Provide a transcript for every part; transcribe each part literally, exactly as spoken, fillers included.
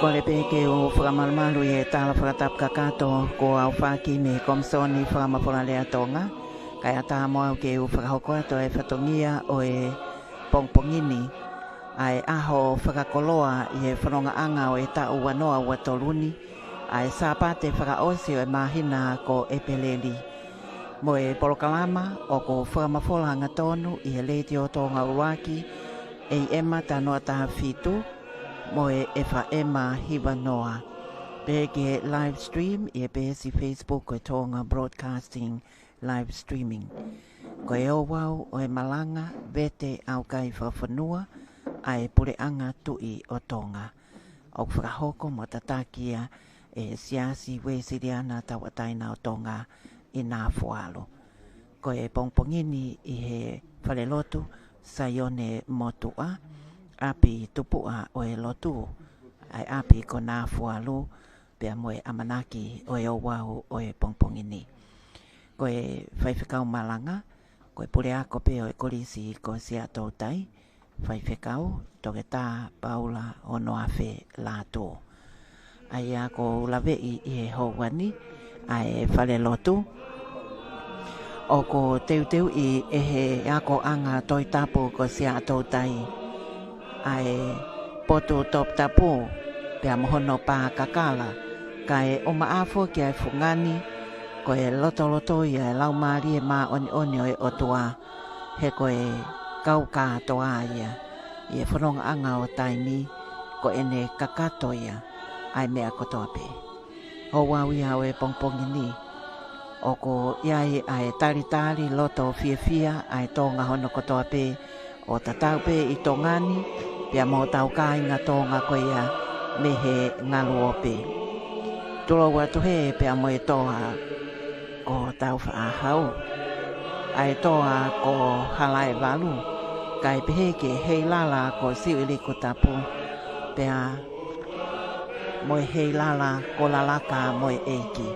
Kole pē ke u fakamalumalu ʻi he tala fakatapu kakato kuo aofaki mei he Komisoni Fakamafola Lea Tonga, kae ʻatā mo au ke u fakahoko atu ʻa e fatongia ʻo e pongipongi ni, ʻa e ʻaho fakakoloa ʻi he fonongaʻanga ʻo e taʻu ua noa ua tolu ni, ʻa e Sāpate fakaʻosi ʻo e māhina ko ʻEpeleli. Mo e polokalama ʻoku fakamafola hangatonu ʻi he Letiō Tonga ʻUluaki, A M taha noa taha fitu, mo e F M hiva noa. Pehē ki he live stream ʻi he peesi Facebook ko e Tonga Broadcasting Live Streaming. Ko e ouau ʻo e malanga, vete, ʻaukai fakafonua ʻa e Puleʻanga Tuʻi ʻo Tonga, ʻoku fakahoko mo tataki ia ʻe he Siasi Uēsiliana Tauʻatāina ʻo Tonga ʻi Nafualu. Ko e pongipongi ni ʻi he falelotu Saione Motuʻa, ʻapi tupuʻa ʻo e lotu, ʻa e ʻapi ko Nafualu, pea mo e ʻamanaki ʻo e ouau ʻo e pongipongi ni. Ko e faifekau malanga, ko e puleako pē ʻo e Kolisi ko Siaʻatoutai, Faifekau Toketā Paula Onoafe Lātū. ʻA ia ʻoku ou laveʻi ʻi he houa ni ʻa e falelotu, ʻoku teuteuʻi ʻe he akoʻanga Tohi Tapu ko Siaʻatoutai ʻa e potu toputapu, pea mo hono pā kakala, kae ʻumaʻā foki ʻa e fungani, ko e lotoloto ia ʻa e Laumālie Māʻoniʻoni ʻo e ʻOtua, he ko e kau kātoa ia ʻi he fonongaʻanga ʻo taimi, ko ʻene kakato ia ʻa e meʻa kotoa pē. Ouau ia ʻo e pongipongi ni, ʻoku ʻi ai ʻa e talitali loto fiefia ʻa e Tonga hono kotoa pē, ʻo tatau pē ʻi Tonga ni, pea mo hotau kāinga Tonga ko ia mei he ngaluope. Tulou atu hē pea mo e toa ko Taufaʻāhau, ʻa e toa ko Halaevalu, kae pehē ki he Heilala ko Siuʻilikutapu, pea mo e Heilala ko Lalaka mo e ʻEiki,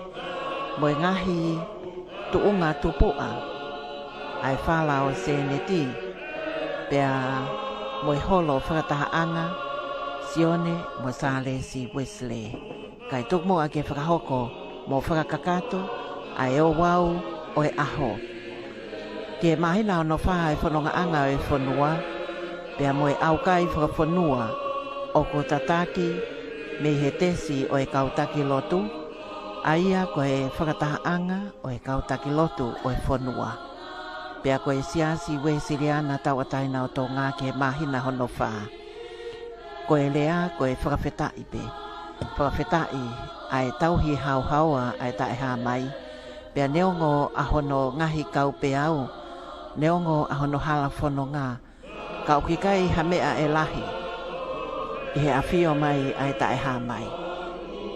mo e ngaahi tuʻunga tupuʻa, ʻa e fala ʻo Sēneti, pea mo e holo fakatahaʻanga Sione mo Sālesi Uesilē. Kae tuku muʻa ke fakahoko mo fakakakato ʻa e ouau ʻo e ʻaho. Ki he māhina hono fā ʻa e fonongaʻanga ʻo e fonua, pea mo e ʻaukai fakafonua ʻoku tataki mei he tesi ʻo e kau taki lotu, ʻa ia ko e fakatahaʻanga ʻo e kau taki lotu ʻo e fonua, pea ko e Siasi Uēsiliana Tauʻatāina ʻo Tonga ki he māhina hono fā. Ko e lea, ko e fakafetaʻi pē. Fakafetaʻi ʻa e tauhi haohaoa ʻa e taʻehāmai. Pea neongo ʻa hono ngaahi kaupeau, neongo ʻa hono hala fononga, ka ʻoku ʻikai ha meʻa ʻe lahi ʻi he ʻafio mai ʻa e taʻehāmai.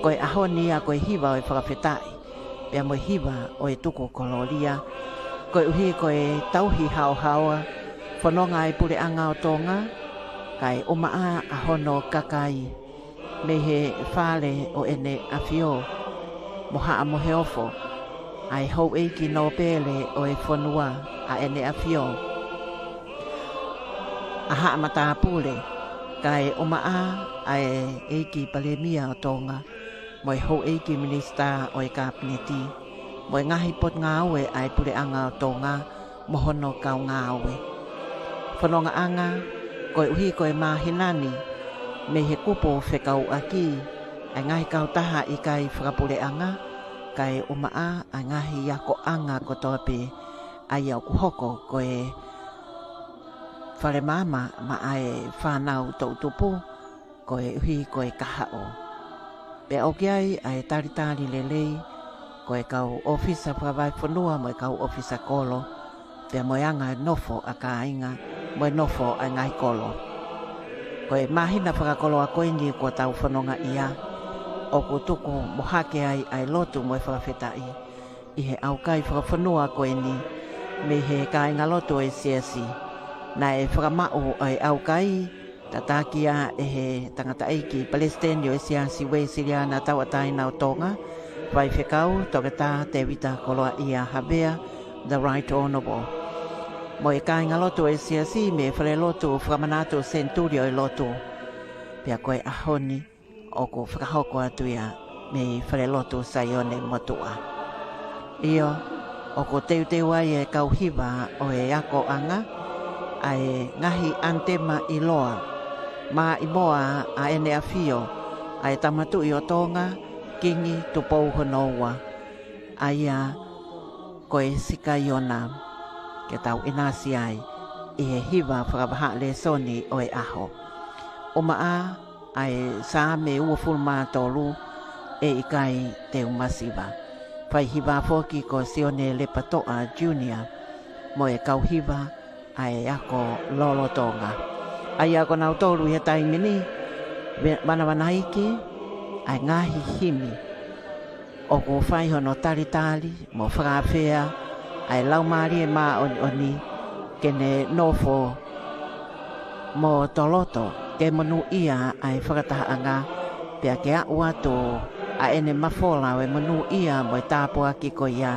Ko e ʻaho ni ia ko e hiva ʻo e fakafetaʻi, pea mo e hiva ʻo e tuku kolōlia, koeʻuhi ko e tauhi haohaoa, fononga ʻa e Puleʻanga ʻo Tonga, kae ʻumaʻā ʻa hono kakai mei he Fale ʻo ʻEne ʻAfio, mo Haʻa Moheofo, ʻa e houʻeiki nōpele ʻo e fonua ʻa ʻEne ʻAfio, ʻa Haʻa Matāpule, kae ʻumaʻā ʻa e ʻEiki Palēmia ʻo Tonga, mo e houʻeiki minisitā ʻo e Kapineti, mo e ngaahi potungāue ʻa e Puleʻanga ʻo Tonga, mo hono kau ngāue. Fonongaʻanga, koeʻuhi ko e māhina ni, mei he kupu fekauʻaki ʻa e ngaahi kautaha ʻikai fakapuleʻanga, kae ʻumaʻā ʻa e ngaahi akoʻanga kotoa pē, ʻa ia ʻoku hoko ko e fale maama maʻa e fānau toʻutupu, koeʻuhi ko e kahaʻu. Pea ʻoku ʻi ai ʻa e talitali lelei, ko e kau ʻōfisa fakavahefonua mo e kau ʻōfisa kolo, pea mo e anga e nofo ʻa kāinga, mo e nofo ʻa e ngaahi kolo. Ko e māhina fakakoloa ko eni kuo tau fononga ia, ʻoku tuku mo hake ai ʻa e lotu mo e fakafetaʻi ʻi he ʻaukai fakafonua ko eni, mei he kāingalotu ʻo e Siasi. Naʻe fakamaʻu ʻa e ʻaukai, tataki ia ʻe he tangataʻeiki Palesiteni ʻo e Siasi Uēsiliana Tauʻatāina ʻo Tonga, Faifekau Toketā Tēvita Koloaʻia Havea, the Right Honourable, mo e kāingalotu ʻo e Siasi mei he Falelotu Fakamanatu Senituli ʻo e Lotu. Pea ko e ʻaho ni, ʻoku fakahoko atu ia mei Falelotu Saione Motuʻa. ʻIo, ʻoku teuteu ai e kau hiva ʻo e akoʻanga ʻa e ngaahi ʻanitema ʻiloa, Maʻimoa ʻa ʻEne ʻAfio, ʻa e Tama Tuʻi ʻo Tonga, Kingi Tupou hono Ua, ʻa ia ko e Sikaiona, ke tau ʻinasi ai ʻi he hiva fakavahaʻa lēsoni ʻo e ʻaho. ʻUmaʻā ʻa e Saame uofulu mā tolu, ʻE ʻikai te u masiva. Fai hiva foki ko Sione Lepatoʻa Junior mo e kau hiva ʻa e ako lolotonga. ʻA ia ko nautolu ʻi he taimi ni, ve-, vanavanaiki ʻa e ngaahi himi ʻoku fai hono talitali mo fakaafeʻi ʻa e Laumālie Māʻoniʻoni ke ne nofo mo toloto ke monūʻia ʻa e fakatahaʻanga, pea ke aʻu atu ʻa ʻene mafola ʻo e monūʻia mo e tāpuaki ko ia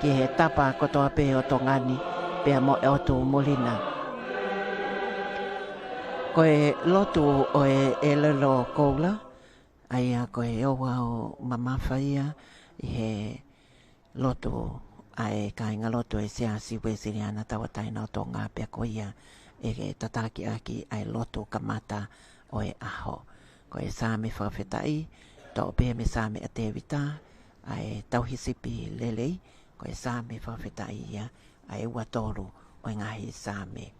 ki he tapa kotoa pē ʻo Tonga ni, pea mo e ʻotu muli na. Ko e lotu ʻo e ʻelelo koula, ʻa ia ko e ouau mamafa ia ʻi he lotu ʻa e kāingalotu ʻo e Siasi Uēsiliana Tauʻatāina ʻo Tonga, pea ko ia ʻe tataki ʻaki ʻa e lotu kamata ʻo e ʻaho. Ko e Saame fakafetaʻi, toʻo pē mei he Saame ʻa Tēvita, ʻa e tauhi sipi lelei, ko e Saame fakafetaʻi ia, ʻa e ua tolu ʻo e ngaahi Saame.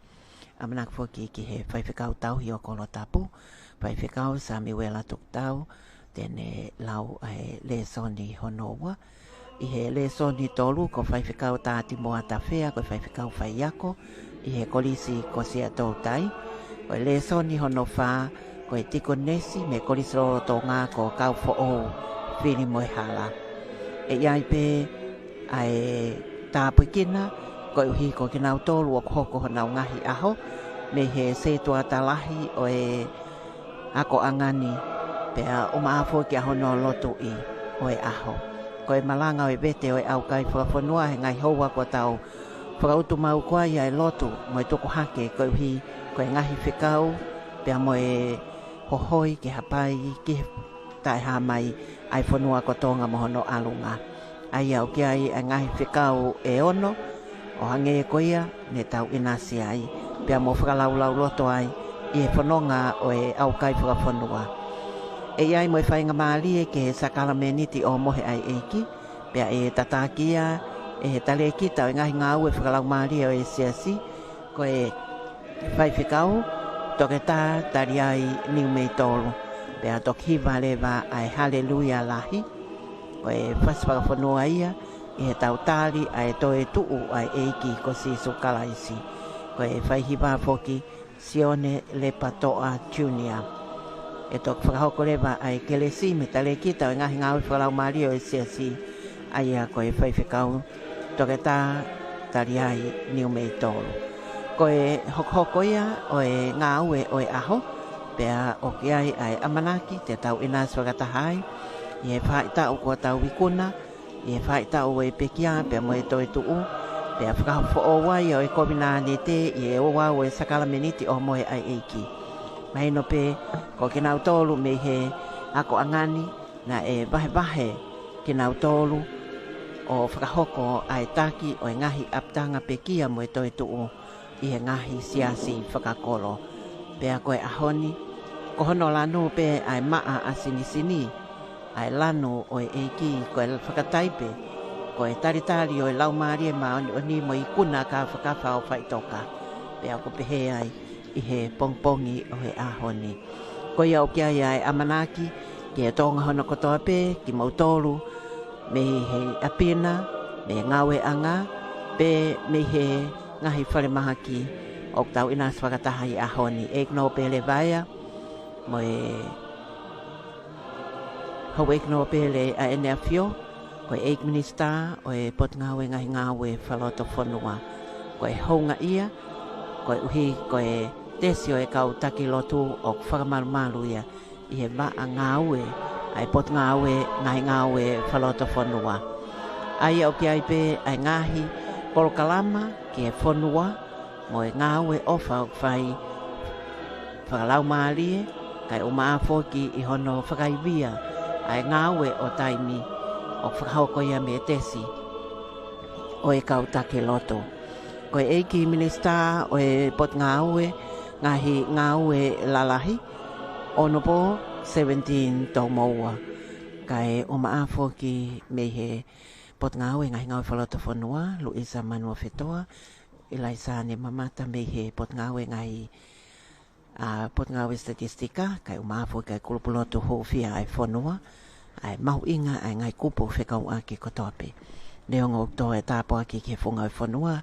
ʻAmanaki foki ki he faifekau tauhi ʻo Kolo Tapu, Faifekau Samiuela Tukutau, te ne lau ʻa e lēsoni hono ua. ʻI he lēsoni tolu ko Faifekau Tātimoa Tafea, ko e faifekau faiako ʻi he Kolisi ko Siaʻatoutai. Ko e lēsoni hono fā, ko e tikonesi mei he Kolisi lolotonga ko Kaufoʻou Filimoehala. ʻE ʻi ai pē ʻa e tāpuekina, koeʻuhi ko kinautolu ʻoku hoko honau ngaahi ʻaho mei he sētuata lahi ʻo e akoʻanga ni, pea ʻumaʻā foki ʻa hono lotuʻi ʻo e ʻaho. Ko e malanga ʻo e vete ʻo e ʻaukai fakafonua he ngaahi houa kuo tau fakautu maʻu ko ia ʻa e lotu mo e tuku hake koeʻuhi ko e ngaahi fekau, pea mo e hohoi ke hapai ki he taʻehāmai ʻa e fonua ko Tonga mo hono ʻalunga. ʻA ia ʻoku ʻi ai ʻa e ngaahi fekau ʻe ono, ʻo hangē ko ia ne tau ʻinasi ai, pea mo fakalaulauloto ai ʻi he fononga ʻo e ʻaukai fakafonua. ʻE ʻi ai mo e faingamālie ki he sākalameniti ʻo mohe ʻa e ʻEiki, pea ʻe tataki ia ʻe he talēkita ʻo e ngaahi ngāue fakalaumālie ʻo e Siasi, ko e Faifekau Toketā Taliai Niumeitolu, pea toki hiva leva ʻa e Haleluia Lahi, ko e fasi fakafonua ia ʻi heʻetau tali ʻa e toetuʻu ʻa e ʻEiki ko Sīsū Kalaisi. Ko e fai hiva foki Sione Lepatoʻa Junior. ʻE toki fakahoko leva ʻa e kelesi mei he talēkita ʻo e ngaahi ngāue fakalaumālie ʻo e Siasi, ʻa ia ko e Faifekau Toketā Taliai Niumeitolu. Ko e hokohoko ia ʻo e ngāue ʻo e ʻaho, pea ʻoku ʻi ai ʻa e ʻamanaki te tau ʻinasi fakataha ai ʻi he faʻahitaʻu kuo tau ikuna, ʻi he faʻahitaʻu ʻo e pekia pea mo e toetuʻu, pea fakafoʻou ai ʻa e kovinānite ʻi he ouau ʻo e sākalameniti ʻo mohe ʻa e ʻEiki. Mahino pē ko kinautolu mei he akoʻanga ni naʻe vahevahe kinautolu ʻo fakahoko ʻa e taki ʻo e ngaahi ʻapitanga pekia mo e toetuʻu ʻi he ngaahi siasi fakakolo. Pea ko e ʻaho ni, ko hono lanu pē ʻa e maʻa ʻa sinisini, ʻa e lanu ʻo e ʻEiki, ko e fakataipe, ko e talitali ʻo e Laumālie Māʻoniʻoni mo e ikuna kafakafa ʻo faʻitoka. Pea ʻoku pehē ai ʻi he pongipongi ʻo e ʻaho ni. Ko ia ʻoku ʻi ai ʻa e ʻamanaki ki he Tonga hono kotoa pē, kimoutolu mei he ʻapi na, mei he ngāueʻanga, pe mei he ngaahi falemahaki ʻoku tau ʻinasi fakataha ʻi he ʻaho ni. ʻEiki Nōpele Vaea, mo e Houʻeiki Nōpele ʻa ʻEne ʻAfio, ko e ʻEiki Minisitā ʻo e Potungāue Ngaahi Ngāue Fakalotofonua. Ko e houngaʻia, koeʻuhi ko e tesi ʻo e kau taki lotu ʻoku fakamalumalu ia ʻi he vaʻa ngāue ʻa e Potungāue Ngaahi Ngāue Fakalotofonua. ʻA ia ʻoku ʻi ai pē ʻa e ngaahi polokalama ki he fonua mo e ngāue ʻofa ʻoku fai fakalaumālie, kae ʻumaʻā foki ʻi hono fakaivia ʻa e ngāue ʻo taimi ʻoku fakahoko ia mei he tesi ʻo e kau taki lotu. Ko e ʻEiki Minisitā ʻo e Potungāue Ngaahi Ngāue Lalahi, Honourable Seventeen Toumoua, kae ʻumaʻā foki mei he Potungāue Ngaahi Ngāue Fakalotofonua, Luisa Manuofetoa, ʻIlaisa Nemamata mei he Potungāue Ngaahi, ʻa, Potungāue Statistika, kae ʻumaʻā foki ʻa e kulupu lotu hūfia ʻa e fonua, ʻa e mahuʻinga ʻa e ngaahi kupu fekauʻaki kotoa pē. Neongo ʻoku tō e tāpuaki ki he funga ʻo e fonua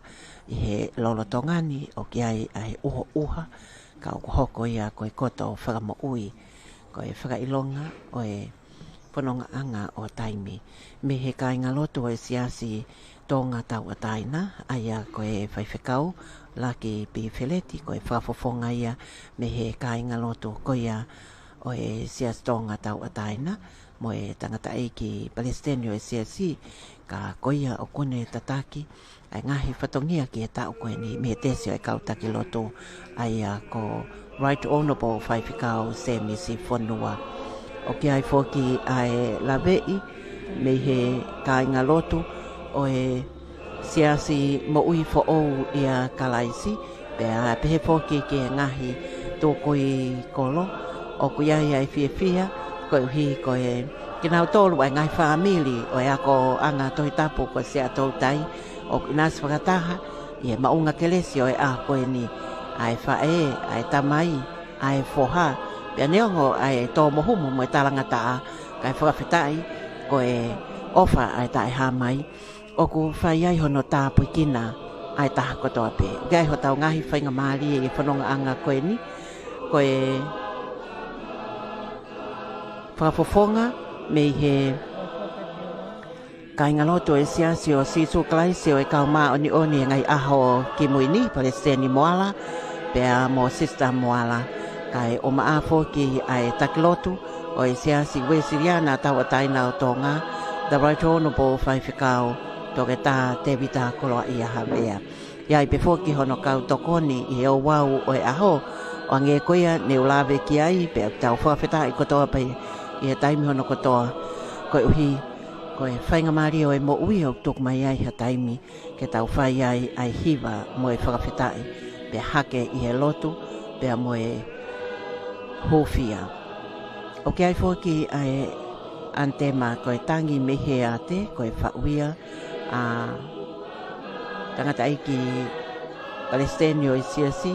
ʻi he lolotonga ni, ʻoku ʻi ai ʻa e ʻuhoʻuha, ka ʻoku hoko ia ko e koto fakamoʻui, ko e fakaʻilonga ʻo e fonongaʻanga ʻo taimi. Mei he kāingalotu ʻo e Siasi Tonga Tauʻatāina, ʻa ia ko e Faifekau Laki Pifeleti, ko e fakafofonga ia mei he kāingalotu ko ia ʻo e Siasi Tonga Tauʻatāina, mo e tangataʻeiki Palesiteni ʻo e Siasi, ka ko ia ʻoku ne tataki ʻa e ngaahi fatongia ki he taʻu ko eni mei he tesi ʻo e kau taki lotu, ʻa ia ko Right Honourable Faifekau Semisi Fonua. ʻOku ʻi ai foki ʻa e laveʻi mei he kāingalotu ʻo e Siasi Moʻui Foʻou ʻia Kalaisi, pea pehē foki ki he ngaahi tukui kolo ʻoku ʻi ai ʻa e fiefia, koeʻuhi ko e kinautolu ʻa e ngaahi fāmili ʻo e akoʻanga Tohi Tapu ko Siaʻatoutai, ʻoku ʻinasi fakataha ʻi he maʻunga kelesi ʻo e ʻaho ko eni, ʻa e faʻē, ʻa e tamai, ʻa e foha, pea neongo ʻa e tō mohumu mo e talangataʻa, kae fakafetaʻi ko e ʻofa ʻa e Taʻehāmai ʻoku fai ai hono tāpuekina ʻa e taha kotoa pē. ʻOku ʻi ai hotau ngaahi faingamālie ʻi he fonongaʻanga ko eni, ko e fakafofonga mei he kāingalotu ʻo e Siasi ʻo Sīsū Kalaisi ʻo e Kau Māʻoniʻoni ʻi he Ngaahi ʻAho Kimui Ni, Palesiteni Moala, pea mo Sisitā Moala, kae ʻumaʻā foki ʻa e taki lotu ʻo e Siasi Uēsiliana Tauʻatāina ʻo Tonga, The Right Honourable Faifekau Toketā Tēvita Koloaʻia Havea. ʻI ai pē foki hono kau tokoni ʻi he ouau ʻo e ʻaho, ʻo hangē ko ia ne u lave ki ai, pea ʻoku tau fakafetaʻi kotoa pē ʻi he taimi hono kotoa, koeʻuhi ko e faingamālie ʻo e moʻui ʻoku tuku mai ai ha taimi ke tau fai ai ʻa e hiva mo e fakafetaʻi, pea hake ʻi he lotu, pea mo e hūfia. ʻOku ʻi ai foki ʻa e ʻanitema ko e Tangi mei he Ate, ko e faʻu ia ʻa e tangataʻeiki Palesiteni ʻo e Siasi,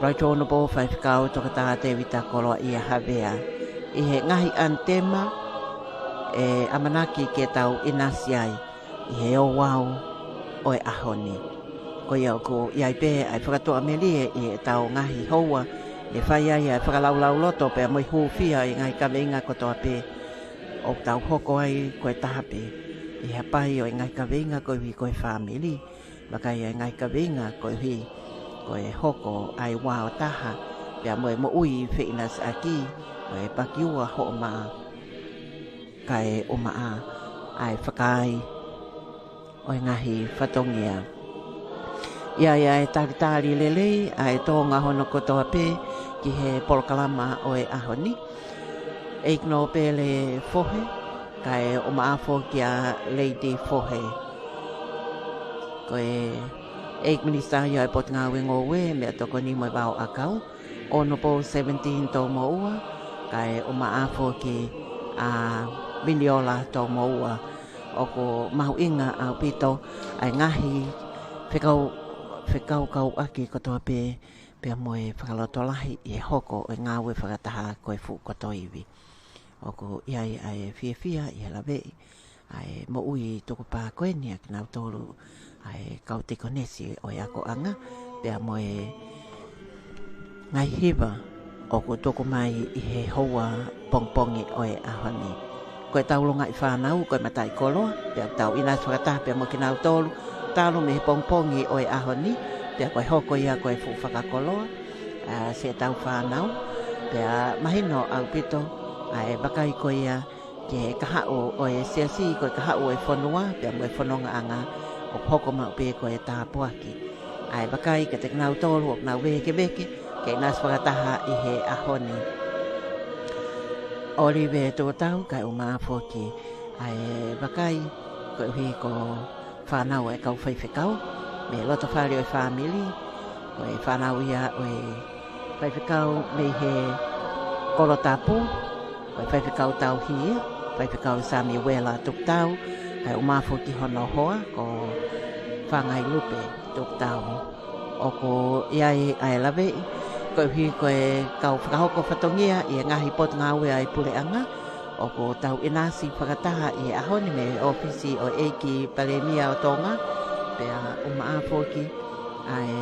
Right Honourable Faifekau Toketā Tēvita Koloaʻia Havea. ʻI he ngaahi ʻanitema ʻe ʻamanaki ke tau ʻinasi ai ʻi he ouau ʻo e ʻaho ni. Ko ia ʻoku ʻi ai pē ʻa e fakatuʻamelie ʻi heʻetau ngaahi houa, ʻe fai ai ʻa e fakalaulauloto pea mo e hūfia ʻi he ngaahi kaveinga kotoa pē ʻoku tau hoko ai ko e taha pē ʻi he hapai ʻo e ngaahi kaveinga koeʻuhi ko e fāmili, vakai ʻa e ngaahi kaveinga koeʻuhi ko e hoko ʻa e ua ʻo taha, pea mo e moʻui feʻinasiʻaki, ʻo e pakiua hoʻo mā, kae ʻumaʻā ʻa e fakaai ʻo e ngaahi fatongia. ʻI ai ʻa e talitali lelei ʻa e Tonga hono kotoa pē ki he polokalama ʻo e ʻaho ni. ʻEiki Nōpele Fohe, kae ʻumaʻā foki ʻa Lady Fohe. Ko e ʻEiki Minisitā ia ʻo e Potungāue Ngoue, Meʻatokoni mo e Vao ʻAkau, Honourable Seventeen Toumoua, kae ʻumaʻā foki ʻa Miniola Toumoua. ʻOku mahuʻinga ʻaupito ʻa e ngaahi fekau-, fekaukauʻaki kotoa pē, pea mo e fakalotolahi ʻi he hoko ʻo e ngāue fakataha ko e fuʻu koto ivi. ʻOku ʻi ai ʻa e fiefia ʻi he laveʻi ʻa e moʻui tukupā ko eni ʻa kinautolu ʻa e kau tikonesi ʻo e akoʻanga, pea mo e ngaahi hiva ʻoku tuku mai ʻi he houa pongipongi ʻo e ʻaho ni. Ko e tau longaʻi fānau, ko e mataʻikoloa, pea tau ʻinasi fakataha pea mo kinautolu, talu mei he pongipongi ʻo e ʻaho ni, pea ko e hoko ia ko e fuʻu fakakoloa ʻa siʻetau fānau, pea mahino ʻaupito ʻa e vakai ko ia ki he kahaʻu ʻo e Siasi, ko e kahaʻu ʻo e fonua, pea mo e fonongaʻanga, ʻoku hoko maʻu pē ko e tāpuaki. ʻA e vakai kiate kinautolu ʻoku nau vēkeveke ke ʻinasi fakataha ʻi he ʻaho ni. ʻOlive Tuʻutau, kae ʻumaʻā foki ʻa e vakai, koeʻuhi ko e fānau ʻa e kau faifekau mei loto fale ʻo e fāmili, ko e fānau ia ʻo e faifekau mei he Kolo Tapu, ko e faifekau tauhi ia, faifekau Samiuela Tuʻutau, kae ʻumaʻā foki hono hoa ko Fangailupe Tuʻutau. ʻOku ʻi ai ʻa e laveʻi, koeʻuhi ko e kau fakahoko fatongia ʻi he ngaahi potungāue ʻa e puleʻanga, ʻoku tau ʻinasi fakataha ʻi he ʻaho ni mei he ʻōfisi ʻo e ʻEiki Palēmia ʻo Tonga, pea ʻumaʻā foki ʻa e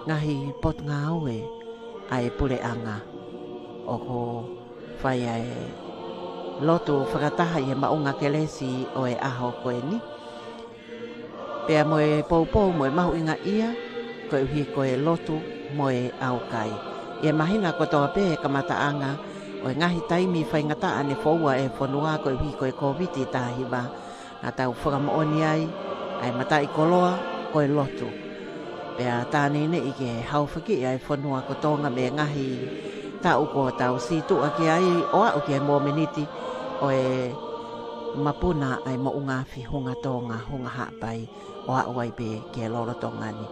ngaahi potungāue ʻa e puleʻanga. ʻOku fai ʻa e lotu fakataha ʻi he maʻunga kelesi ʻo e ʻaho ko eni. Pea mo e poupou mo e mahuʻingaʻia, koeʻuhi ko e lotu mo e ʻaukai. ʻI he māhina kotoa pē he kamataʻanga ʻo e ngaahi taimi faingataʻa ne foua ʻe he fonua koeʻuhi ko e Kōviti taha hiva, naʻa tau fakamoʻoni ai ʻa e mataʻikoloa ko e lotu. Pea tā neʻineʻi ke haofakiʻi ʻa e fonua ko Tonga mei he ngaahi taʻu kuo tau sītuʻa ki ai ʻo aʻu ki he mōmeniti ʻo e mapuna ʻa e moʻunga afi Hunga Tonga, Hunga Haʻapai, ʻo aʻu ai pē ki he lolotonga ni.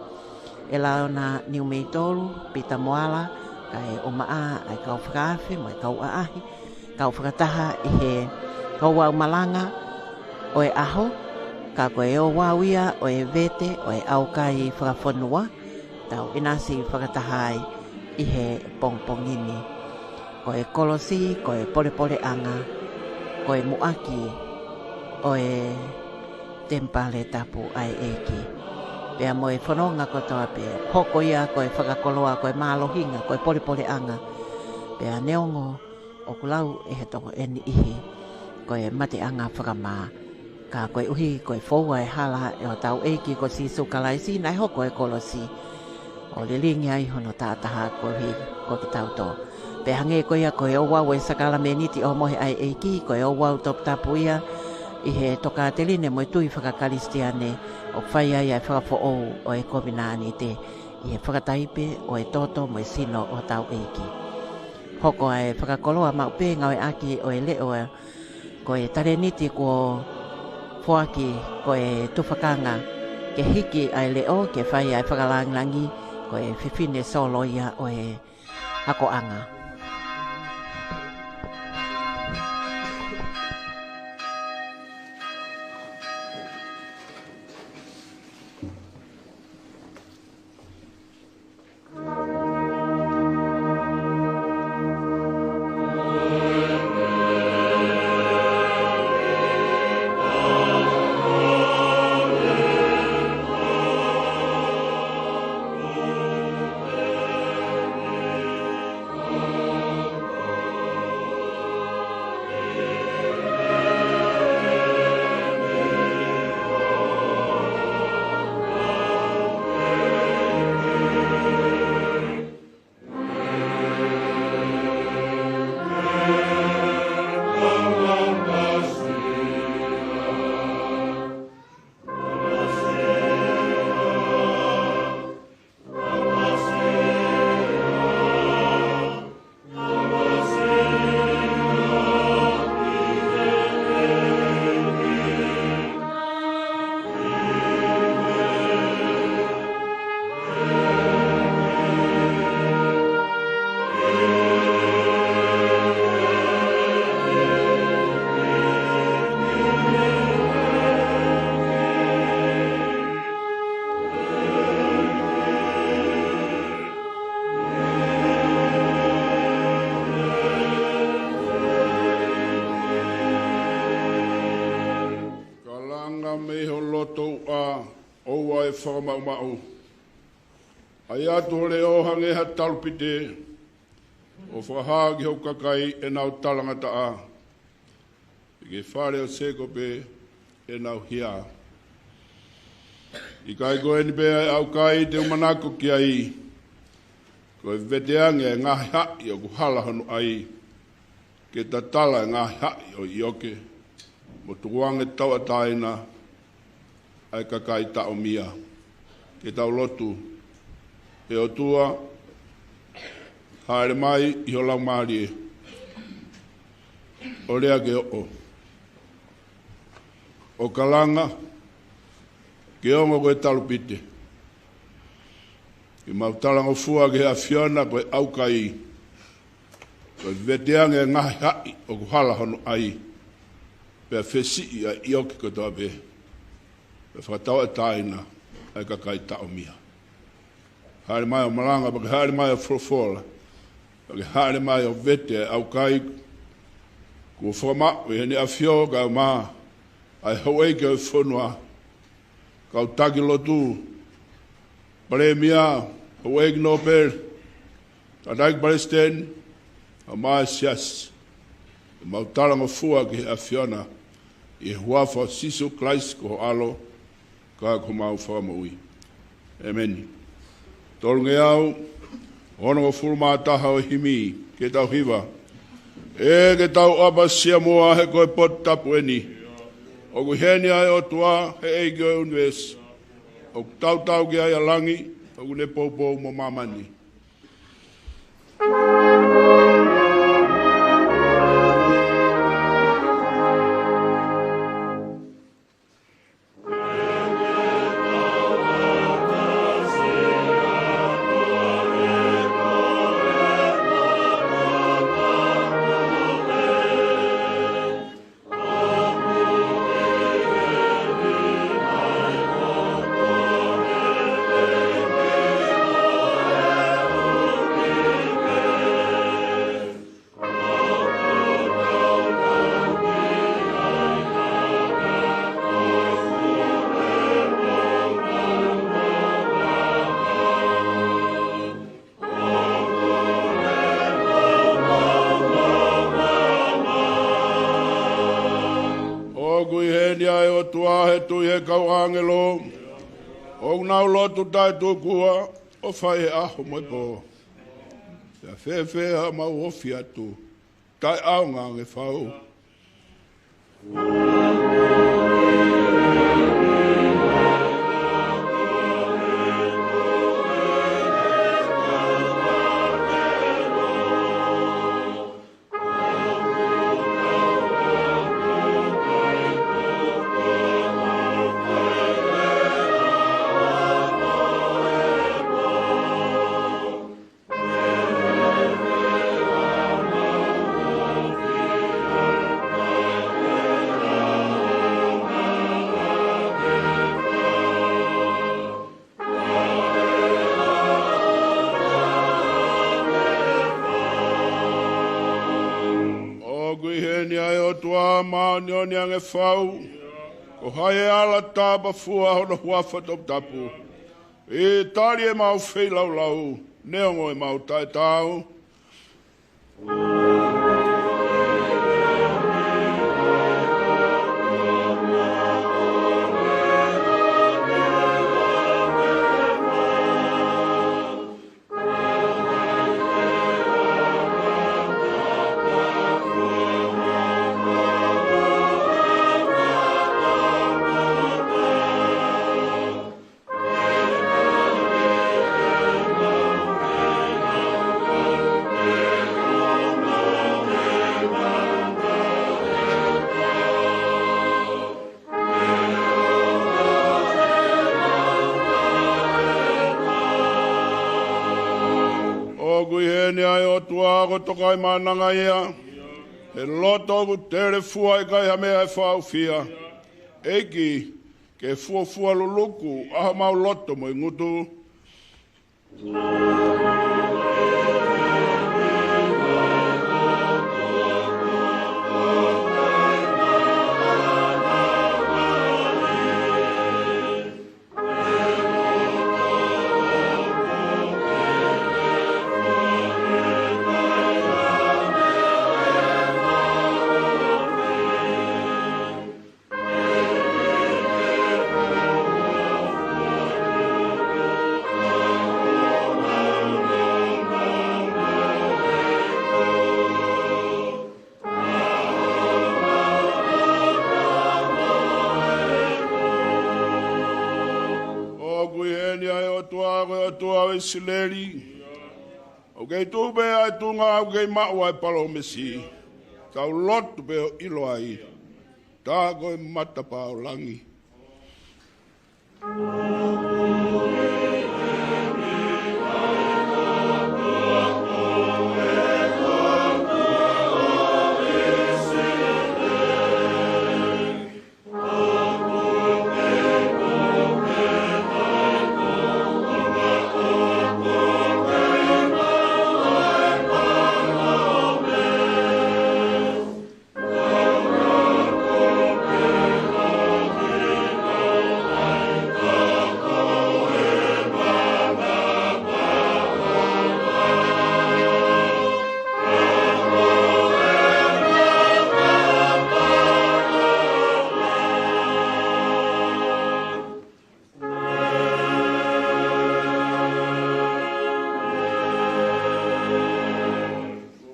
ʻE Laona Niumeitolu, Pita Moala, kae ʻumaʻā ʻa e kau fakaafe mo e kau ʻaʻahi, kau fakataha ʻi he ouau malanga ʻo e ʻaho, ka ko e ouau ia ʻo e vete ʻo e ʻaukai fakafonua, tau ʻinasi fakataha ai ʻi he pongipongi ni. Ko e kolosi, ko e polepoleʻanga, ko e muʻaki ʻo e temipale tapu ʻa e ʻEiki. Pea mo e fononga kotoa pē, hoko ia ko e fakakoloa, ko e mālohinga, ko e polepoleʻanga. Pea neongo ʻoku lau ʻe he toko ʻe niʻihi ko e mateʻanga fakamā, ka koeʻuhi ko e foua e hala ʻe hotau ʻEiki ko Sīsū Kalaisi naʻe hoko e kolosi, ʻo lilingi ai hono taʻataha koeʻuhi ko kitautolu. Pea hangē ko ia ko e ouau ʻo e sākalamēniti ʻo e mohe ʻa e ʻEiki, ko e ouau toputapu ia ʻi he tokāteline mo e tui fakakalisitiane, ʻoku fai ai ʻa e fakafoʻou ʻo e kovinānite ʻi he fakataipe ʻo e toto mo e sino ʻo hotau ʻEiki. Hoko ʻa e fakakoloa maʻu pē ngāueʻaki ʻo e leʻo, ko e talēniti kuo foaki ko e tufakanga ke hiki ʻa e leʻo ke fai ʻa e fakalāngilangi, ko e fefine solo ia ʻo e akoʻanga. Kalanga mei ho loto uʻa, ʻoua ʻe fakamaʻumaʻu. ʻAi atu ho leʻo hangē ha talupite, ʻo fakahā ki hoku kakai ʻenau talangataʻa, ʻi he fale ʻo Sēkope ʻenau hia. ʻIkai ko eni pē ʻa e ʻaukai te u manako ki ai, ko e veteange ʻa e ngaahi haʻi ʻoku hala hono ʻai, ke tatala ʻa e ngaahi haʻi ʻo ʻioke, mo tukuange tauʻatāina ʻa e kakai taʻomia. Ke tau lotu. ʻE ʻOtua, hāʻele mai ʻi ho Laumālie. ʻo lea ke oʻo, ʻo kalanga ke ongo ko e talupite. Ke mau talangofua ki he ʻAfiona ko e ʻaukai, ko e veteange e ngaahi haʻi ʻoku hala hono ʻai, pea fesiʻi ʻa e ʻioki kotoa pē, pea fakatauʻatāina ʻa e kakai taʻomia. Hāʻele mai ʻo malanga, pea ke hāʻele mai ʻo folofola, pea ke hāʻele mai ʻo vete ʻa e ʻaukai kuo fakamaʻu ʻe Heʻene ʻAfio kae ʻumaʻā ʻa e houʻeiki ʻo e fonua, kau taki lotu, palēmia, houʻeiki nōpele, tangataʻeiki palesiteni, kae ʻumaʻā e siasi. Mau talangofua ki he ʻAfiona, ʻi he huafa ʻo Sīsū Kalaisi ko ho ʻAlo, ka ko homau Fakamoʻui. ʻĒmeni. Tolungeau onongofulu mā taha ʻo e himi, ke tau hiva. ʻE ke tau ʻapasia muʻa he ko e potu tapu eni. ʻOku ʻi heni ʻa e ʻOtua, he ʻEiki ʻo e ʻunivēsi. ʻOku tautau ki ai ʻa langi, ʻoku ne poupou mo māmani. ʻOku ʻi heni ʻa e ʻOtua, he tui ʻa e kau ʻāngelo, ʻoku nau lotu taʻetukua ʻo fai he ʻaho mo e pō. Pea fēfē haʻamau ofi atu, taʻeʻaonga ange fau? ʻOku ʻi heni ʻa e ʻOtua māʻoniʻoni ange fau, ko hai ʻe ala tāpafua hono huafa toputapu. ʻI tali ʻemau feilaulau, neongo ʻemau taʻetaau. ʻOku ʻi heni ʻa e ʻOtua ko e Tokaimaʻananga ia, he loto ʻoku telefua ʻikai ha meʻa ʻe fakaʻufia. ʻEiki, ke fuofua luluku ʻa homau loto mo e ngutu. ʻOku ʻi heni ʻa e ʻOtua, ko e ʻOtua ʻo ʻIsileli. ʻOku kei tuʻu pē ʻa e tuʻunga, ʻoku kei maʻu ʻa e palōmesi. Tau lotu pē ʻo ʻilo ai. Tā ko e matapā ʻo langi. Ko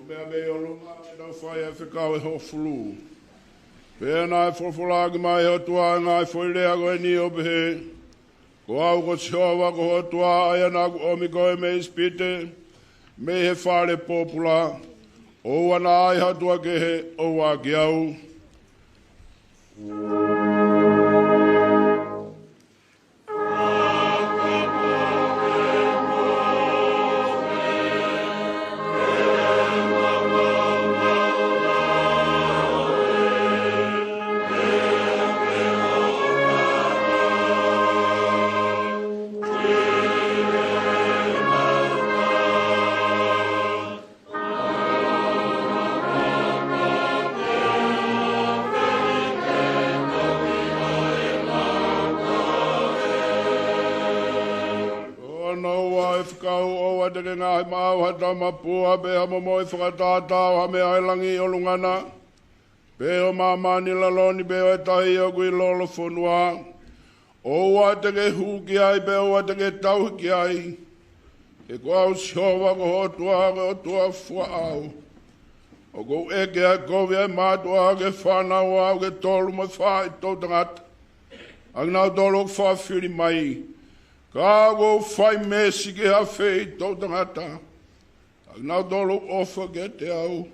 e meʻa mei ʻolunga ke tau fai ʻa e fekau ʻe hongofulu. Pea naʻe folofola ʻaki mai ʻe he ʻOtua ʻa e ngaahi foʻi lea ko eni ʻo pehē: Ko au ko Sihova ko ho ʻOtua, ʻa ia naʻa ku ʻomi koe mei ʻIsipite, mei he fale pōpula. ʻOua naʻa ʻi ai ha ʻotua kehe ʻo ua ki au. Hono ua ʻo e fekau: ʻOua te ke ngaohi maʻau ha tama pua, pe ha momoʻi fakatātā ʻo ha meʻa ʻi langi ʻi ʻolunga na, pe ʻo māmani ʻi lalo ni, pe ʻo e tahi ʻoku ʻi lolofonua. ʻOua te ke hū ki ai, pe ʻoua te ke tauhi ki ai. He ko au Sihova ko ho ʻOtua, ko e ʻOtua fua ʻau. ʻOku ou ʻeke ʻa e kovi ʻa e mātuʻa ki he fānau ʻaʻaku ki he tolu mo e fā ʻi he toʻutangata, ʻa kinautolu ʻoku fafili mai. Ka ʻoku ou fai meesi ki he afeʻi toʻutangata, ʻa kinautolu ʻoku ʻofa kiate au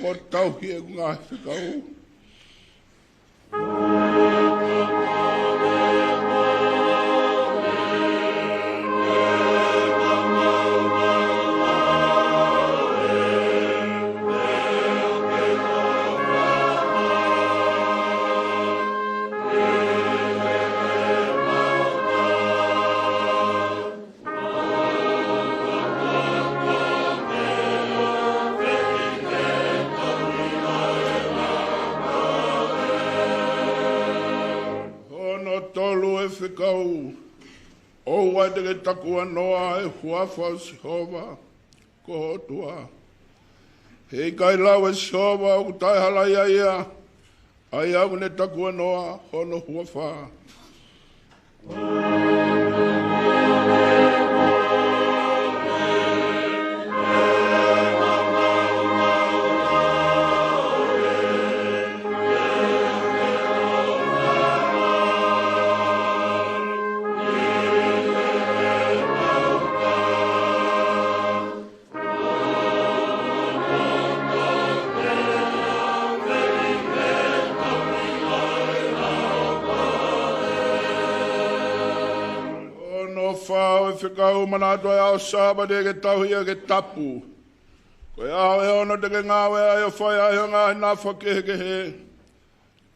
ʻo tauhi ʻeku ngaahi fekau. Hono tolu ʻo e fekau: ʻOua te ke takuanoa ʻa e huafa ʻo Sihova ko ho ʻOtua. He ʻikai lau ʻe Sihova ʻoku taʻehalaia ia, ʻa ia ʻoku ne takuanoa hono huafa. Hono fā ʻo e fekau: Manatuʻi ʻa e ʻaho Sāpate ke tauhi ia ke tapu. Ko e ʻaho ʻe ono te ke ngāue ai ʻo fai ai ho ngaahi nafa kehekehe.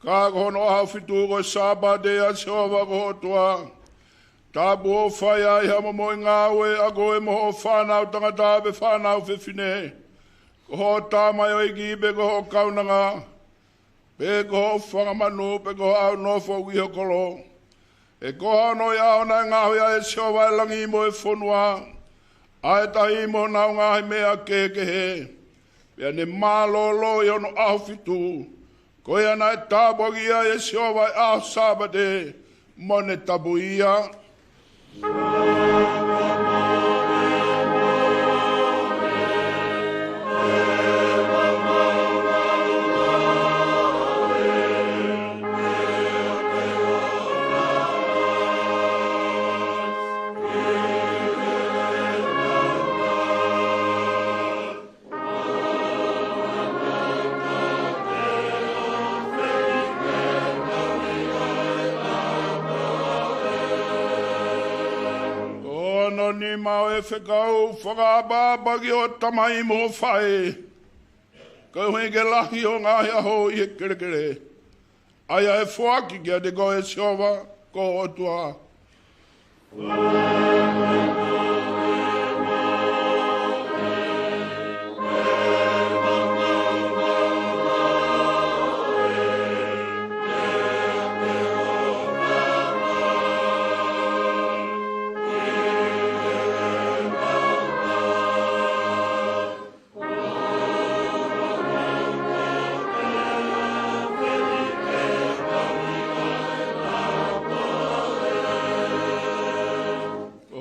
Ka ko hono ʻaho fitu ko e Sāpate ʻa Sihova ko ho ʻOtua. Tapu ʻo fai ai ha momoʻi ngāue, ʻa koe mo hoʻo fānau tangata pe fānau fefine, ko hoʻo tamaioʻeiki pe ko hoʻo kaunanga, pe ko hoʻo fanga manu, pe ko hoʻo ʻau nofo ʻi ho kolo. He ko hono ʻaho naʻe ngaohi ai ʻe Sihova ʻa e langi mo e fonua, ʻa e tahi mo honau ngaahi meʻa kehekehe, pea ne mālōlō ʻi hono ʻaho fitu. Ko ia naʻe tāpuakiʻi ai ʻe Sihova ʻa e ʻaho Sāpate, mo ne tapuʻi ia. Nima ʻo e fekau. Fakaʻapaʻapa ki hoʻo tamai mo hoʻo faʻē, koeʻuhi ke lahi hoʻo ngaahi ʻaho ʻi he kelekele, ʻa ia ʻe foaki kiate koe ʻe Sihova ko ho ʻOtua. Ko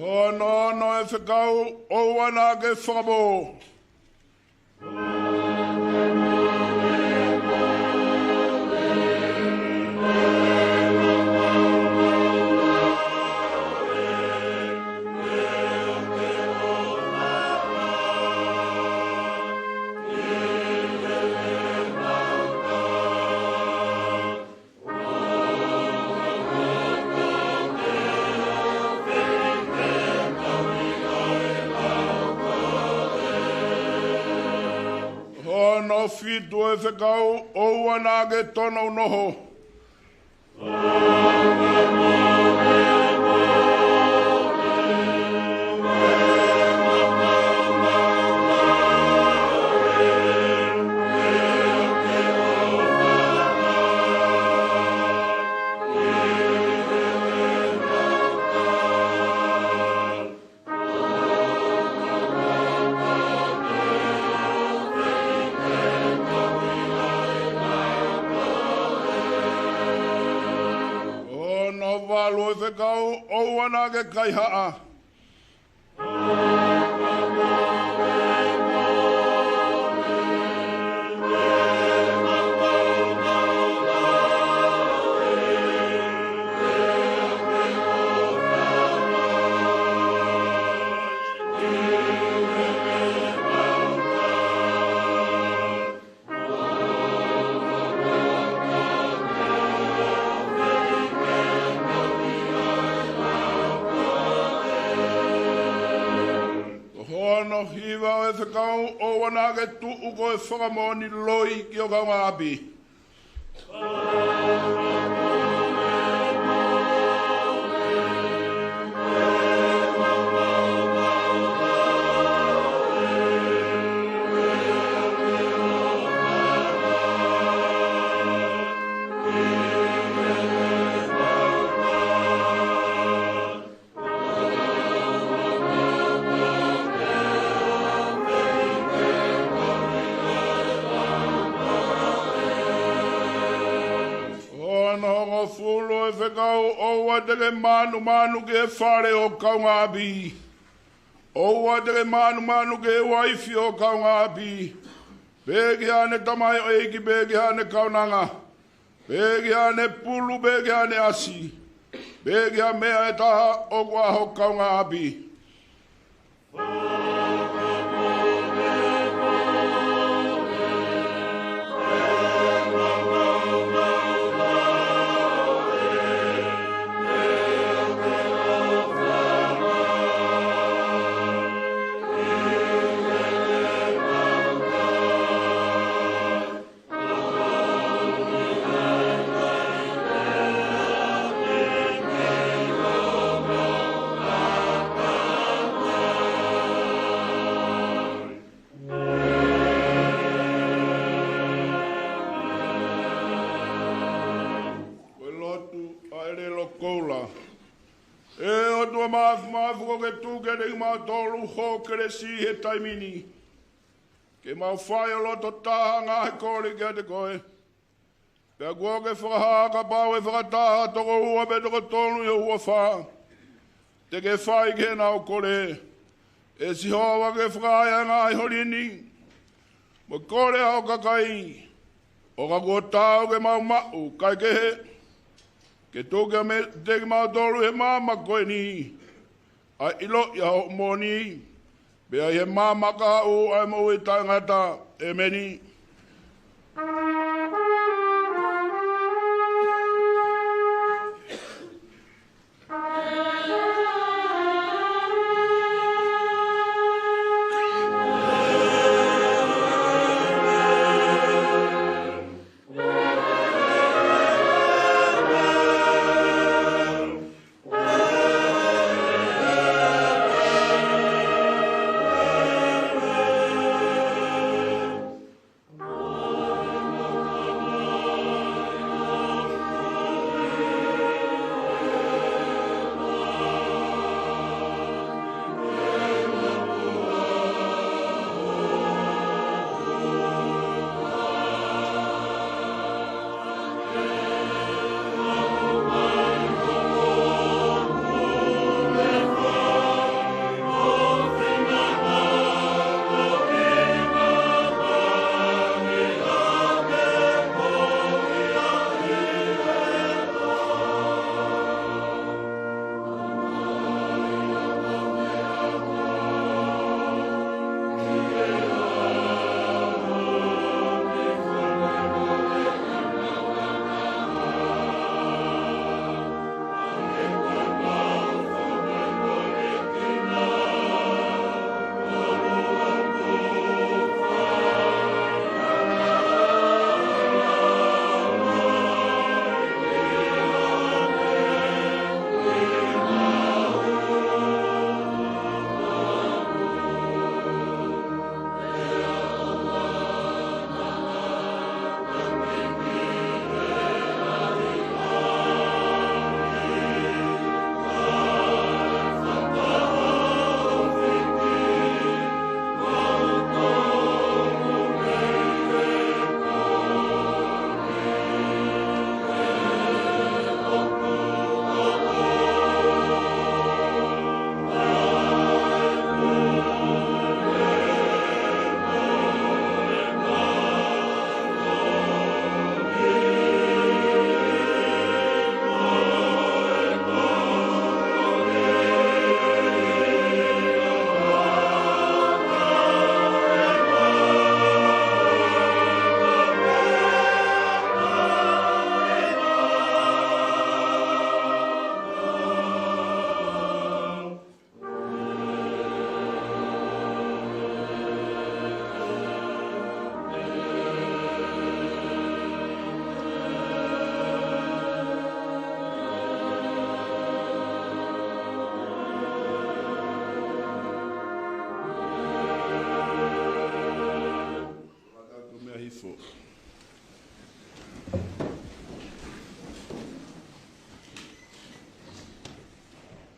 hono ono ʻo e fekau. ʻOua naʻa ke fakapō. Hono fitu ʻo e fekau. ʻOua naʻa ke tono unoho. Hono valu ʻo e fekau. ʻOua naʻa ke kaihaʻa. Hono hiva ʻo e fekau. ʻOua naʻa ke tuʻu koe ʻo fakamoʻoni loi ki ho kaungāʻapi. Hono hongofulu ʻo e fekau. ʻOua te ke mānumanu ki he fale ʻo ho kaungāʻapi. ʻOua te ke mānumanu ki he uaifi ʻo ho kaungāʻapi, pe ki haʻane tamaioʻeiki, pe ki haʻane kaunanga, pe ki haʻane pulu, pe ki haʻane ʻasi, pe ki ha meʻa ʻe taha ʻoku ʻa ho kaungāʻapi. Ko e lotu ʻa e ʻelelo koula. ʻE ʻOtua Māfimafi, ʻoku ke tuku kiate kimautolu ho kelesi he taimi ni, ke mau fai ʻo loto taha ʻi he ngaahi kole kiate koe. Pea kuo ke fakahā kapau ʻe fakataha ha toko ua pe toko tolu ʻi ho huafa, te ke fai ki heʻenau kole. ʻE Sihova, ke fakaai ʻa e ngaahi holi ni mo e kole ʻa ho kakai, ʻo ka kuo taau ke mau maʻu, kae kehe, ke tuku kiate kimautolu ʻi he maama ko eni ʻa e ʻiloʻi ʻa hoʻo moʻoni, pea ʻi he maama kahaʻu ʻa e moʻui taʻengata. ʻEmeni.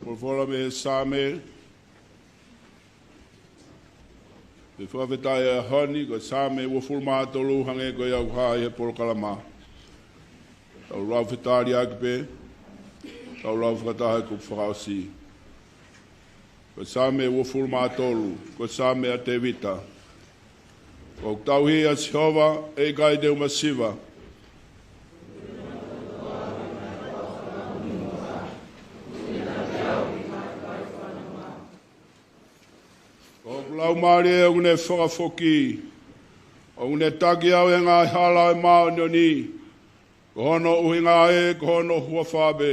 Folofola mei he Saame. Pea fakafetaʻi ʻa e ʻaho ni, ko e Saame uofulu mā tolu, hangē ko ia ʻoku hā ʻi he polokalama. Tau lau fetāliaki pē, tau lau fakataha e kupu fakaʻosi. Ko e Saame uofulu mā tolu, ko e Saame ʻa Tēvita. ʻOku tauhi ʻa Sihova, ʻe ʻikai te u masiva. Ko hoku laumālie ʻoku ne fakafoki, ʻoku ne taki au ʻi he ngaahi hala ʻo e māʻoniʻoni, ko hono ʻuhinga ē, ko hono huafa pē.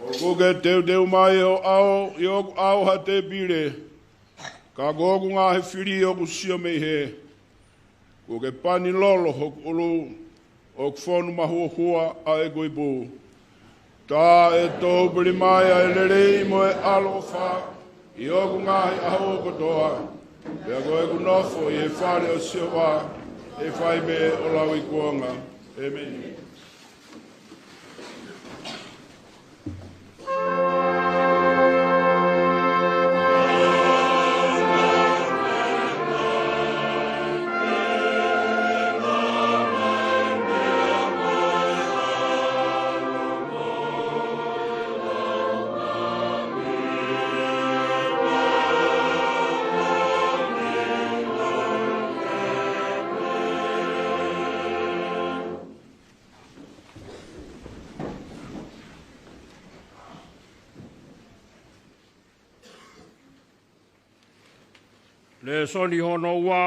ʻOku ke teuteu mai hoʻo ʻao ʻi hoku ʻao ha tēpile, ka ko hoku ngaahi fili ʻoku sio mei hē. Kuo ke pani lolo hoku ʻulu, ʻoku fonu mahuohua ʻa ʻeku ipu. Tā ʻe toupili mai ʻa e lelei mo e ʻaloʻofa ʻi hoku ngaahi ʻaho kotoa, pea ko ʻeku nofo ʻi he fale ʻo Sihova ʻe fai pē ʻo lauikuonga. ʻĒmeni. Lēsoni hono ua,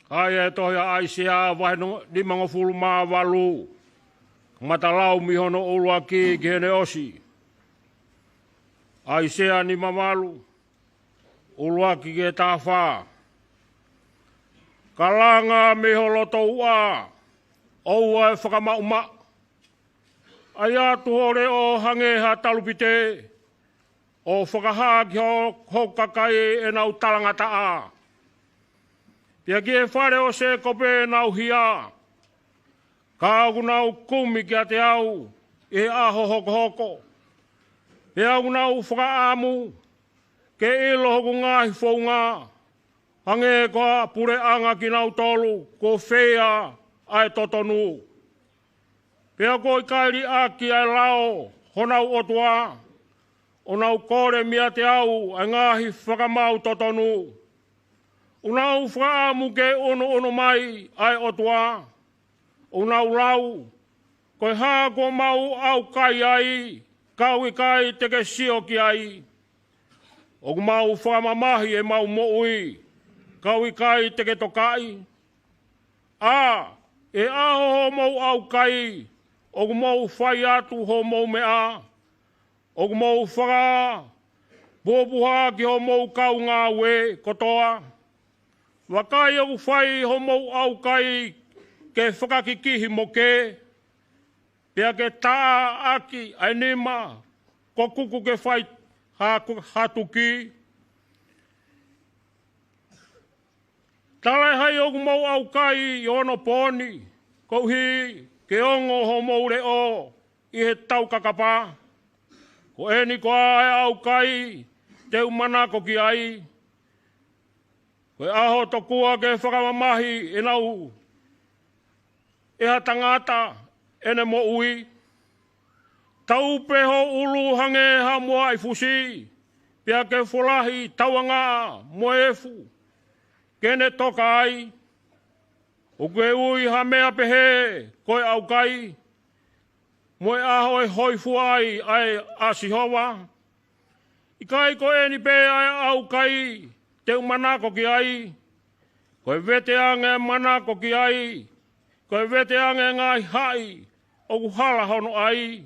ʻa ia ʻe tohi ʻa ʻAisea vahe no-, nimangofulu mā valu, kamata lau mei hono ʻuluaki ki heʻene ʻosi. ʻAisea nimavalu, ʻuluaki ki he taha fā. Ka langa mei ho loto uʻa, ʻoua ʻe fakamaʻumaʻu. ʻAi atu ho leʻo hangē ha talupite, ʻo fakahā ki ho-, hoku kakai ʻenau talangataʻa. Pea ki he fale ʻo Sēkope ʻenau hia, ka ʻoku nau kumi kiate au ʻi he ʻaho hokohoko. Pea ʻoku nau fakaʻamu ke ʻilo hoku ngaahi founga, hangē ko ha puleʻanga kinautolu kuo feia ʻa e totonu. Pea kuo ʻikai liʻaki ʻa e lao honau ʻOtua, ʻo nau kole meiate au ʻa e ngaahi fakamaau totonu. ʻOku nau fakaʻamu ke ʻunuʻunu mai ʻa e ʻOtua, ʻoku nau lau, ko e hā kuo mau ʻaukai ai, ka ʻoku ʻikai te ke sio ki ai? ʻOku mau fakamamahi ʻemau moʻui, ka ʻoku ʻikai te ke tokaʻi? ʻA, ʻi he ʻaho hoʻomou ʻaukai, ʻoku mou fai atu hoʻomou meʻa, ʻoku mou fakapuhapuha ki hoʻomou kau ngāue kotoa. Vakai, ʻoku fai hoʻomou ʻaukai ke fakakikihi moke, pea ke taʻaki ʻa e nima ko kuku ke fai ha, ha tuki. Talaʻehai ʻoku mou ʻaukai ʻi onopooni, koeʻuhi ke ongo hoʻomou leʻo ʻi he taukakapa. Ko eni koā ʻa e ʻaukai te u manako ki ai, ko e ʻaho tokua ke fakamamahi ʻenau, ʻe ha tangata ʻene moʻui? Tau pē ho ʻulu hangē ha muaʻi fusi, pea ke folahi tauangaʻa mo e efu ke ne toka ai. ʻOku ke ui ha meʻa pehē ko e ʻaukai, mo e ʻaho ʻe hōifua ai ʻa e, ʻa Sihova? ʻIkai ko eni pē ʻa e ʻaukai te u manako ki ai? Ko e veteange manako ki ai, ko e veteange ngaahi haʻi ʻoku hala hono ʻai.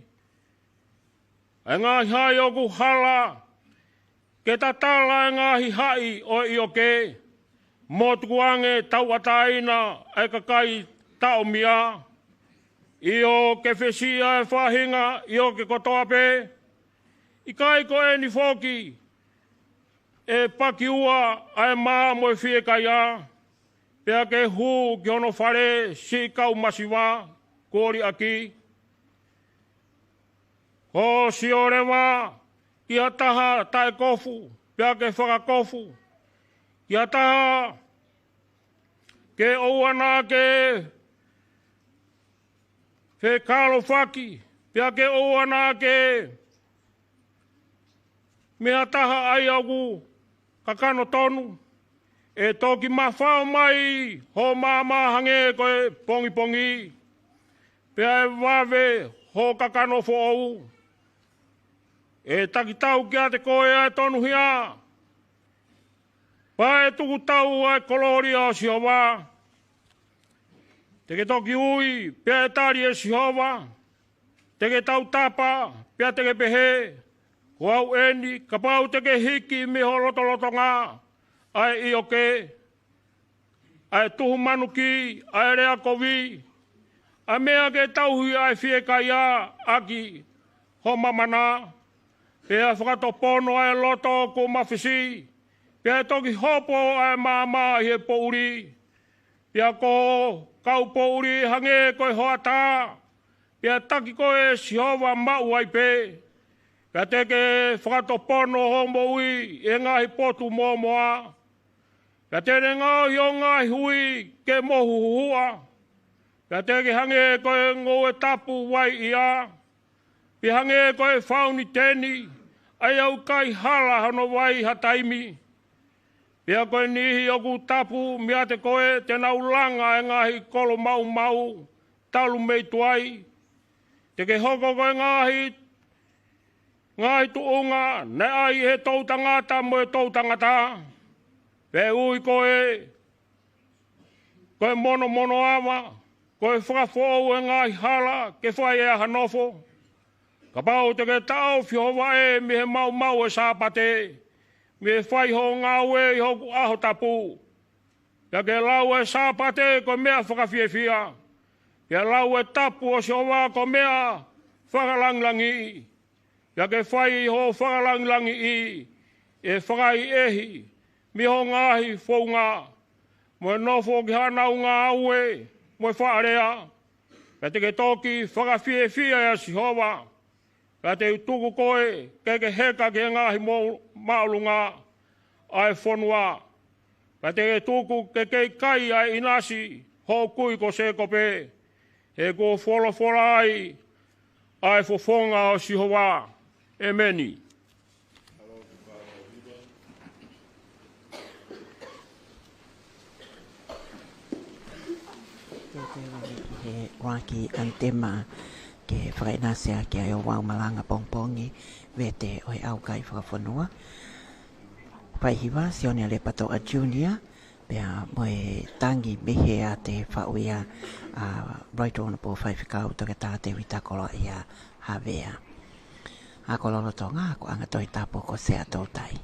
ʻA e ngaahi haʻi ʻoku hala ke tatala ʻa e ngaahi haʻi ʻo e ʻioke, mo tukuange tauʻatāina ʻa e kakai taʻomia. ʻIo, ke fesiʻi ʻa e faʻahinga, ʻio, ke kotoa pē. ʻIkai ko eni foki ʻe pakiua ʻa e mā mo e fiekaia, pea ke hū ki hono fale siʻi kau masiva kuo liʻaki? Ko siʻo leva ki ha taha taʻekofu, pea ke fakakofu; ki ha taha ke ʻoua naʻa ke fekalofaki, pea ke ʻoua naʻa ke meʻa taha ʻa ia ʻoku kakano tonu. ʻE toki mafao mai hoʻo maama hangē ko e pongipongi, pea ʻe vave hoʻo kakano foʻou. ʻE takitau kiate koe ʻa e tonuhia, pea ʻe tuku tau ʻa e kolōlia ʻo Sihova. Te ke toki ui, pea ʻe tali ʻe Sihova. Te ke tautapa, pea te ke pehē, Ko au eni. Kapau te ke hiki mei ho lotolotonga ʻa e ʻioke, ʻa e tuhu manuki, ʻa e lea kovi, ʻa e meʻa ke tauhi ʻa e fiekaia ʻaki ho mamana, pea fakatopono ʻa e loto kuo mafisi, pea ʻe toki hopo ʻa e maama ʻi he poʻuli, pea ko ho kau poʻuli hangē ko e hoʻatā, pea taki koe ʻe Sihova maʻu ai pē. Pea te ke fakatopono hoʻo moʻui ʻi he ngaahi potu mōmoa, pea te ne ngaohi hoʻo ngaahi hui ke mohu huhuʻa. Pea te ke hangē ko e ngoue tapu vai ia, pea hangē ko e fauniteni ʻa ia ʻoku ʻikai hala hono vai ha taimi. Pea ko e niʻihi ʻoku tapu meiate koe te nau langa ʻa e ngaahi kolo maumau talu mei tuai. Te ke hoko ko e ngaahi, ngaahi tuʻunga naʻe ʻai ʻe he toʻutangata mo e toʻutangata. Pea ʻe ui koe ko e monomonoava, ko e fakafoʻou ʻo e ngaahi hala ke fai ʻe ha nofo. Kapau te ke taʻofi ho vaʻe mei he maumau ʻo e Sāpate, mei he fai hoʻo ngāue ʻi hoku ʻaho tapu. Pea ke lau ʻa e Sāpate ko e meʻa fakafiefia, pea lau ʻa e tapu ʻo Sihova ko e meʻa fakalangilangiʻi. Pea ke fai hoʻo fakalangilangiʻi ʻe fakaʻehiʻehi mei ho ngaahi founga, mo e nofo ki haʻanau ngāue mo e faʻa lea. Pea te ke toki fakafiefia ʻia Sihova. Pea te u tuku koe ke ke heka ki he ngaahi mo-, māʻolunga ʻa e fonua. Pea te ke tuku ke kei kai ʻa e ʻinasi hoʻo kui ko Sēkope, he kuo folofola ai ʻa e fofonga ʻo Sihova. ʻEmeni. Ke teu ʻi he ʻuluaki ʻanitema ke fakaʻinasi ʻaki ʻa e ouau malanga pongipongi, Vete ʻo e ʻAukai Fakafonua. Faihiva, Sione Lepatoa Junior, pea mo e tangi mei he ʻa e faʻu ia ʻa Right Honourable Faifekau Toketā Tēvita Koloaʻia Havea. ʻA ko lolotonga, ko ʻAnga Tohi Tapu ko Sea Toutai.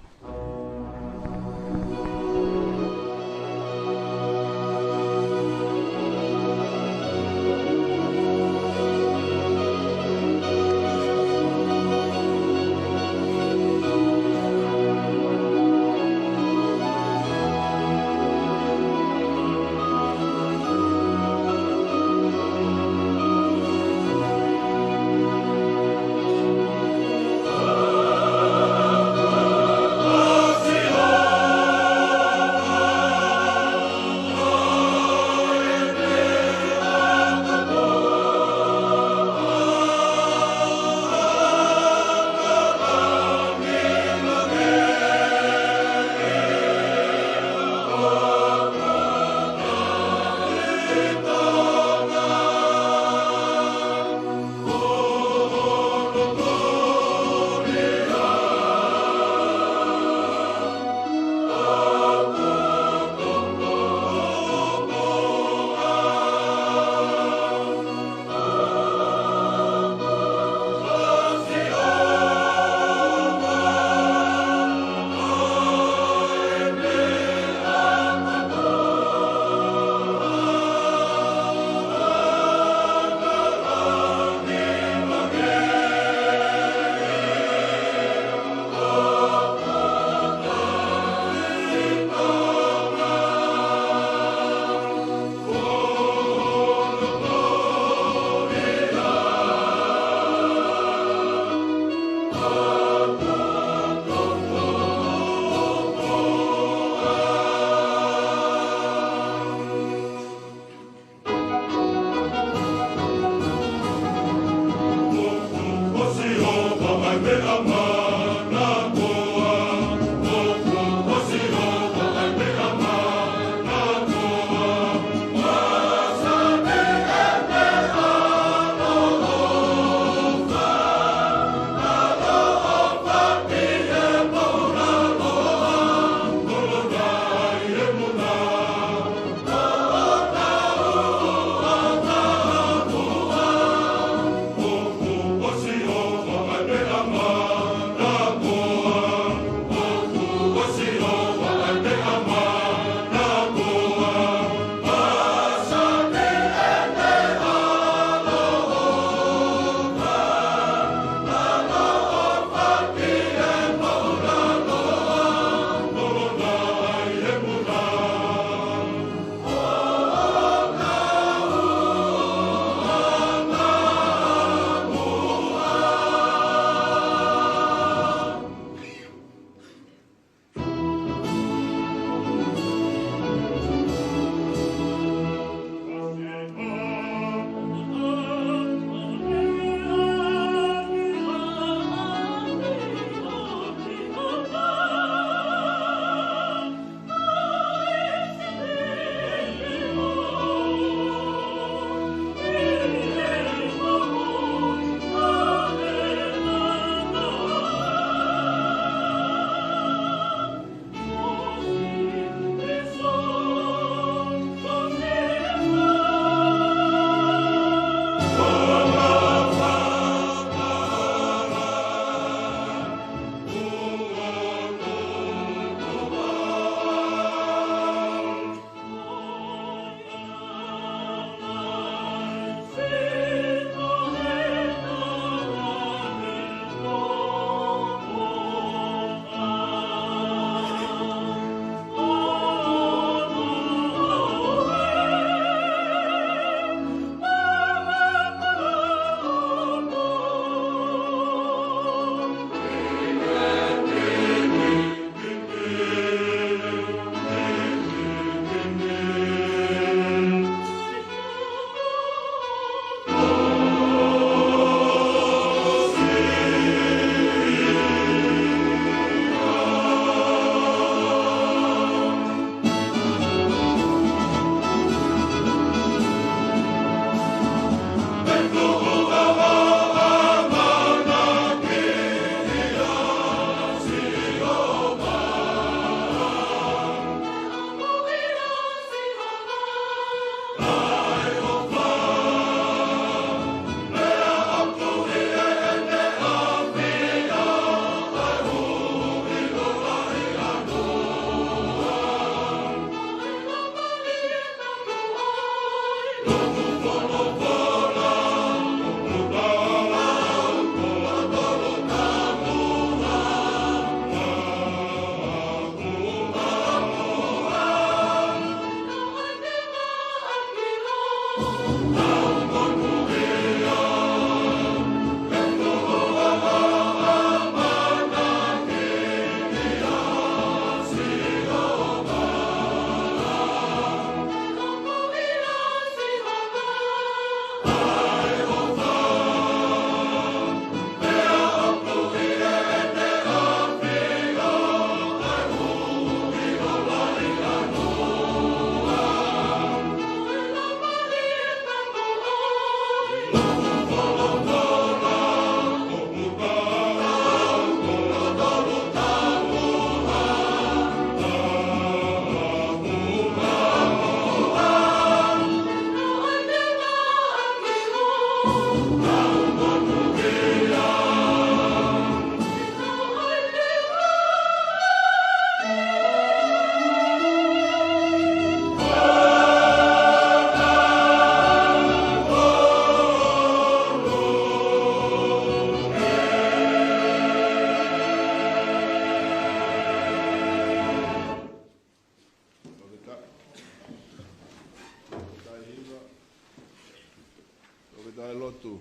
ʻOku tau lotu.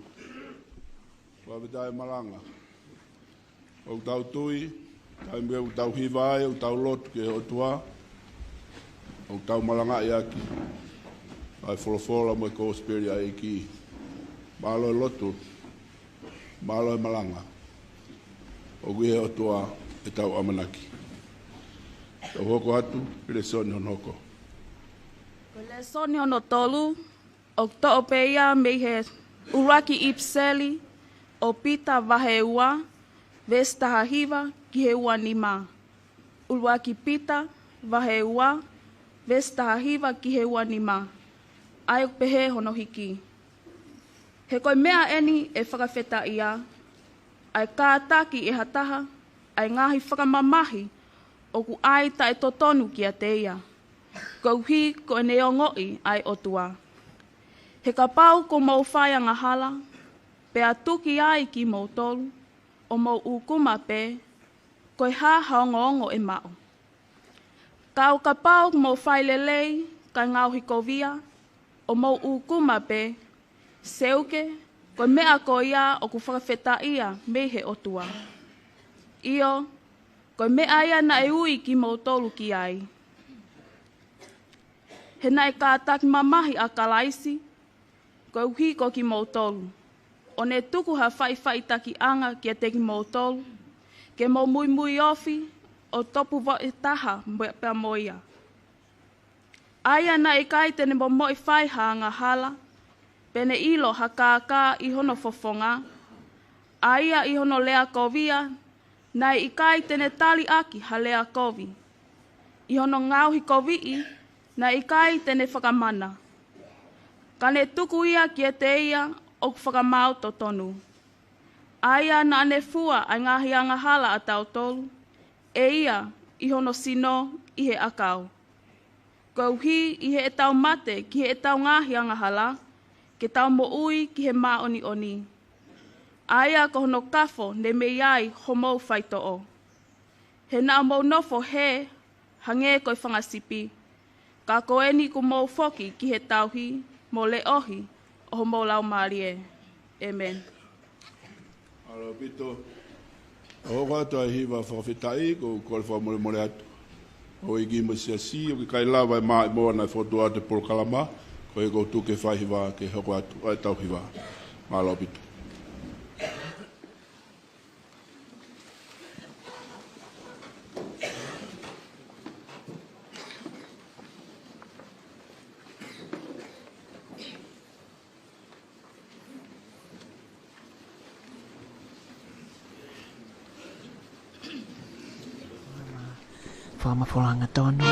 Fakafetaʻi malanga. ʻOku tau tui, taimi ʻoku tau hiva ai, ʻoku tau lotu ki he ʻOtua, ʻoku tau malangaʻi ʻaki ʻa e folofola mo e kosipeli ʻa e ʻEiki. Mālō e lotu, mālō e malanga. ʻOku ʻi he ʻOtua ʻetau ʻamanaki. Tau hoko atu ki he lēsoni hono hoko. Ko e lēsoni hono tolu, ʻoku toʻo pē ia mei he ʻuluaki ʻipiseli ʻo Pita vahe ua, veesi taha hiva ki he ua nima. ʻUluaki Pita, vahe ua, veesi taha hiva ki he ua nima. ʻA ia ʻoku pehē hono hiki. He ko e meʻa eni ʻe fakafetaʻia, ʻa e kātaki ʻe ha taha ʻa e ngaahi fakamamahi ʻoku ʻai taʻetotonu kiate ia, koeʻuhi ko ʻene ongoʻi ʻa e ʻOtua. He kapau kuo mou fai angahala, pea tuki ai kimoutolu, ʻo mou ʻūkuma pē, ko e hā ha ongoongo ʻe maʻu? Ka ʻo kapau kuo mou fai lelei, kae ngaohikovia, ʻo mou ʻūkuma pē, seuke, ko e meʻa ko ia ʻoku fakafetaʻia mei he ʻOtua. ʻIo, ko e meʻa ia naʻe ui kimoutolu ki ai. He naʻe kātaki mamahi ʻa Kalaisi, koeʻuhi ko kimoutolu, ʻo ne tuku ha faʻifaʻitakiʻanga kiate kimoutolu, ke mou muimui ofi ʻo topuvaʻe taha mo, pea mo ia. ʻA ia naʻe ʻikai te ne momoʻi fai ha angahala, pe ne ʻilo ha kākā ʻi hono fofonga, ʻa ia ʻi hono leakovia, naʻe ʻikai te ne tali ʻaki ha lea kovi. ʻI hono ngaohikoviʻi, naʻe ʻikai te ne fakamana. Ka ne tuku ia kiate ia ʻoku fakamaau totonu. ʻA ia naʻa ne fua ʻa e ngaahi angahala ʻatautolu, ʻe ia ʻi hono sino ʻi he ʻakau. Koeʻuhi ʻi heʻetau mate ki heʻetau ngaahi angahala, ke tau moʻui ki he māʻoniʻoni. ʻA ia ko hono kafo ne mei ai homou faitoʻo. He naʻa mou nofo hē hangē ko e fanga sipi. Ka ko eni kuo mou foki ki he tauhi mo leʻohi ʻo homou laumālie. ʻĒmeni. Mālō ʻaupito. ʻOku hoko atu ʻa e hiva fakafetaʻi, ʻoku ou kole fakamolemole atu. ʻOku ʻi ai mo e siasi, ʻoku ʻikai lava ʻe Maʻimoa naʻe fokotuʻu atu e polokalama, ko ia ʻoku ou tuku e fai hiva ke hoko atu ʻa ʻetau hiva. Mālō ʻaupito. Fakamafola hangatonu.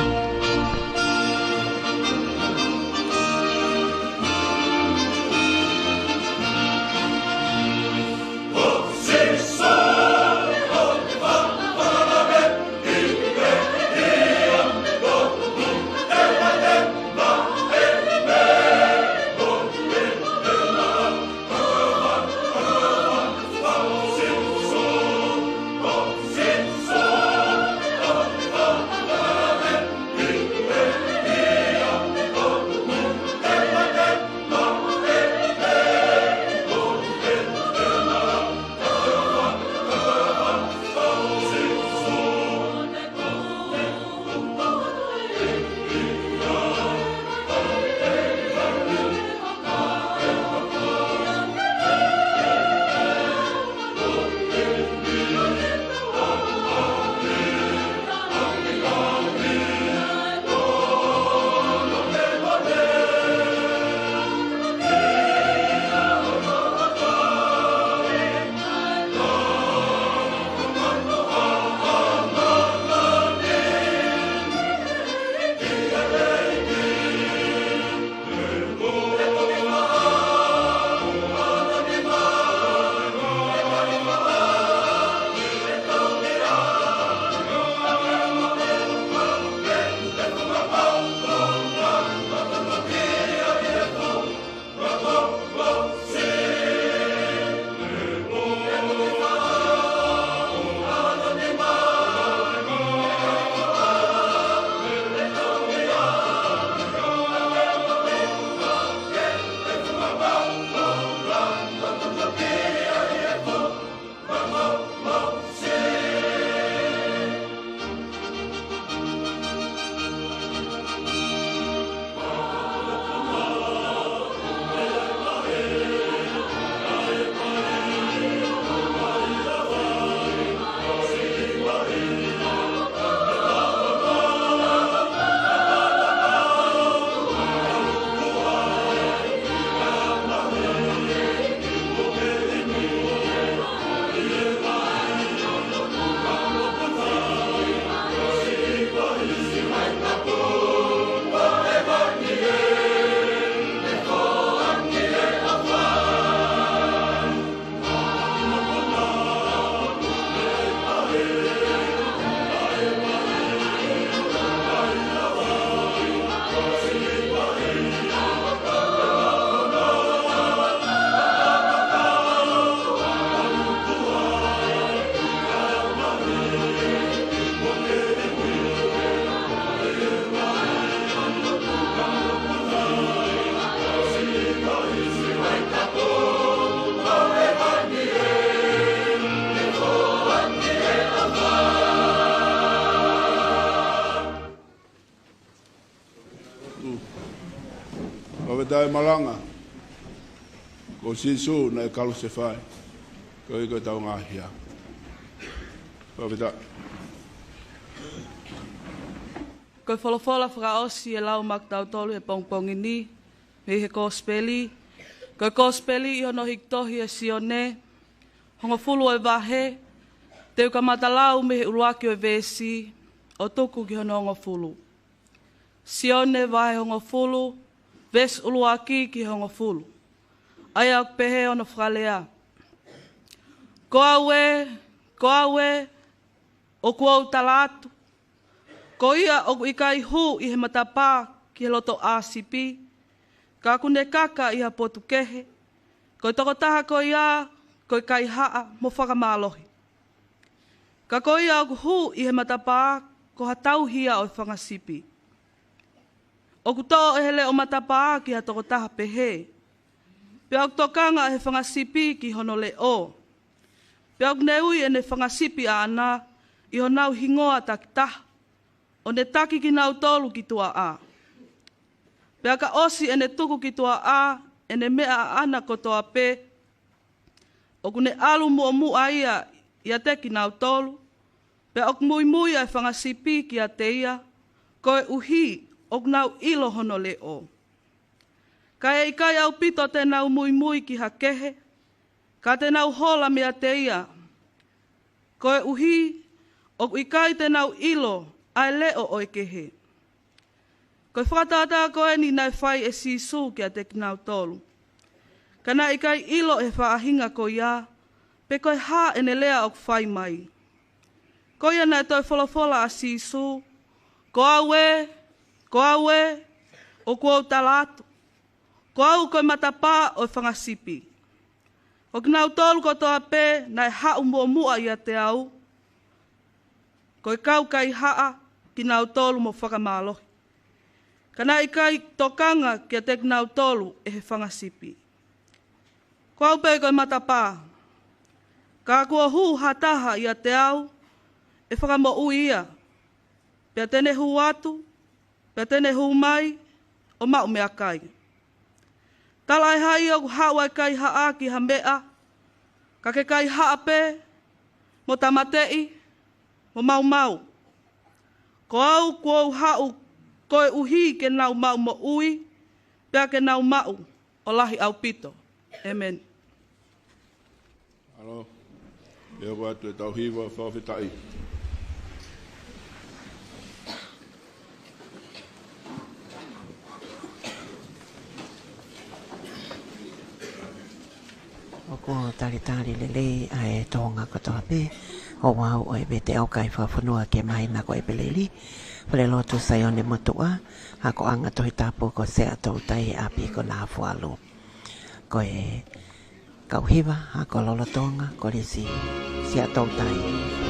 ʻA e malanga, ko Sīsū naʻe kalusefai, ko ia ko ʻetau ngaahi hia. Fakafetaʻi. Ko e folofola fakaʻosi ʻe lau maʻa kitautolu he pongipongi ni, mei he Kosipeli, ko e Kosipeli ʻi hono hiki tohi ʻe Sione, hongofulu ʻo e vahe, te u kamata lau mei he ʻuluaki ʻo e veesi, ʻo tuku ki hono hongofulu. Sione vahe hongofulu, veesi ʻuluaki ki he hongofulu. ʻA ia ʻoku pehē hono fakalea. Ko au ē, ko au ē, ʻoku ou tala atu, ko ia ʻoku ʻikai hū ʻi he matapā ki he loto ʻāsipi, ka ʻoku ne kaka ʻi ha potu kehe, ko e tokotaha ko ia, ko e kaihaʻa mo fakamālohi. Ka ko ia ʻoku hū ʻi he matapā, ko ha tauhi ia ʻo e fanga sipi. ʻOku toʻo ʻe he leʻo matapā ki ha tokotaha pehē. Pea ʻoku tokanga ʻe he fanga sipi ki hono leʻo. Pea ʻoku ne ui ʻene fanga sipi ʻaʻana ʻi honau hingoa takitaha, ʻo ne taki kinautolu ki tuʻa ʻā. Pea ka ʻosi ʻene tuku ki tuʻa ʻā ʻene meʻa ʻaʻana kotoa pē, ʻoku ne ʻalu muʻomuʻa ia ʻiate kinautolu, pea ʻoku muimui ʻa e fanga sipi kiate ia, koeʻuhi ʻoku nau ʻilo hono leʻo. Ka ʻe ʻikai ʻaupito te nau muimui ki ha kehe, ka te nau hola meiate ia, koeʻuhi ʻoku ʻikai te nau ʻilo ʻa e leʻo ʻo e kehe. Ko e fakatātā ko eni naʻe fai ʻe Sīsū kiate kinautolu. Ka naʻe ʻikai ʻilo ʻe he faʻahinga ko ia, pe ko e hā ʻene lea ʻoku fai mai. Ko ia naʻe toe folofola ʻa Sīsū, ko au ē, ko au ē, ʻoku ou tala atu, ko au ko e matapā ʻo e fanga sipi. Ko kinautolu kotoa pē naʻe haʻu muʻomuʻa ʻiate au, ko e kau kaihaʻa kinautolu mo fakamālohi. Ka naʻe ʻikai tokanga kiate kinautolu ʻe he fanga sipi. Ko au pē ko e matapā. Ka kuo hū ha taha ʻiate au, ʻe fakamoʻui ia. Pea te ne hū atu, pea te ne hū mai, ʻo maʻu meʻakai. Talaʻehai ʻoku haʻu ʻa e kaihaʻa ki ha meʻa, ka ke kaihaʻa pē, mo tāmateʻi, mo maumau. Ko au kuo u haʻu koeʻuhi ke nau maʻu moʻui, pea ke nau maʻu ʻo lahi ʻaupito. ʻĒmeni. Mālō. ʻE hoko atu ʻetau hiva fakafetaʻi. ʻOku talitali lelei ʻa e Tonga kotoa pē, ʻo aʻu ʻo e vete ʻo e kau fakafonua ke mahino ko e Pēleli, Falelotu Saione Motuʻa, akoʻanga Tohi Tapu ko Sea Toutai ʻi ʻapi ko Nafualu. Ko e kau hiva, ako lolotonga, Kolisi Sea Toutai.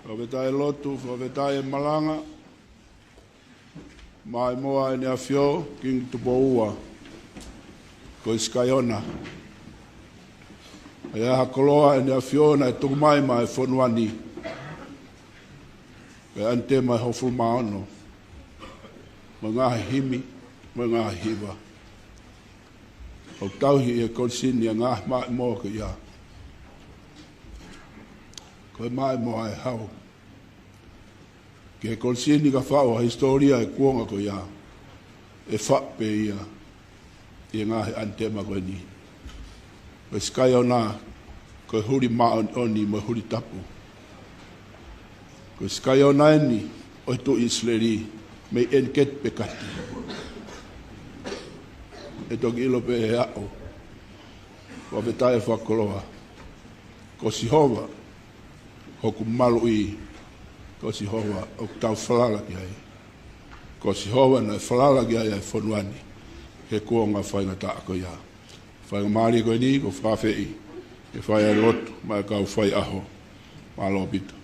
Fakafetaʻi lotu, fakafetaʻi malanga. Maʻimoa ʻEne ʻAfio, Kingi Tupou Ua, ko e Sikaiona. ʻA ia ha koloa ʻEne ʻAfio naʻe tuku mai maʻa e fonua ni. Ko e ʻanitema ʻe hongofulu mā ono. Mo e ngaahi himi, mo e ngaahi hiva. ʻOku tauhi ʻe he Kolisi ni ʻa e ngaahi maʻimoa ko ia. Ko e maʻimoa ʻe hau ki he Kolisi ni ka faʻu ʻa e hisitōlia ʻo e kuonga ko ia, ʻe faʻu pē ia ʻi he ngaahi ʻanitema ko eni. Ko e Sikaiona, ko e huli māʻoniʻoni mo e huli tapu. Ko e Sikaiona eni ʻo e Tuʻi ʻIsileli, mei ʻEniketi Pekati. ʻE toki ʻilo pē ʻe aʻu. Fakafetaʻi fakakoloa. Ko Sihova, Hoku maluʻi, ko Sihova ʻoku tau falala ki ai. Ko Sihova naʻe falala ki ai ʻa e fonua ni he kuonga faingataʻa ko ia. Faingamālie ko eni, ʻoku ou fakaafeʻi ke fai ʻa e lotu maʻa e kau faiʻaho. Mālō ʻaupito.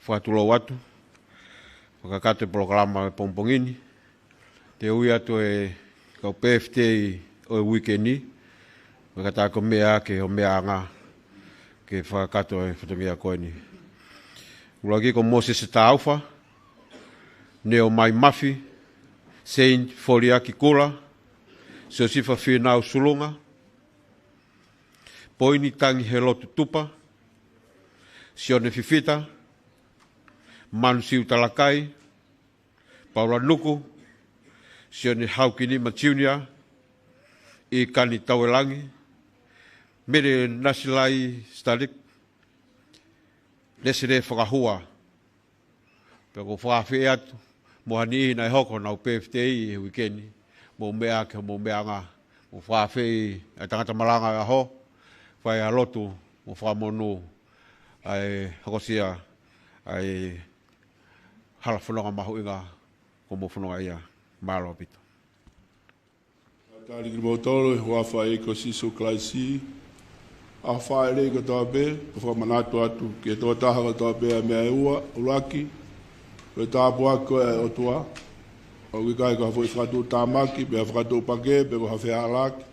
Fakatulou atu. Fakakakato e polokalama ʻo e pongipongi ni. Te u ui atu e kau pēfitei ʻo e uike ni, mo e kātaki ʻo meʻa ʻaki hoʻo meʻaʻanga ke fakakakato e fatongia ko eni. ʻUluaki ko Mōsese Taufa, Neomai Mafi, Saint Foliaki Kula, Siosifa Fīnau Sulunga, Poini Tangihelotu Tupa, Sione Fifita, Manusiu Talakai, Paula Nuku, Sione Haukinima Junior, ʻIkani Tauelangi, Mele Nasilai Stalik, Lesile Fakahua. Pea ʻoku ou fakaafeʻi atu mo ha niʻihi naʻe hoko honau pēfitei he uike ni, mou meʻa ʻaki hoʻomou meʻaʻanga. ʻOku ou fakaafeʻi ʻa e tangata malanga ʻo e ʻaho, fai ʻa e lotu mo fakamonū ʻa e hokosia ʻa e hala fononga mahuʻinga kuo mou fononga ai. Mālō ʻaupito. Talitali kimoutolu ʻi he huafa ʻo Sīsū Kalaisi. ʻA e fāʻeleʻi kotoa pē, ʻoku fakamanatu atu ki he tokotaha kotoa pē ʻa e meʻa ʻe ua. ʻUluaki, ko e tāpuaki ko ē ʻa e ʻOtua. ʻOku ʻikai ko ha foʻi fakatuʻutāmaki, pe ha fakatuʻupakē, pe ko ha fehālaaki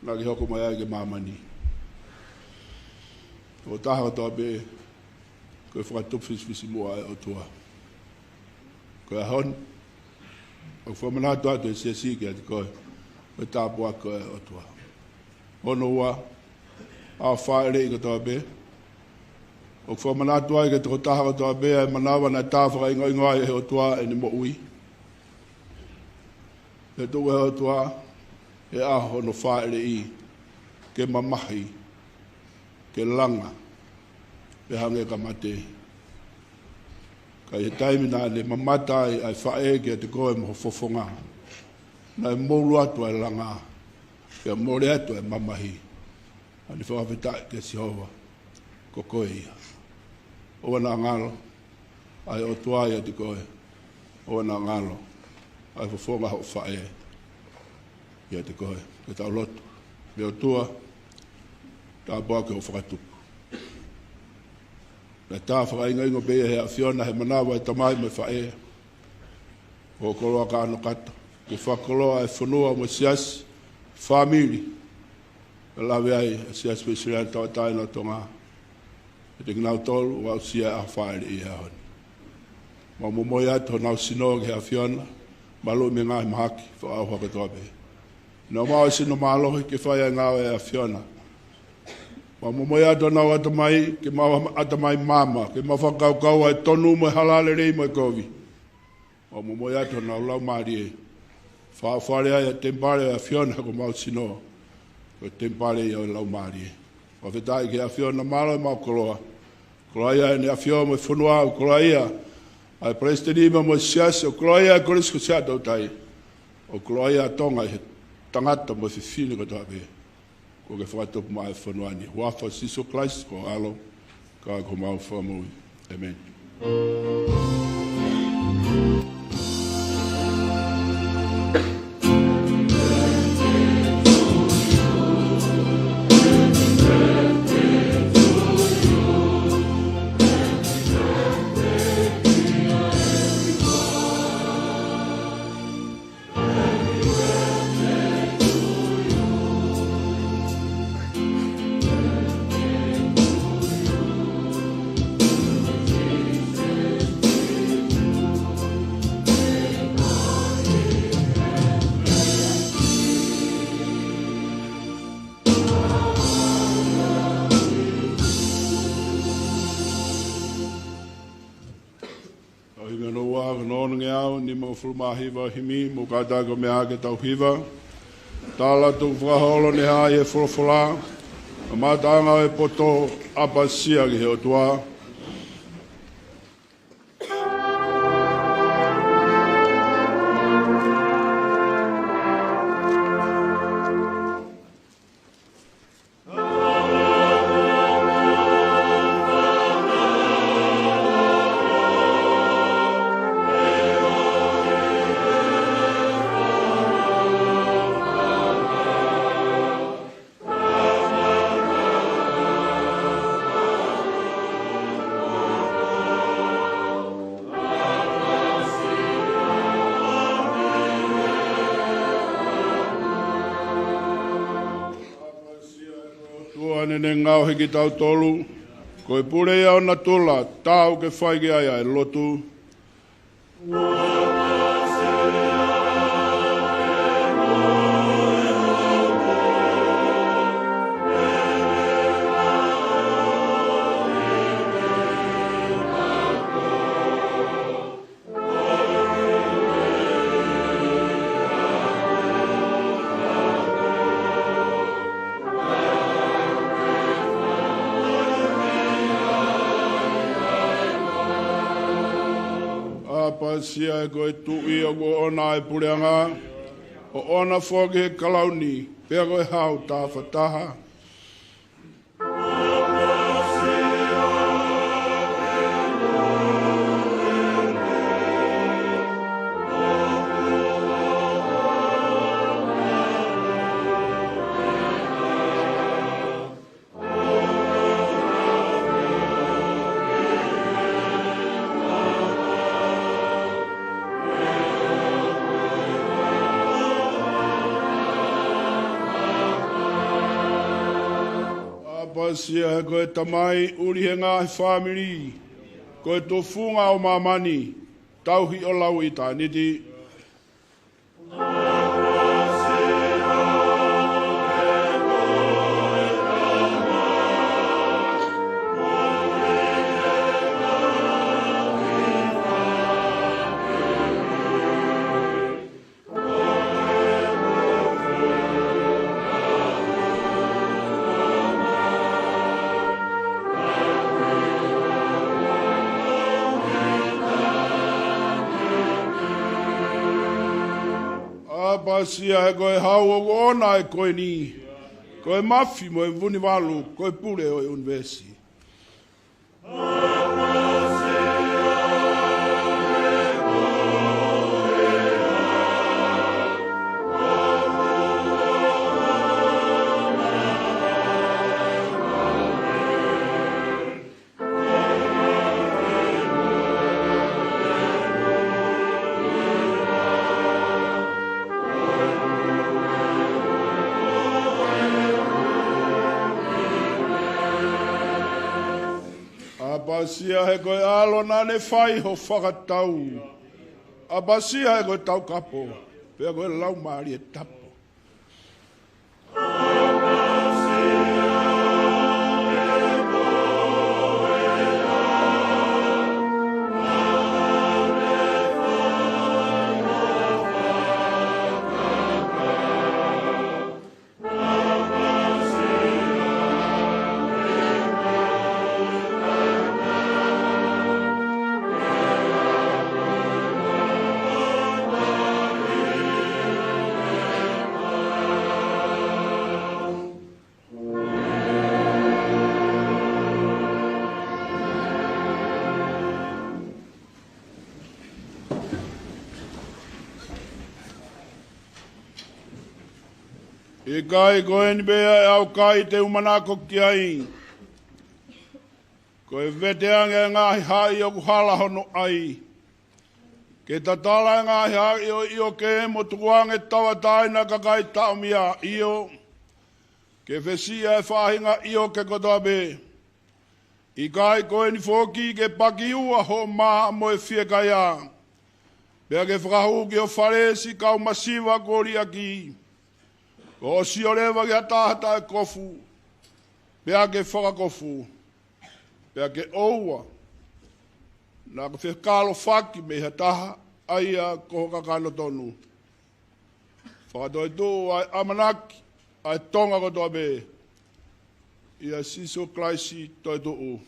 naʻa ke hoko mai ai ki māmani. Tokotaha kotoa pē, ko e fakatupu fisifisimuʻa ʻa e ʻOtua. Ko e ʻaho ni, ʻoku fakamanatu atu ʻe he siasi kiate koe ko e tāpuaki ko ē ʻa e ʻOtua. Hono ua, ʻa e fāʻeleʻi kotoa pē, ʻoku fakamanatu ai ki he tokotaha kotoa pē ʻa e manava naʻe tā fakaʻingoʻingo ai ʻe he ʻOtua ʻene moʻui. Pea tuku ʻe he ʻOtua he ʻaho hono fāʻeleʻi ke mamahi, ke langa, pea hangē ka mate. Ka ʻi he taimi naʻa ne mamata ai ʻa e faʻē kiate koe mo ho fofonga, naʻe molu atu ʻa e langa, pea mole atu ʻa e mamahi. ʻA ia fakafetaʻi kia Sihova, ko koe ia. ʻOua naʻa ngalo ʻa e ʻOtua ʻiate koe, ʻoua naʻa ngalo ʻa e fofonga hoʻo faʻē ʻiate koe. Ke tau lotu. ʻE ʻOtua, tāpuaki hoʻo fakatupu. Naʻe tā fakaʻingoʻingo pē ia ʻe he ʻAfiona he manava ʻo e tamai mo e faʻē. Ko e koloa ka ano kata, ke fakakoloa e fonua mo e siasi, fāmili, ʻe lave ai ʻa e Siasi Uēsiliana Tauʻatāina ʻo Tonga. ʻIate kinautolu ʻoku aʻusia ʻa e fāʻeleʻi he ʻaho ni. Mau momoi atu honau sino ki he ʻAfiona, maluʻi mei he ngaahi mahaki fakaʻauha kotoa pē. Nau maʻu e sino mālohi ke fai ʻa e ngāue ʻa e ʻAfiona. Mau momoi atu honau ʻatamai, ke maʻu ha ʻatamai maama, ke maʻu fakakaukau ʻa e tonu mo e halā lelei mo e kovi. Mau momoi atu honau laumālie. Fakafale ai ʻa e temipale ʻo e ʻAfiona ko homau sino, ko e temipale ia ʻo e laumālie. Fakafetaʻi ki he ʻAfiona, mālō ʻemau koloa. Koloa ia ʻEne ʻAfio mo e fonua, ʻoku koloa ia ʻa e Palesiteni mo e Siasi, ʻoku koloa ia ʻa e Kolisi ko Siaʻatoutai, ʻoku koloa ia ʻa Tonga ʻi he tangata mo e fefine kotoa pē kuo ke fakatupu maʻa e fonua ni. Huafa ʻo Sīsū Kalaisi ko ho ʻAlo, ka ko homau Fakamoʻui. ʻĒmeni. ʻA e himi hono ua, ko hono onongeau nimangofulu mā hiva ʻo e himi, mou kātaki ʻo meʻa ke tau hiva. Tala tukufakaholo ne hā ʻi he folofola, kamataʻanga ʻo e poto, ʻapasia ki he ʻOtua. Neongo ʻene ngaohi kitautolu, ko e pule ia ʻo natula, taau ke fai ki ai ʻa e lotu. ʻApasia he ko e Tuʻi ʻoku ʻoʻona ʻa e puleʻanga, ʻoʻona foki ʻa e kalauni, pea ko e hau tafataha. ʻApasia he ko e Tamai ʻuli he ngaahi fāmili, ko e tufunga ʻo māmani, tauhi ʻo lauʻitāniti. ʻApasia he ko e hau ʻoku ʻoʻona ʻa e koini, ko e mafi mo e vunivalu, ko e pule ʻo e ʻunivēsi. ʻApasia he ko e ʻAlo naʻa ne fai ho fakatau. ʻApasia he ko e Taukapo, pea ko e Laumālie Tapu. ʻIkai ko eni pē ʻa e ʻaukai te u manako ki ai, ko e veteange ʻa e ngaahi haʻi ʻoku hala hono ʻai. Ke tatala ʻa e ngaahi haʻi ʻo e ʻioke mo tukuange tauʻatāina ʻa e kakai taʻomia, ʻio, ke fesiʻi ʻa e faʻahinga ʻioke kotoa pē. ʻIkai ko eni foki ke pakiua hoʻo mā mo e fiekaia, pea ke fakahū ki ho fale siʻi kau masiva kuo liʻaki, ko hoʻo sio leva ki ha taha taʻekofu, pea ke fakakofu, pea ke ʻoua naʻa ke fekalofaki mei ha taha, ʻa ia ko ho kakano tonu. Fakatoetuʻu ʻa e ʻamanaki ʻa e Tonga kotoa pē, ʻia Sīsū Kalaisi toetuʻu.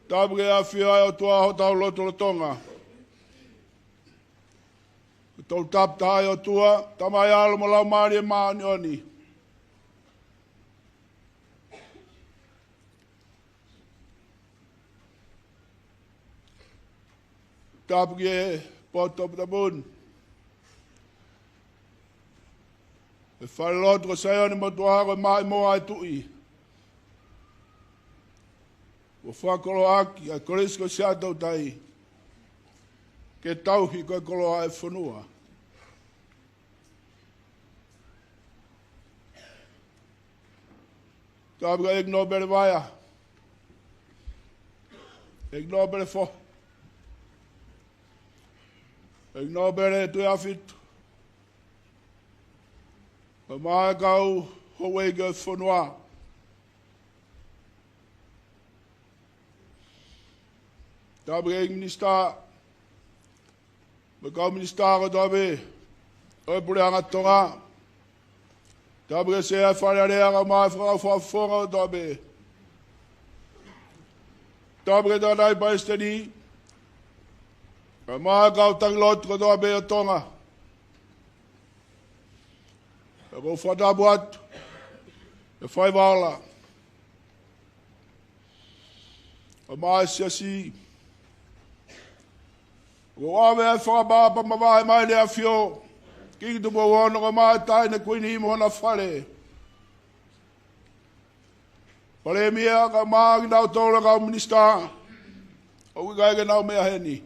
Tapu ke ʻafio ʻa e ʻOtua ʻi hotau lotolotonga. Ko e Tolu Tapu Tahaʻi ʻOtua, Tamai, ʻAlo mo e Laumālie Māʻoniʻoni. Tapu ki he potu toputapu ni. Ko e falelotu ko Saione Motuʻa, ko e maʻimoa ʻa e Tuʻi. Kuo fakakoloaʻaki ʻa e Kolisi ko Siaʻatoutai ke tauhi ko e koloa ʻa e fonua. Tapu ki he ʻEiki Nōpele Vaea, ʻEiki Nōpele Foha, ʻEiki Nōpele Tuʻiʻāfitu, kae ʻumaʻā e kau houʻeiki ʻo e fonua. Tapu ki he ʻEiki Minisitā, mo e kau minisitā kotoa pē ʻo e Puleʻanga Tonga. Tapu ki he Sea ʻo e Fale Alea kae ʻumaʻā e fakafofonga kotoa pē. Tapu ki he Tangataʻeiki Palesiteni, kae ʻumaʻā e kau taki lotu kotoa pē ʻo Tonga. Pea ʻoku ou fakatapu atu ki he faiva ola, kae ʻumaʻā e siasi. ʻOku ʻave ʻa e fakaʻapaʻapa mavahe mai ʻa e ʻAfio, Kingi Tupou Ono, kae ʻumaʻā e Taʻahine Kuini mo hona fale, Palēmia, kae ʻumaʻā kinautolu e kau minisitā ʻoku ʻikai ke nau meʻa heni.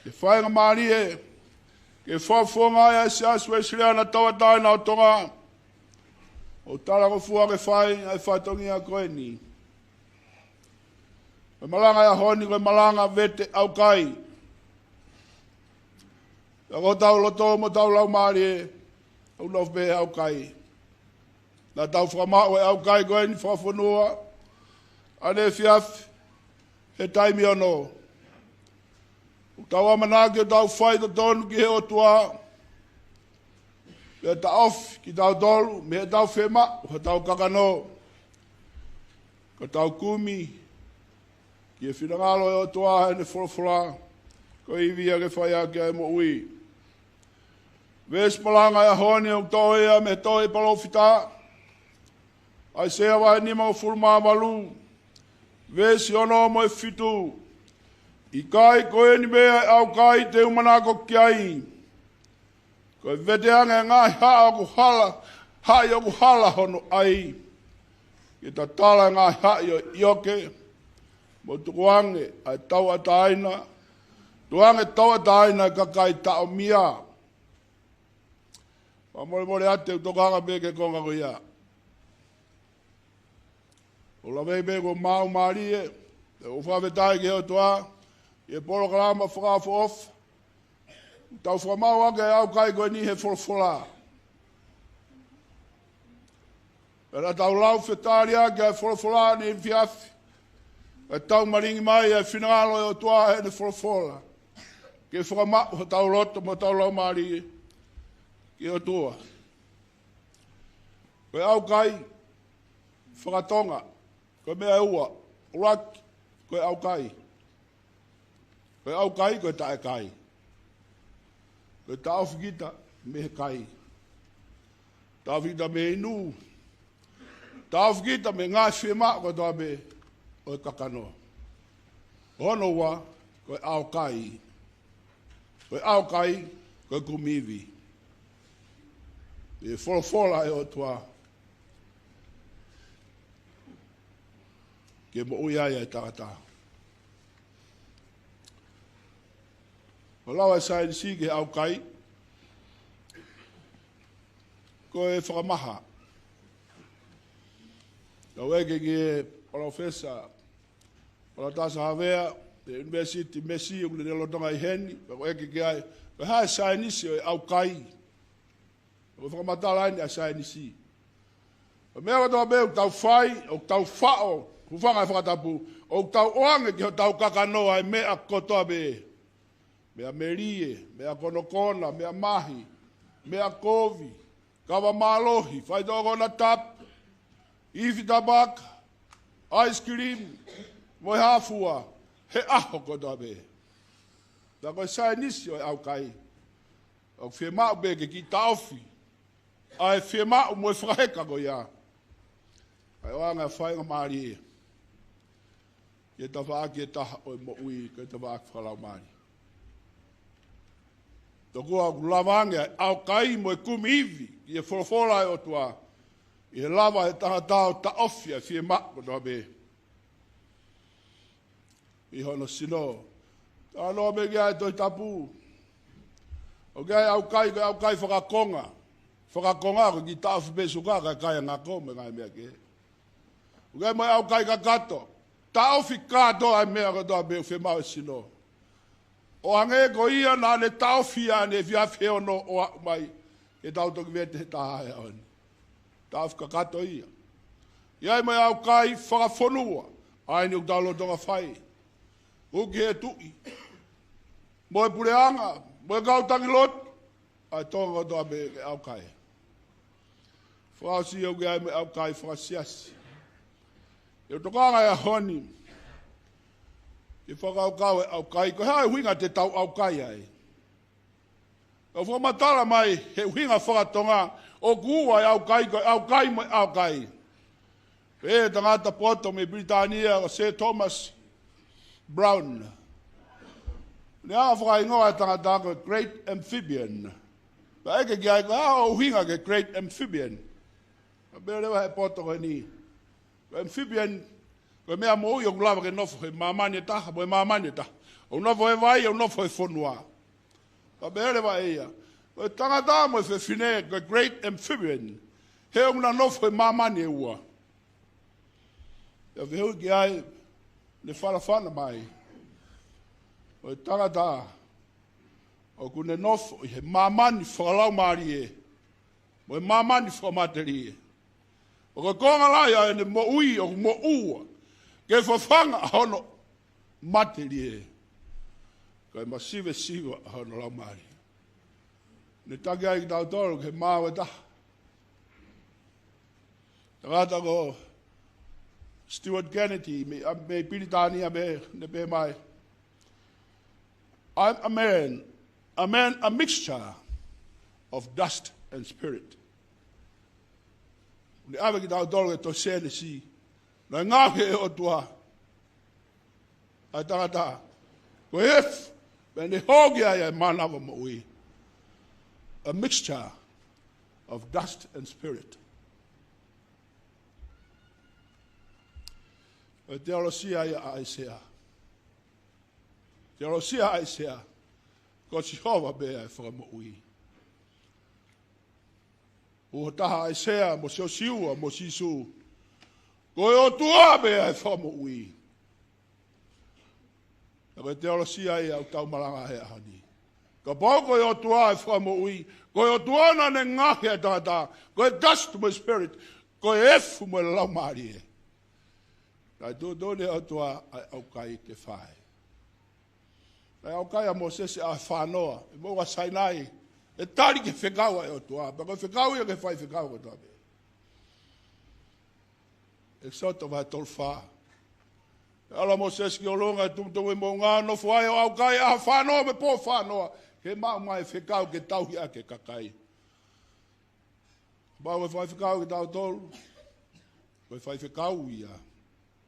Ke faingamālie ke fakafofongaʻi ʻa e Siasi Uēsiliana Tauʻatāina ʻo Tonga, ʻo talangofua ke fai ʻa e fatongia ko eni. Ko e malanga ʻo e ʻaho ni ko e malanga vete ʻaukai. Pea ko hotau loto mo hotau laumālie ʻoku nofo pē he ʻaukai. Naʻa tau fakamaʻu e ʻaukai ko eni fakafonua ʻaneefiafi he taimi ono. ʻOku tau ʻamanaki ʻo tau faitotonu ki he ʻOtua, pea taʻofi kitautolu mei heʻetau fiemaʻu hotau kakano, ka tau kumi ki he finangalo ʻo e ʻOtua ʻi heʻene folofola, ko e ivi ia ke fai ʻaki ʻa e moʻui. Veesi malanga ʻo e ʻaho ni ʻoku toʻo ia mei he tohi ʻa e palōfita ʻAisea vahe nimangofulu mā valu, veesi ono mo e fitu. ʻIkai ko eni meʻa ʻa e ʻaukai te u manako ki ai? Ko e vete ange ʻa e ngaahi haʻa ʻoku hala, haʻi ʻoku hala hono ʻai. Ke tatala ʻa e ngaahi haʻi ʻo ʻIoke, mo tukuange ʻa e tauʻatāina, tukuange tauʻatāina ʻa e kakai taʻomia. Fakamolemole atu, te u tokanga pē ki he konga ko ia. ʻOku ou lave pē ko e maʻu mālie, ʻoku ou fakafetaʻi ki he ʻOtua ʻi he polokalama fakaʻofoʻofa. Tau fakamaʻu ʻaki e ʻaukai ko eni he folofola. Pea naʻa tau lau fetaliaki ʻa e folofola ʻaneefiafi, ʻa e tau malingi mai ʻa e finangalo ʻo e ʻOtua ʻi heʻene folofola, ke fakamaʻu hotau loto mo hotau laumālie ki he ʻOtua. Ko e ʻaukai fakatonga, ko e meʻa ʻe ua. ʻUluaki, ko e ʻaukai. Ko e ʻaukai, ko e taʻekai. Ko e taʻofi kita mei he kai. Taʻofi kita mei he inu. Taʻofi kita mei he ngaahi fiemaʻu kotoa pē ʻo e kakano. Hono ua, ko e ʻaukai. Ko e ʻaukai, ko e kumi ivi ʻi he folofola ʻa e ʻOtua, ke moʻui ai ʻa e tangata. ʻOku lau ʻa e saienisi ki he ʻaukai ko e fakamaha. Tau ʻeke ki he Palōfesa Palatasa Havea, ʻi he ʻUnivēsiti Mesi, ʻoku ne lolotonga ʻi heni, pea ʻoku ʻeke ki ai, ko e hā e saienisi ʻo e ʻaukai? Ko e fakamatala eni ʻa e saienisi. Ko e meʻa kotoa pē ʻoku tau fai, ʻoku tau faʻo, hūfanga he fakatapu, ʻoku tau ʻoange ki hotau kakano ʻa e meʻa kotoa pē. Meʻa melie, meʻa konokona, meʻa mahi, meʻa kovi, kava mālohi, faitoʻo konatapu, ifi tapaka, ice cream, mo e hā fua, he ʻaho kotoa pē. Ka ko e saienisi ʻo e ʻaukai, ʻoku fiemaʻu pē ke kiʻi taʻofi ʻa e fiemaʻu mo e fakaheka ko ia, kae ʻoange ʻa e faingamālie ki he tafaʻaki ʻe taha ʻo e moʻui, ko e tafaʻaki fakalaumālie. Tokua ʻoku lava ange ʻa e ʻaukai mo e kumi ivi ʻi he folofola ʻa e ʻOtua, ʻi he lava ʻe he tangata ʻo taʻofi ʻa e fiemaʻu kotoa pē ʻi hono sino. Talanoa mai ki ai e Tohi Tapu, ʻoku ʻi ai e ʻaukai, ko e ʻaukai fakakonga. Fakakonga ko e kiʻi taʻofi pē suka kae kai ʻa e ngako mo e ngaahi meʻa kehe. ʻOku ʻi ai mo e ʻaukai kakato. Taʻofi kātoa ʻa e meʻa kotoa pē ʻoku fiemaʻu ʻe he sino. ʻO hangē ko ia naʻa ne taʻofi ʻa ʻene efiafi ʻe ono ʻo aʻu mai ke tau toki vete he taha he ʻaho ni. Taʻofi kakato ia. ʻI ai mo e ʻaukai fakafonua. ʻA eni ʻoku tau lolotonga fai. Uki he tuʻi. Mo e puleʻanga, mo e kau taki lotu. ʻA e Tonga kotoa pē ke ʻaukai. Fakaʻosi ʻoku ʻi ai mo e ʻaukai fakasiasi. ʻE u tokanga he ʻaho ni ke fakakaukau e ʻaukai, ko e hā e ʻuhinga te tau ʻaukai ai. Ka u fakamatala mai he ʻuhinga fakatonga ʻoku ua e ʻaukai, ko e ʻaukai mo e ʻaukai. Pehē ʻe he tangata poto mei Pilitānia ko Sir Thomas Browne. Ne hanga fakahingoa e tangata ko e Great Amphibian. Pea ʻeke ki ai ko e hā hoʻo ʻuhinga ki he Great Amphibian. Pea pehē leva ʻe he poto ko eni, ko e amphibian, ko e meʻa moʻui ʻoku lava ke nofo he māmani ʻe taha mo e māmani ʻe taha. ʻOku nofo he vai, ʻoku nofo he fonua. Pea pehē leva ʻe ia, ko e tangata mo e fefine, ko e great amphibian, he ʻoku na nofo he māmani ʻe ua. Pea fehuʻi ki ai, ne fanafana mai, ko e tangata ʻoku ne nofo ʻi he māmani fakalaumālie mo e māmani fakamatelie. Pea ko e konga lahi ʻa ʻene moʻui ʻoku moʻua ke fafanga ʻa hono matelie, kae masivesiva ʻa hono laumālie. Ne taki ai kitautolu ki he maau ʻe taha. Tangata ko Stuart Kennedy mei, mei Pilitānia, ne pehē mai, "I'm a man, a man, a mixture of dust and spirit." Ne ʻave kitautolu ki he tohi Sēnesi, naʻe ngaohi ʻe he ʻOtua ʻa e tangata ko e efu, pea ne hoko ai ʻa e mānava moʻui. A mixture of dust and spirit. Ko e teolosia ia ʻa ʻAisea. Teolosia ʻa ʻAisea, ko Sihova pē ʻa e fakamoʻui. Puha taha ʻAisea mo Siosiua mo Sīsū, ko e ʻOtua pē ʻa e fakamoʻui. Ka ko e teolosia ia ʻoku tau malanga he ʻaho ni. Kapau ko e ʻOtua ʻa e fakamoʻui, ko e ʻOtua naʻa ne ngaohi ʻa e tangata, ko e dust mo e spirit, ko e efu mo e laumālie. Naʻe tuʻutuʻuni ʻe he ʻOtua ʻa e ʻaukai ke fai. Naʻe ʻaukai ʻa Mōsese ʻi he ʻaho fānoa ʻi he moʻunga Sainai, ʻo tali ki he fekau ʻa e ʻOtua. Pea ko e fekau ia ki he faifekau kotoa pē. ʻEkisoto vahe tolu fā. ʻAlu ʻa Mōsese ki ʻolunga ʻi he tumutumu ʻo e moʻunga, nofo ai ʻo ʻaukai ʻi he ʻaho fānoa mo e pō fānoa, ke maʻu mai e fekau ke tauhi ʻaki e kakai. Pea ko e faifekau kitautolu, ko e faifekau ia.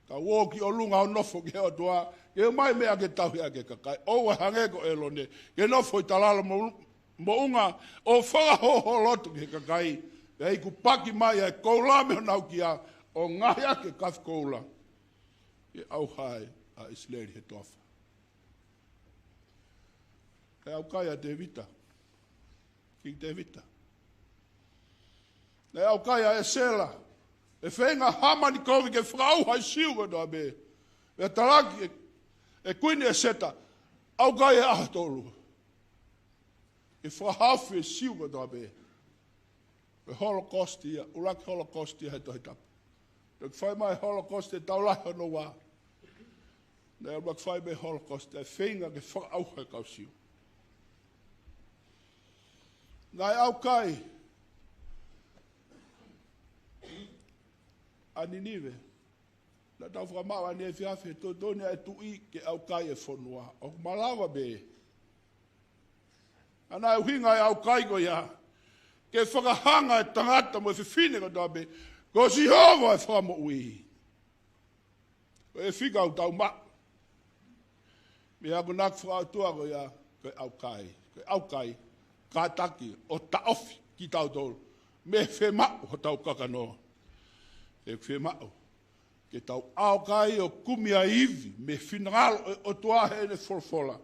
Ka ō ki ʻolunga ʻo nofo ki he ʻOtua, ke ʻomai meʻa ke tauhi ʻaki e kakai. ʻOua ʻe hangē ko ʻĒlone, ke nofo ʻi talalo mo, moʻunga ʻo fakahōhōloto ki he kakai, pea iku paki mai ʻa e koula mei honau kia, ʻo ngaohi ʻaki e kafi koula, ke ʻauha ai ʻa ʻIsileli he toafa. Naʻe ʻaukai ʻa Tēvita, Kingi Tēvita. Naʻe ʻaukai ʻa ʻEsela, ʻe feinga ʻa Hāmani kovi ke fakaʻauha e Siu kotoa pē. Pea talaki ʻe, ʻe Kuini ʻEseta, ʻaukai he ʻaho tolu ke fakahaofi e Siu kotoa pē. Ko e Holocaust ia, ʻuluaki Holocaust ia he Tohi Tapu. Toki fai mai e Holocaust he taʻu lahi hono ua. Naʻe ʻuluaki fai mai e Holocaust, ʻa e feinga ke fakaʻauha e kau Siu. Naʻe ʻaukai ʻa Ninive. Naʻa tau fakamaʻu ʻanenai efiafi he tuʻutuʻuni ʻa e tuʻi ke ʻaukai e fonua. ʻOku malava pē. ʻA ia naʻe ʻuhinga e ʻaukai ko ia ke fakahanga e tangata mo e fefine kotoa pē, ko Sihova e fakamoʻui. Ko e fika ʻoku tau maʻu mei he akonaki fakaʻotua ko ia, ko e ʻaukai. Ko e ʻaukai, kātaki ʻo taʻofi kitautolu mei he fiemaʻu hotau kakano. ʻOku fiemaʻu ke tau ʻaukai ʻo kumi ʻa e ivi mei he finangalo ʻo e ʻOtua heʻene folofola,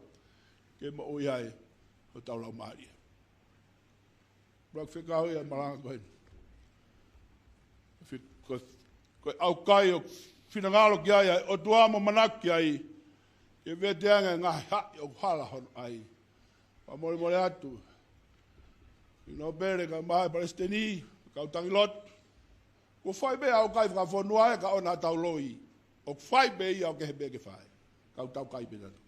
ke moʻui ai hotau laumālie. Pea fekau ia e malanga ko eni. Fi-, ko, ko e ʻaukai ʻoku finangalo ki ai ʻa e ʻOtua mo manako ki ai, ke vete ange e ngaahi haʻi ʻoku hala hono ʻai. Fakamolemole atu. Fili Nōpele kae ʻumaʻā e Palesiteni, kau tangalotu. Kuo fai pē ʻaukai fakafonua ē ka ʻoua naʻa tau loi. ʻOku fai pē ia ʻoku kehe pē ke fai. Ka ʻoku tau kai pē tautolu.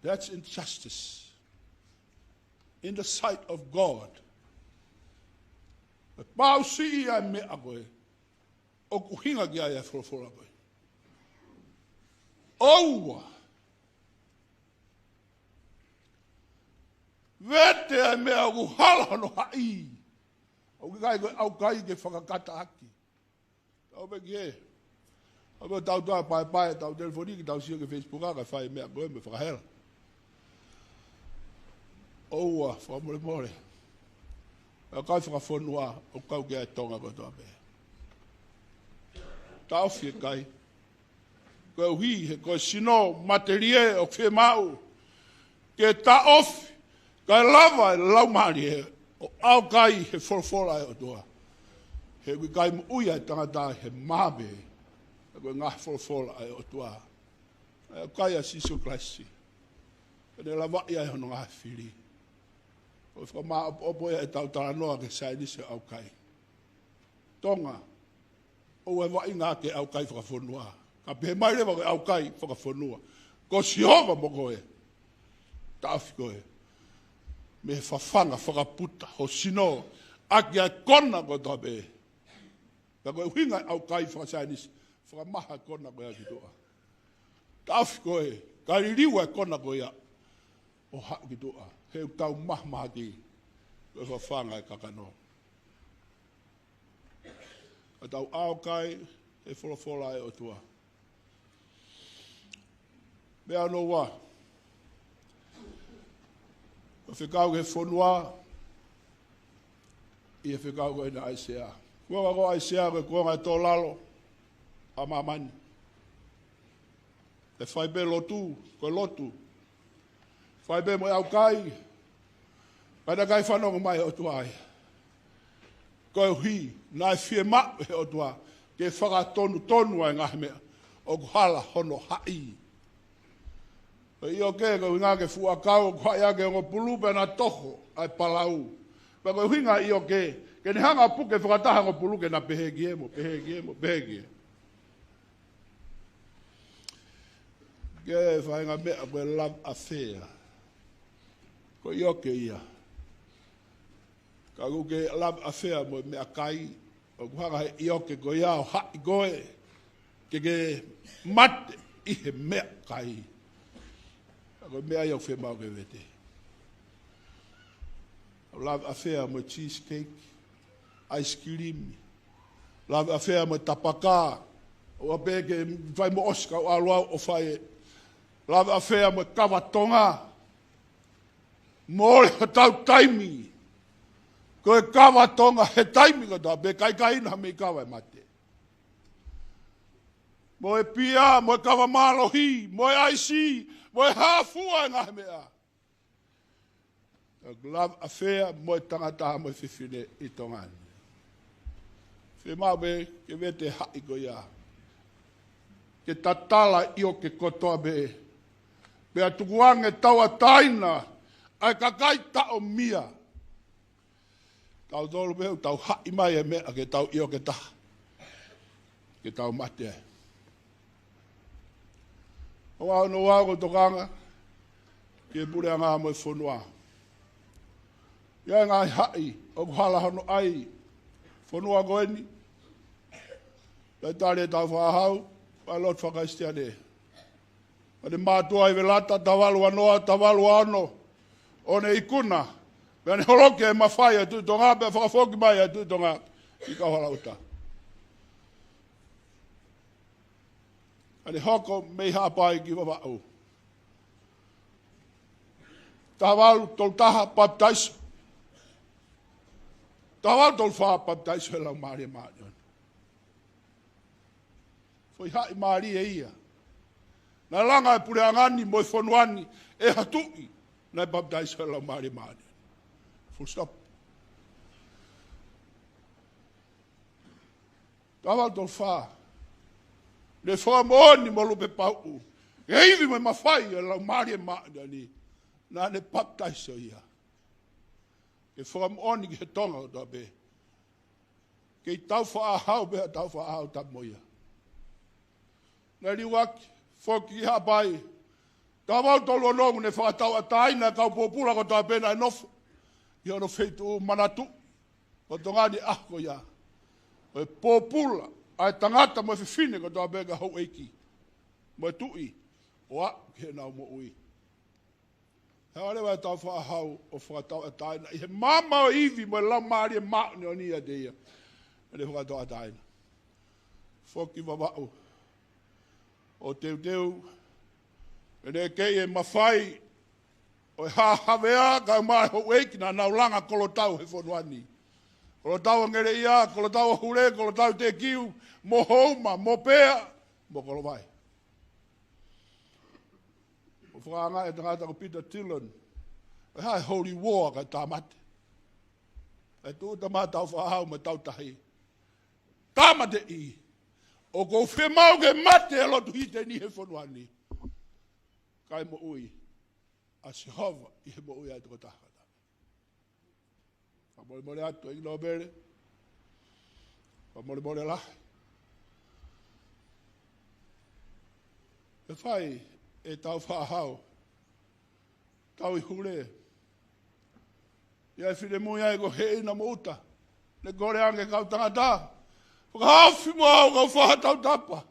That's injustice in the sight of God. Pea ʻosi ia e meʻa ko ē ʻoku ʻuhinga ki ai e folofola ko ē. ʻOua. Vete ʻa e meʻa ʻoku hala hono haʻi. ʻOku ʻikai ko e ʻaukai ke fakakataʻaki. Tau pē ki he. ʻA ko tau toa paepae, tau telefoni ki tau sio ki he Facebook ʻa ka fai e meʻa ko ē mo e fakahela. ʻOua, fakamolemole. ʻA e kai fakafonua, ʻoku kau ki ai e Tonga kotoa pē. Taʻofi e kai. Koeʻuhi he ko e sino matelie ʻoku fiemaʻu ke taʻofi, kae lava e laumālie ʻo ʻaukai he folofola ʻa e ʻOtua. He ʻoku ʻikai moʻui ʻa e tangata he mā pē, ka ko e ngaahi folofola ʻa e ʻOtua. ʻA e ʻaukai ʻa Sīsū Kalaisi. Pea ne lavaʻi ai hono ngaahi fili. ʻOku fakamāʻopoʻopo ia ʻetau talanoa ki he saienisi ʻo e ʻaukai. Tonga, ʻoua ʻe vaʻinga ki he ʻaukai fakafonua. Ka pehē mai leva ko e ʻaukai fakafonua. Ko Sihova mo koe. Taʻofi koe mei he fafanga fakaputa ho sino ʻaki ʻa e kona kotoa pē. Ka ko e ʻuhinga e ʻaukai fakasaienisi, fakamaha e kona ko ia ki tuʻa. Taʻofi koe, kae liliu e kona ko ia ʻo haʻu ki tuʻa. He ʻoku tau mahamahaki, ko e fafanga e kakano. Ka tau ʻaukai he folofola ʻa e ʻOtua. Meʻa hono ua. Ko e fekau ki he fonua, ʻi he fekau ko ena ʻa ʻAisea. Kuonga ko ʻAisea ko e kuonga e tō lalo ʻa māmani. ʻE fai pē lotu, ko e lotu. Fai pē mo e ʻaukai. Ka naʻe ʻikai fanongo mai e ʻOtua ia. Koeʻuhi, naʻe fiemaʻu he ʻOtua ke fakatonutonu ʻa e ngaahi meʻa ʻoku hala hono haʻi. Ko e ʻioke, ko e ʻuhinga ke fuʻu ʻakau, ʻoku haʻi ʻaki e ongo pulu pea na toho ʻa e palau. Pea ko e ʻuhinga ʻioke, ke ne hanga ʻo puke fakataha ongo pulu ke na pehē ki ē mo, pehē ki ē mo, pehē ki ē. Ke faʻahinga meʻa ko e love affair. Ko e ʻioke ia. Ka ʻoku ke love affair mo e meʻakai, ʻoku hanga he ʻioke ko ia ʻo haʻi koe, ke ke mate ʻi he meʻakai. Ka ko e meʻa ia ʻoku fiemaʻu ke vete. Love affair mo e cheesecake, ice cream, love affair mo e tapaka, ʻoua pē ke fai mo ʻosi kau ʻalu au ʻo fai e love affair mo e kava Tonga. Mole hotau taimi. Ko e kava Tonga he taimi kotoa pē, ʻikai ke ʻi ai ha meʻi kava ʻe mate. Mo e pia, mo e kava mālohi, mo e ʻaisi, mo e hā fua e ngaahi meʻa. Love affair mo e tangata mo e fefine ʻi Tonga ni. Fiemaʻu pē ke vete haʻi ko ia. Ke tatala ʻioke kotoa pē. Pea tukuange tauʻatāina ʻa e kakai taʻomia. Tautolu pē ʻoku tau haʻi mai e meʻa ke tau ʻioke taha. Ke tau mate ai. ʻOku ou ʻalu ʻo tokanga ki he puleʻanga mo e fonua. ʻI ai e ngaahi haʻi ʻoku hala hono ʻai fonua ko eni. Pea tali e tau fakahau, ʻa e lotu faka-Kalisitiane. Pea ne mātuʻa ʻi Velata, taha valu ua noa, taha valu ua ono, ʻo ne ikuna, pea ne holoki e mafai ʻa e Tuʻi Tonga, pea fakafoki mai ʻa e Tuʻi Tonga ki Kauhalaʻuta. Pea ne hoko mei Haʻapai ki Vavaʻu. Taha valu tolu taha papitaiso. Taha valu tolu fā papitaiso he Laumālie Māʻoniʻoni. Foʻi haʻi mālie ia. Naʻe langa e puleʻanga ni mo e fonua ni ʻe ha tuʻi naʻe papitaiso he Laumālie Māʻoniʻoni. Full stop. Tau valu tolu fā. Ne fakamoʻoni mo Lupe Pauʻu, ʻa e ivi mo e mafai ʻo e Laumālie Māʻoniʻoni, naʻa ne papitaiso ia ke fakamoʻoni ki he Tonga kotoa pē. Kei Tāufaʻāhau pē ʻa Tāufaʻāhau tapu mo ia. Naʻe liuaki foki ki Haʻapai. Tau valu tolu ono, ne fakatauʻatāina e kau pōpula kotoa pē naʻe nofo ʻi hono feituʻu, manatuʻi ʻo Tonga ni ʻaho ko ia, ʻo e pōpula ʻa e tangata mo e fefine kotoa pē, kau houʻeiki mo e tuʻi, ʻo aʻu ki heʻenau moʻui. He ʻaho leva ʻe Tāufaʻāhau ʻo fakatauʻatāina ʻi he maama ʻo e ivi mo e Laumālie Māʻoniʻoni ʻiate ia. Ne fakatauʻatāina. Foki Vavaʻu ʻo teuteu, ʻene kei e mafai ʻo e hāhavea kae ʻumaʻā e houʻeiki naʻa nau langa kolotau he fonua ni. Kolotau ʻa Ngeleʻia, kolotau ʻa Hule, kolotau Tekiu, mo Houma, mo Pea, mo Kolovai. ʻO fakaangaʻi e tangata ko Peter Dillon, ʻe hā e holy war kae tāmate. ʻE tuʻu tama Tāufaʻāhau mo Tautahi, tāmateʻi. ʻOku ou fiemaʻu ke mate e lotu hiteni he fonua ni, kae moʻui ʻa Sihova ʻi he moʻui ʻa e tokotaha. Fakamolemole atu ʻEiki Nōpele. Fakamolemole lahi. ʻE fai ʻe Tāufaʻāhau, tau ʻi Hule, ʻi ai e finemui ai ko Heʻina mo ʻUta. Ne kole ange e kau tangata, fakahaofi mo au kau faʻa tautapa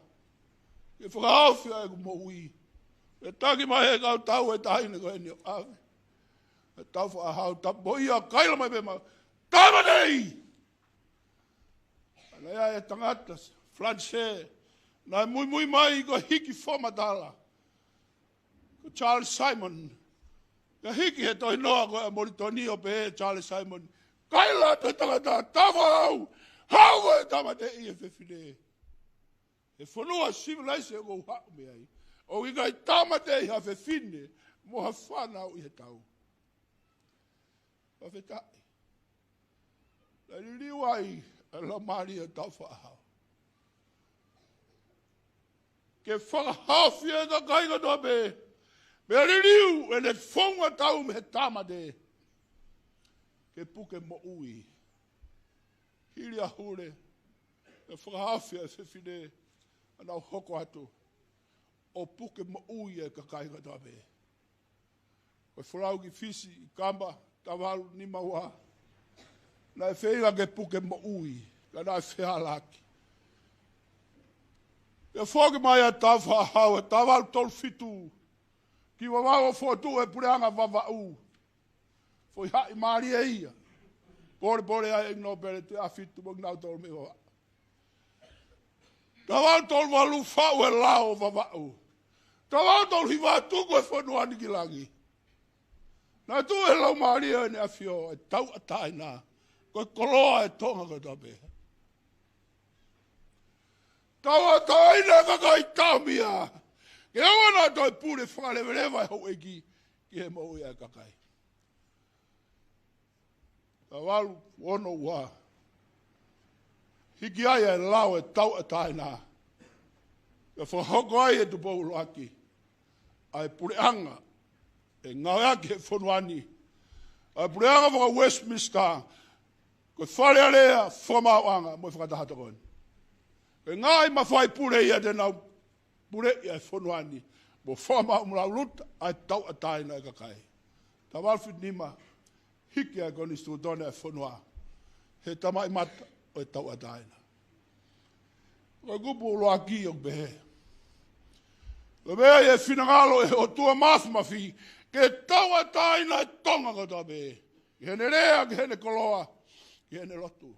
ke fakahaofi ʻa ʻeku moʻui. ʻE taki mai he kau tau e taʻahine ko eni ʻo ʻave. ʻE Tāufaʻāhau tapu mo ia, kaila mai pē mo au, tāmateʻi. Naʻe ʻi ai e tangata Falanisē naʻe muimui mai ko e hiki fakamatala ko Charles Simon. Ka hiki he tohinoa ko ē ʻa Molitoni ʻo pehē ʻe Charles Simon, kaila atu e tangata, Tāufaʻāhau, haʻu koe ʻo tāmateʻi e fefine. He fonua sivilaise ʻoku ou haʻu mei ai, ʻoku ʻikai tāmateʻi ha fefine mo ha fānau ʻi he tau. Fakafetaʻi. Naʻe liliu ai e laumālie ʻo Tāufaʻāhau ke fakahaofi e kakai kotoa pē. Pea liliu ʻene founga tau mei he tāmate ke puke moʻui. Hili ʻa Hule, ʻe fakahaofi e fefine, ʻa nau hoko atu ʻo puke moʻui e kakai kotoa pē. Ko e folau ki Fisi ʻi Kama, tau valu nima ua, naʻe feinga ke puke moʻui, ka naʻe fehālaaki. Pea foki mai ʻa Tāufaʻāhau he tau valu tolu fitu ki Vavaʻu ʻo fokotuʻu e puleʻanga Vavaʻu. Foʻi haʻi mālie ia. Polepole ai ʻEiki Nōpele, Tuʻiʻāfitu mo kinautolu mei Vavaʻu. Tau valu tolu valu, faʻu e lao ʻo Vavaʻu. Tau valu tolu hiva, tuku e fonua ni ki langi. Naʻe tuʻu he Laumālie ʻo ʻEne ʻAfio e tauʻatāina ko e koloa e Tonga kotoa pē. Tauʻatāina e kakai taʻomia ke ʻoua naʻa toe pule fakaleveleva e houʻeiki ki he moʻui ʻa e kakai. Tau valu ono ua, hiki ai e lao e tauʻatāina, pea fakahoko ai ʻe Tupou ʻUluaki ʻa e puleʻanga ʻe ngāueʻaki he fonua ni, ʻa e puleʻanga faka-Westminster, ko e Fale Alea, Fakamaauʻanga mo e Fakataha Tokoni. Ko e ngaahi mafai pule ia te nau puleʻi ʻa e fonua ni mo fakamaʻu mo lauluta ʻa e tauʻatāina e kakai. Tau valu fitu nima, hiki ʻa e konisitūtone ʻa e fonua he tamaʻimata ʻo e tauʻatāina. Ko e kupu ʻuluaki ʻoku pehē: Ko e meʻa ʻi he finangalo ʻo e ʻOtua Māfimafi ke tauʻatāina e Tonga kotoa pē, ki heʻene lea, ki heʻene koloa, ki heʻene lotu.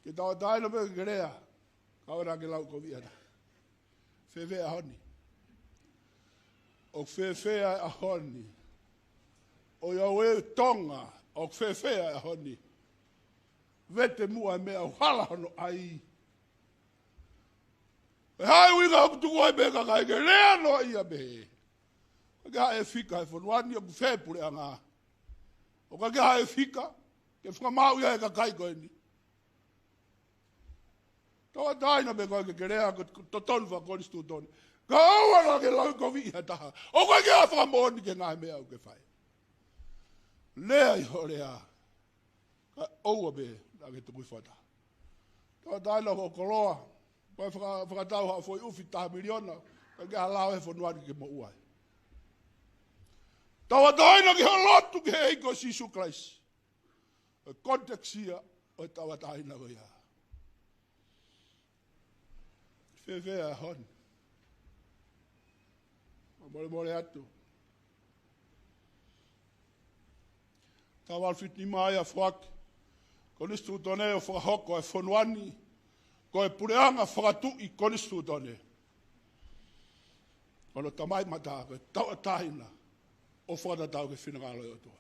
Ke tauʻatāina pē ke lea, ka ʻoua naʻa ke lau kovi ʻana. Fēfē ʻaho ni? ʻOku fēfē ʻa e ʻaho ni? ʻOiauē Tonga, ʻoku fēfē ʻa e ʻaho ni? Vete muʻa e meʻa ʻoku hala hono ʻai. ʻE hai ʻuhinga ʻoku tuku ai pē kakai ke lea noa ia pē? Ke haʻu e fika he fonua ni, ʻoku fē puleʻanga? ʻOku ʻikai ke ʻi ai ha ʻefika ke fakamaʻu ia ʻe he kakai ko eni. Tauʻatāina pē koe ke ke lea ko e totonu fakakonisitūtone. Ka ʻoua naʻa ke lau koviʻi ha taha. ʻOku ʻikai ke ʻi ai ha fakamoʻoni ki he ngaahi meʻa ʻoku ke fai. Lea ʻi hoʻo lea. Ka ʻoua pē naʻa ke tukui fakataha. Tauʻatāina hoʻo koloa. Pea faka-, fakatau ha foʻi ʻufi taha miliona. Ka ke ʻalu ʻi he fonua ni ke moʻua ai. Tauʻatāina ki hoʻo lotu ki he ʻEiki ko Sīsū Kalaisi. Ko e context ia ʻo e tauʻatāina ko ia. Fēfē ʻa e ʻaho ni? Mou molemole atu. Taha valu fitu nima ia foaki. Konisitūtone ʻo fakahoko e fonua ni. Ko e puleʻanga fakatuʻi konisitūtone. Ko hono tamai mata ko e tauʻatāina ʻo fakatatau ki he finangalo ʻo e ʻOtua.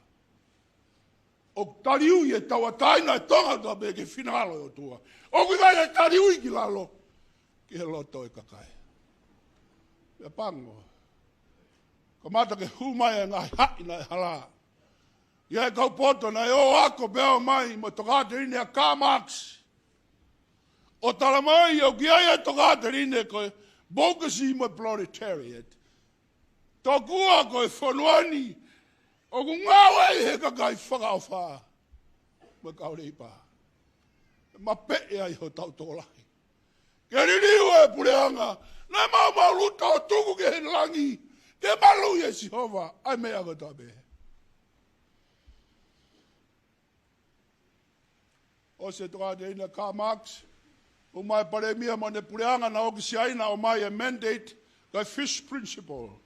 ʻOku taliui e tauʻatāina ʻa Tonga kotoa pē ki he finangalo ʻo e ʻOtua. ʻOku ʻikai ke taliui ki lalo ki he loto ʻo e kakai. Pea pango. Kamata ke hū mai e ngaahi haʻi naʻe hala. ʻI ai e kau poto naʻe ō ako pea ō mai mo e tokāteline ʻa Karl Marx. ʻO tala mai ʻoku ʻi ai e tokāteline ko e burgeoisie mo e proletariat. Tokua ko e fonua ni ʻoku ngāue ai he kakai fakaʻofa mo e kau leipa. Mapeʻe ai hotau tokolahi. Ke liliu e puleʻanga naʻe maumau luta ʻo tuku ki he langi. Ke maluʻi ʻe Sihova ʻa e meʻa kotoa pē. ʻOsi e tokāteline ʻa Karl Marx, ʻomai e palēmia mo ʻene puleʻanga naʻe ō ki Siaina ʻo ʻomai e mandate, ko e first principle.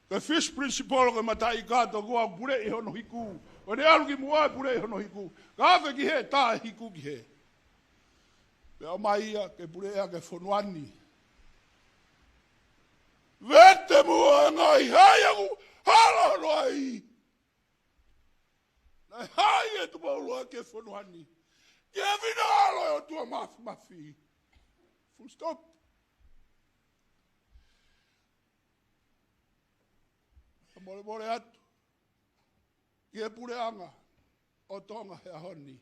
Ko e first principle ko e mataʻi kato, ko e puleʻi hono hiku. Ko ʻene ʻalu ki muʻa e puleʻi hono hiku. Ka afe ki hē, tā e hiku ki hē. Pea ʻomai ia ke puleʻi ʻaki e fonua ni. Vete muʻa e ngaahi haʻi ʻoku hala holo ai. Naʻe haʻi ʻe Tupou ʻUluaki e fonua ni ki he finangalo ʻo e ʻOtua Māfimafi. Full stop. Ka molemole atu ki he puleʻanga ʻo Tonga he ʻaho ni.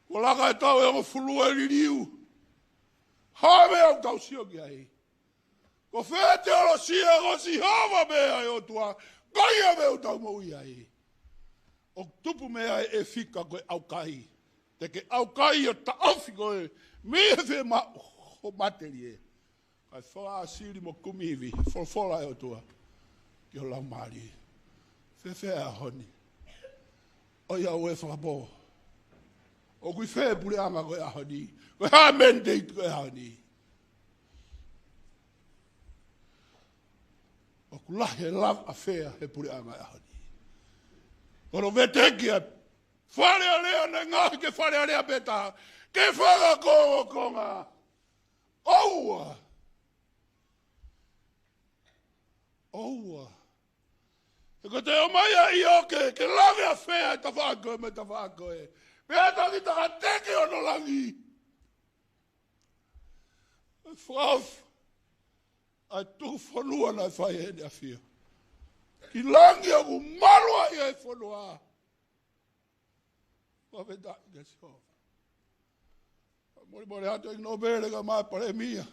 Kuo laka e taʻu ʻe hongofulu e liliu. Hā e meʻa ʻoku tau sio ki ai? Ko fē teolosia? Ko Sihova pē ʻa e ʻOtua, ko ia pē ʻoku tau moʻui ai. ʻOku tupu mei ai e fika ko e ʻaukai. Te ke ʻaukai ʻo taʻofi koe mei he fiemaʻu ʻo e matelie. Kae fakaʻāsili mo kumi ivi, folofola ʻa e ʻOtua ki ho laumālie. Fēfē ʻa e ʻaho ni? ʻOiauē fakapō. ʻOku ʻi fē puleʻanga ko e ʻaho ni? Ko e hā e mandate ko e ʻaho ni? ʻOku lahi e lavaʻafea he puleʻanga ʻaho ni. Ko hono veteki ʻa e Fale Alea naʻe ngaahi ke Fale Alea pē taha ke fakakongokonga. ʻOua. ʻOua. He ko te ʻomai ʻa ʻIoke ke lave ʻafea e tafaʻaki ko ē mo e tafaʻaki ko ē. Pea taki takateki hono langi. Fakaʻofa ʻa e tuku fonua naʻe fai ʻe heʻene ʻafio ki langi ʻoku malu ai e fonua. Fakafetaʻi kia Sihova. Molemole atu e nōpele ka mai palēmia.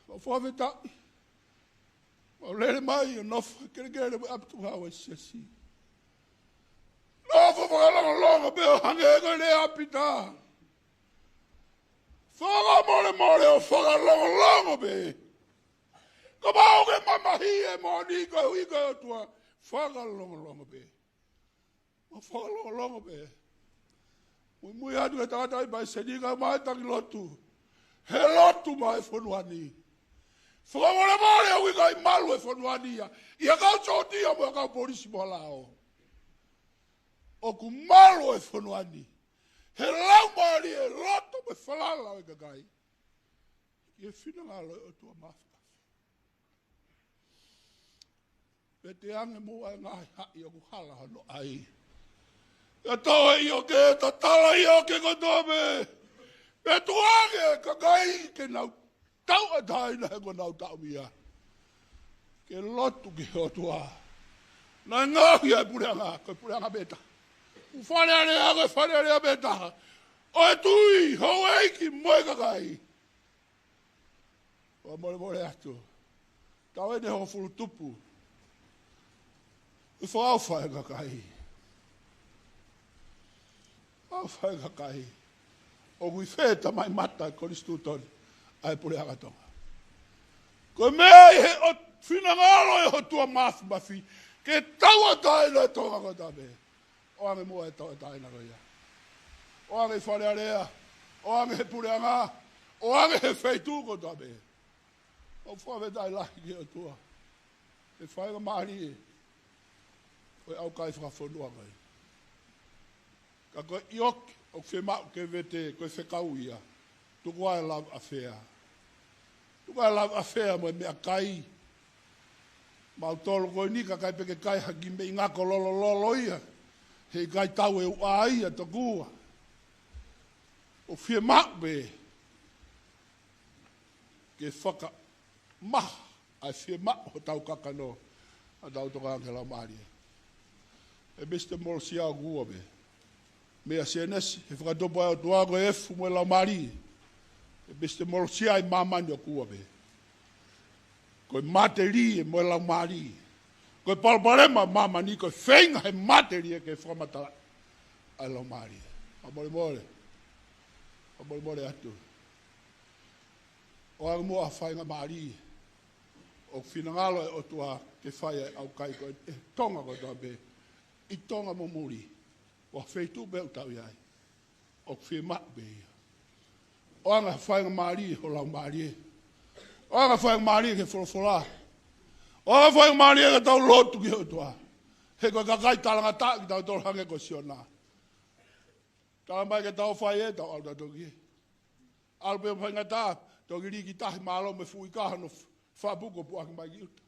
Fakafetaʻi. Mau lele mai ʻo nofo he kelekele mo e ʻapi tukuhau ʻa e siasi. Nofo fakalongolongo pē ʻo hangē ko e lea ʻa Pita. Fakamolemole ʻo fakalongolongo pē. Kapau ʻoku ke mamahi e moʻoni ko e ui ko e ʻOtua, fakalongolongo pē. Mau fakalongolongo pē. Muimui atu ki he tangataʻeiki palesiteni kae ʻomai e taki lotu. He lotu mai e fonua ni. Fakamolemole ʻoku ʻikai malu e fonua ni ia ʻi he kau sōtia mo e kau polisi mo e lao. ʻOku malu e fonua ni he laumālie, loto mo e falala ʻo e kakai ki he finangalo ʻo e ʻOtua Māfimafi. Pea te ange muʻa e ngaahi haʻi ʻoku hala hono ʻai. Pea tau ʻio ke tatala ʻio ke kotoa pē. Pea tuku ange e kakai ke nau tauʻatāina he ko ʻenau taʻomia ke lotu ki he ʻOtua. Naʻe ngaohi ʻa e puleʻanga, ko e puleʻanga pē taha. ʻOku Fale Alea, ko e Fale Alea pē taha. ʻO e tui, houʻeiki mo e kakai. ʻOku ou molemole atu. Tau ʻi he hongofulu tupu. ʻOku fakaʻauha e kakai. ʻAuha e kakai. ʻOku ʻi fē Tamai Mata e Konisitūtone ʻa e Puleʻanga Tonga? Ko e meʻa ʻi he ʻo finangalo e ʻOtua Māfimafi ke tauʻatāina e Tonga kotoa pē. ʻOange muʻa e tauʻatāina ko ia. ʻOange ʻi Fale Alea. ʻOange he puleʻanga. ʻOange he feituʻu kotoa pē. ʻOku fakafetaʻi lahi ki he ʻOtua. He faingamālie ʻo e ʻaukai fakafonua ko ē. Ka ko e ʻioke ʻoku fiemaʻu ke vete ko e fekau ia. Tuku ʻa e love affair. Tuku ʻa e love affair mo e meʻakai. Mautolu ko eni ka ʻikai pē ke kai ha kiʻi meʻi ngako lolololo ia. He ʻikai tau e uʻa ia tokua. ʻOku fiemaʻu pē ke fakamaha ʻa e fiemaʻu hotau kakano, ʻa tau tokanga ki he Laumālie. He ʻEpisitemi Kolosia ʻoku ua pē. Meia Sēnesi, he fakatupu ʻa e ʻOtua ko e efu mo e Laumālie. He ʻEpisitemi Kolosia ʻi māmani ʻoku ua pē. Ko e matelie mo e laumālie. Ko e palopalema ʻa māmani, ko e feinga he matelie ke fakamatalaʻi ʻa e Laumālie. Fakamolemole. Fakamolemole atu. ʻOange muʻa ha faingamālie ʻoku finangalo e ʻOtua ke fai ai e ʻaukai ko ē ʻi Tonga kotoa pē, ʻi Tonga mo muli, ʻo ha feituʻu pē ʻoku tau ʻi ai. ʻOku fiemaʻu pē ia. ʻOange ha faingamālie ho laumālie. ʻOange ha faingamālie ki he folofola. ʻOange ha faingamālie ke tau lotu ki he ʻOtua. He ko e kakai talangataʻa kitautolu hangē ko Siona. Tala mai ke tau fai ē, tau ʻalu tautolu ki hē. ʻAlu pē ʻo faingataʻa, toki lī ki tahi mālō mo e fuʻu ika hono f-, fapuko puʻaki mai ki ʻuta.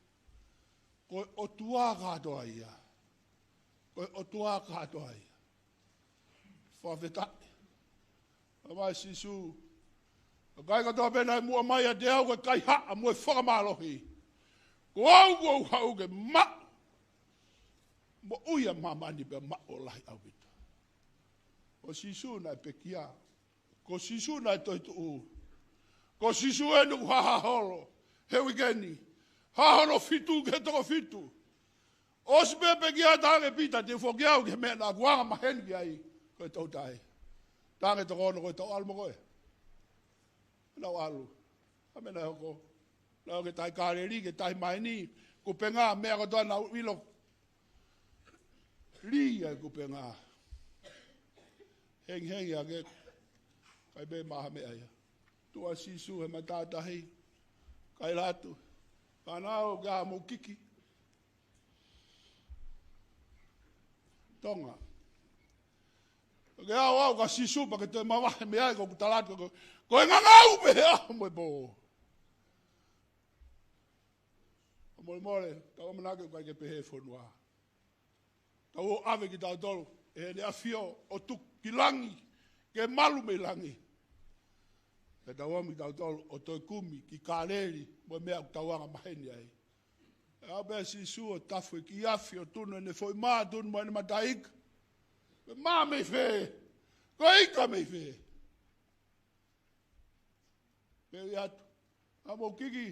Ko e ʻOtua kātoa ia. Ko e ʻOtua kātoa ia. Fakafetaʻi. Tala mai ʻe Sīsū. Kakai kotoa pē naʻe muʻa mai ʻiate au ko e kaihaʻa mo e fakamālohi. Ko au kuo u haʻu ke maʻu. Moʻui ʻa māmani pea maʻu ʻo lahi ʻaupito. Ko Sīsū naʻe pekia. Ko Sīsū naʻe toetuʻu. Ko Sīsū eni ʻoku hāhā holo he uike ni. Hā hono fitu ki he toko fitu. ʻOsi pē pekia, talaange ʻe Pita, te u foki au ki he meʻa naʻa ku anga maheni ki ai, ko e toutai. Talaange toko ono, ko e tau ʻalu mo koe. Naʻa ku ʻalu. ʻA e meʻa naʻe hoko. Naʻa ku ʻi he tahi Kāleli, ki he tahi Maini, kupenga, meʻa kotoa naʻa ku ʻilo. Lī ʻa e kupenga. Hengihengi ake, ʻikai pē maʻu ha meʻa ia. Tuʻu ʻa Sīsū he matātahi, kaila atu. Fānau, ke ʻā mou kiki. Tonga. Ke ʻā ʻo aʻu kia Sīsū pea ke toe mavahe mei ai, ko ʻeku tala atu, ko, ko e ngangau pē he ʻaho mo e pō. Fakamolemole, tau ʻamanaki ʻoku ʻikai ke pehē e fonua. Tau ō ʻave kitautolu ʻe Heʻene ʻAfio ʻo tuku ki langi, ke malu mei langi. Pea tau ō mai kitautolu ʻo toe kumi ki Kāleli, mo e meʻa ʻoku tau anga maheni ai. ʻE aʻu pē ʻa Sīsū ʻo tafu e kiʻi afi ʻo tunu ʻene foʻi mā, tunu mo ʻene mataʻi ika. Ko e mā mei fē? Ko e ika mei fē? Pea ui atu, ʻā mou kiki.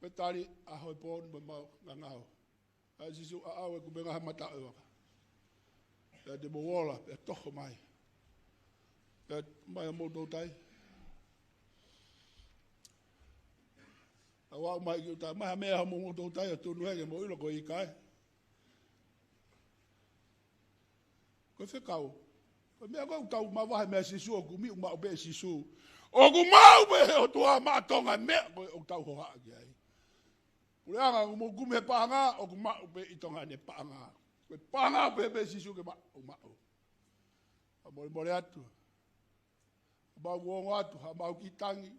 Pea tali ʻaho e pō ni mo e mau ngangau. ʻAi ʻe Sīsū, ʻaʻau e kupenga he mataʻu e vaka. Pea te mou ola, pea toho mai. Pea mai ʻa mou toutai. Tau aʻu mai ki ʻuta, mai ha meʻa ha mou toutai ʻo tunu hē ke mou ʻilo ko e ika ē. Ko e fekau. Ko e meʻa ko ē ʻoku tau mavahe mei ai ʻa Sīsū, ʻoku kumi ʻoku maʻu pē ʻe Sīsū. ʻOku maʻu pē ʻe he ʻOtua maʻa Tonga e meʻa ko ē ʻoku tau hohaʻa ki ai. Puleʻanga ʻoku mou kumi he paʻanga, ʻoku maʻu pē ʻi Tonga ʻene paʻanga. Ko e paʻanga pē pē ʻe Sīsū ke maʻu, ʻoku maʻu. Fakamolemole atu. Mau ongo atu, ha mau kiʻi tangi.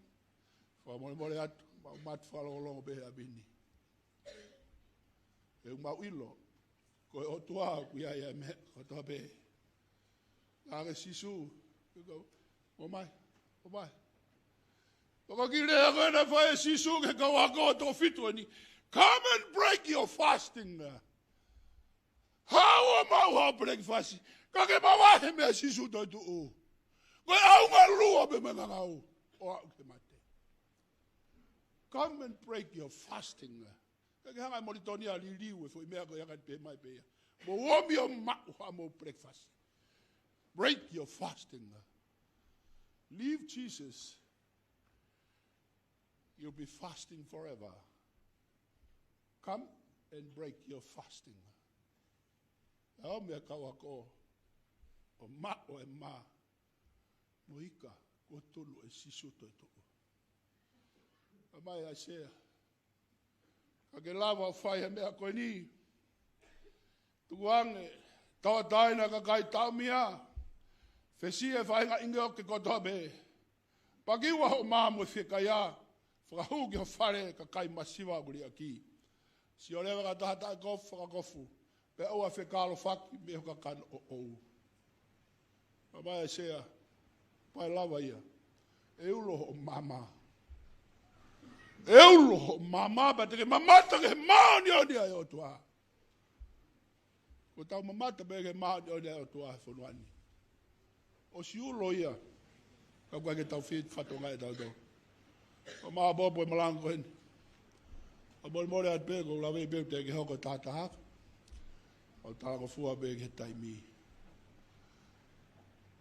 Fakamolemole atu, mau matu fakalongolongo pē he ʻapi ni. He ʻoku mau ʻilo, ko e ʻOtua ʻoku ʻi ai ʻa e meʻa kotoa pē. Talaange ʻe Sīsū, ke kau, ō mai, ō mai. Pea ko e kiʻi lea ko ē naʻe fai ʻe Sīsū ki he kau ako ʻe toko fitu eni. Come and break your fasting. Haʻu ʻo maʻu haʻo breakfast. Ka ke mavahe mei a Sīsū toetuʻu. Ko e ʻaonga lua pē mo e ngangau ʻo aʻu ki he mate. Come and break your fasting. Ka ke hanga ʻe Molitoni ʻo liliu e foʻi meʻa ko ia ka te pehē mai pē ia. Mou omi ʻo maʻu haʻamou breakfast. Break your fasting. Leave Jesus. You'll be fasting forever. Come and break your fasting. ʻAo mei he kau ako ʻo maʻu e mā mo e ika kuo tunu ʻe Sīsū toetuʻu. Ka mai ʻAisea. Ka ke lava ʻo fai e meʻa ko eni. Tukuange, tauʻatāina e kakai taʻomia. Fesi e faʻahinga ʻingoke kotoa pē. Paki ua hoʻo mā mo e fiekaia. Fakahū ki ho fale e kakai masiva ʻoku liʻaki. Sio leva ka taha taʻekofu fakakofu. Pea ʻoua ʻe fekalofaki mei ho kakano ʻoʻou. Ka mai ʻAisea, pea lava ia. ʻE ulo hoʻo maama. ʻE ulo hoʻo maama, pea te ke mamata ki he māʻoniʻoni ʻa e ʻOtua. Ko ʻetau mamata pē ki he māʻoniʻoni ʻa e ʻOtua he fonua ni. ʻOsi ulo ia. Ka ʻoku ʻikai ke tau fie fatongia ʻe tautolu. ʻO maʻopoʻopo e malanga ko eni. ʻOku molemole atu pē, ʻoku ou lave pē ʻoku teʻeki ke hoko e taha taha. ʻOku ou talangofua pē ki he taimi.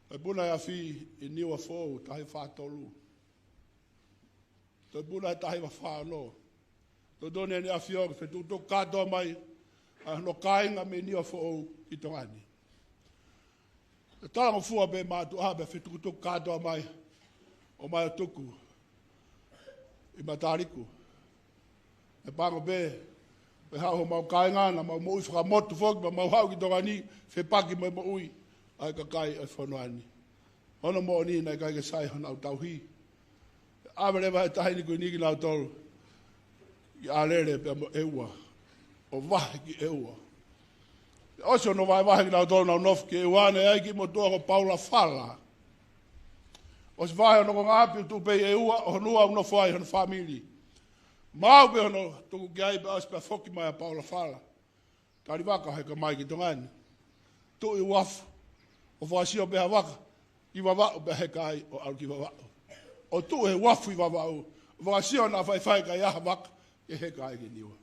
Toe puna e afi ʻi Niua Foʻou, taha fā tolu. Toe puna e taha fā ono. Toe tonu eni ʻa e ʻAfio ke fetukutuku kātoa mai ʻa hono kāinga mei Niua Foʻou ki Tonga ni. Talangofua pē mātuʻa pea fetukutuku kātoa mai ʻo mai ʻo tuku ʻi Mataliku. ʻE pango pē, pea haʻu homau kāinga naʻa mau moʻui fakamotu foki, pea mau haʻu ki Tonga ni, fepaki mo e moʻui ʻa e kakai ʻo e fonua ni. Hono moʻoni naʻe ʻikai ke sai honau tauhi. ʻAve leva e taʻahine ko eni kinautolu ki ʻAlele pea mo ʻEua. ʻO vahe ki ʻEua. ʻOsi hono vahevahe kinautolu nau nofo ki ʻEua, naʻe ʻi ai e kiʻi motuʻa ko Paula Fala. ʻOsi vahe hono konga ʻapi ʻo tuʻu pē ʻi ʻEua, ʻo honua ʻoku nofo ai hono fāmili. Maʻu pē hono tuku ki ai pea ʻosi pea foki mai ʻa Paula Fala. Tali vaka heka mai ki Tonga ni. Tuʻu ʻi uafu. ʻO fakasio pē ha vaka ki Vavaʻu pea heka ai ʻo ʻalu ki Vavaʻu. ʻO tuʻu he uafu ʻi Vavaʻu. ʻO fakasio naʻa faifai ka ʻi ai ha vaka ke heka ai ki Niua.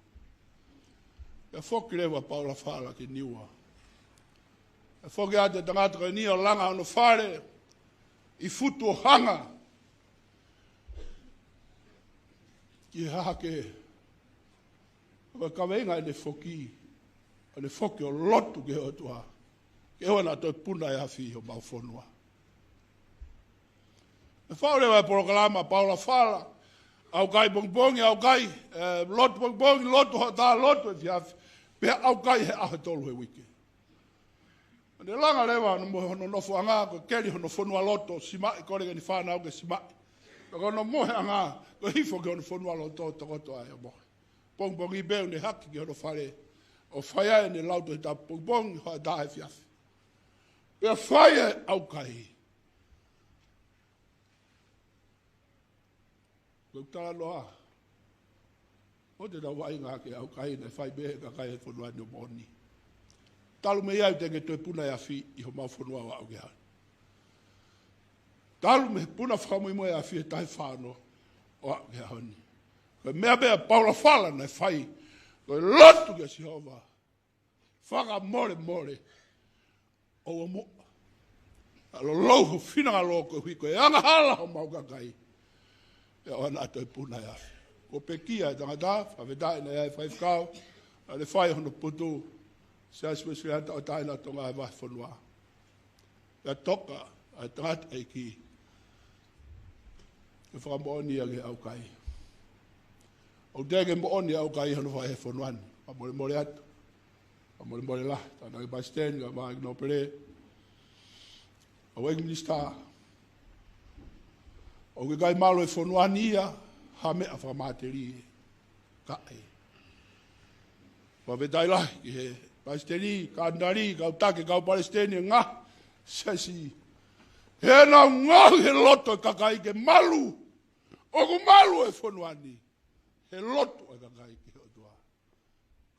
Pea foki leva Paula Fala ki Niua. Pea foki atu e tangata ko eni ʻo langa hono fale ʻi Futuʻohanga. Ki he hahake. Ko e kaveinga ʻene foki, ʻene foki ʻo lotu ki he ʻOtua. Ke ʻoua naʻa toe puna e afi ʻi homau fonua. ʻE faʻu leva e polokalama Paula Fala, ʻaukai pongipongi, ʻaukai, ē, lotu pongipongi, lotu hoʻatā, lotu efiafi. Pea ʻaukai he ʻaho ʻe tolu he uike. Ne langa leva hono mohe hono nofoʻanga, ko e keli hono fonualoto, simaʻi, kole ki heʻene fānau ke simaʻi. Ka ko hono moheʻanga, ko e hifo ki hono fonualoto, tokoto ai ʻo mohe. Pongipongi pē ʻoku ne hake ki hono fale, ʻo fai ai ʻene lau Tohi Tapu pongipongi, hoʻatā, efiafi. Pea fai e ʻaukai. Ko e talanoa. ʻOku te tau vaʻinga ki he ʻaukai naʻe fai mei he kakai ʻo e fonua ni ʻo moʻoni. Talu mei ai teʻeki ke toe puna e afi ʻi homau fonua ʻo aʻu ki he ʻaho ni. Talu mei he puna fakamuimui e afi he taha fā ono ʻo aʻu ki he ʻaho ni. Ko e meʻa pē ʻa Paula Fala naʻe fai. Ko e lotu kia Sihova. Fakamolemole. ʻOua muʻa. ʻAlolou ho finangalo koeʻuhi ko e angahala homau kakai. ʻE ʻoua naʻa toe puna e afi. Ko e pekia e tangata, fakafetaʻi naʻe ʻi ai e faifekau, naʻa ne fai hono putu, Siasi Uēsiliana Tauʻatāina ʻo Tonga he vahefonua. Pea toka ʻa e tangataʻeiki. Ke fakamoʻoni ia ki he ʻaukai. ʻOku teʻeki ke moʻoni e ʻaukai hono fai he fonua ni. Fakamolemole atu. Fakamolemole lahi. Tangataʻeiki Palesiteni, ka mai ki Nōpele. ʻA e ʻEiki Minisitā. ʻOku ʻikai malu e fonua ni ia ha meʻa fakamatelie. Kae. Fakafetaʻi lahi ki he Palesiteni, Katinali, kau taki, kau Palesiteni, ngaahi siasi. He naʻa nau ngaohi he loto e kakai ke malu. ʻOku malu e fonua ni. He loto e kakai ki he ʻOtua.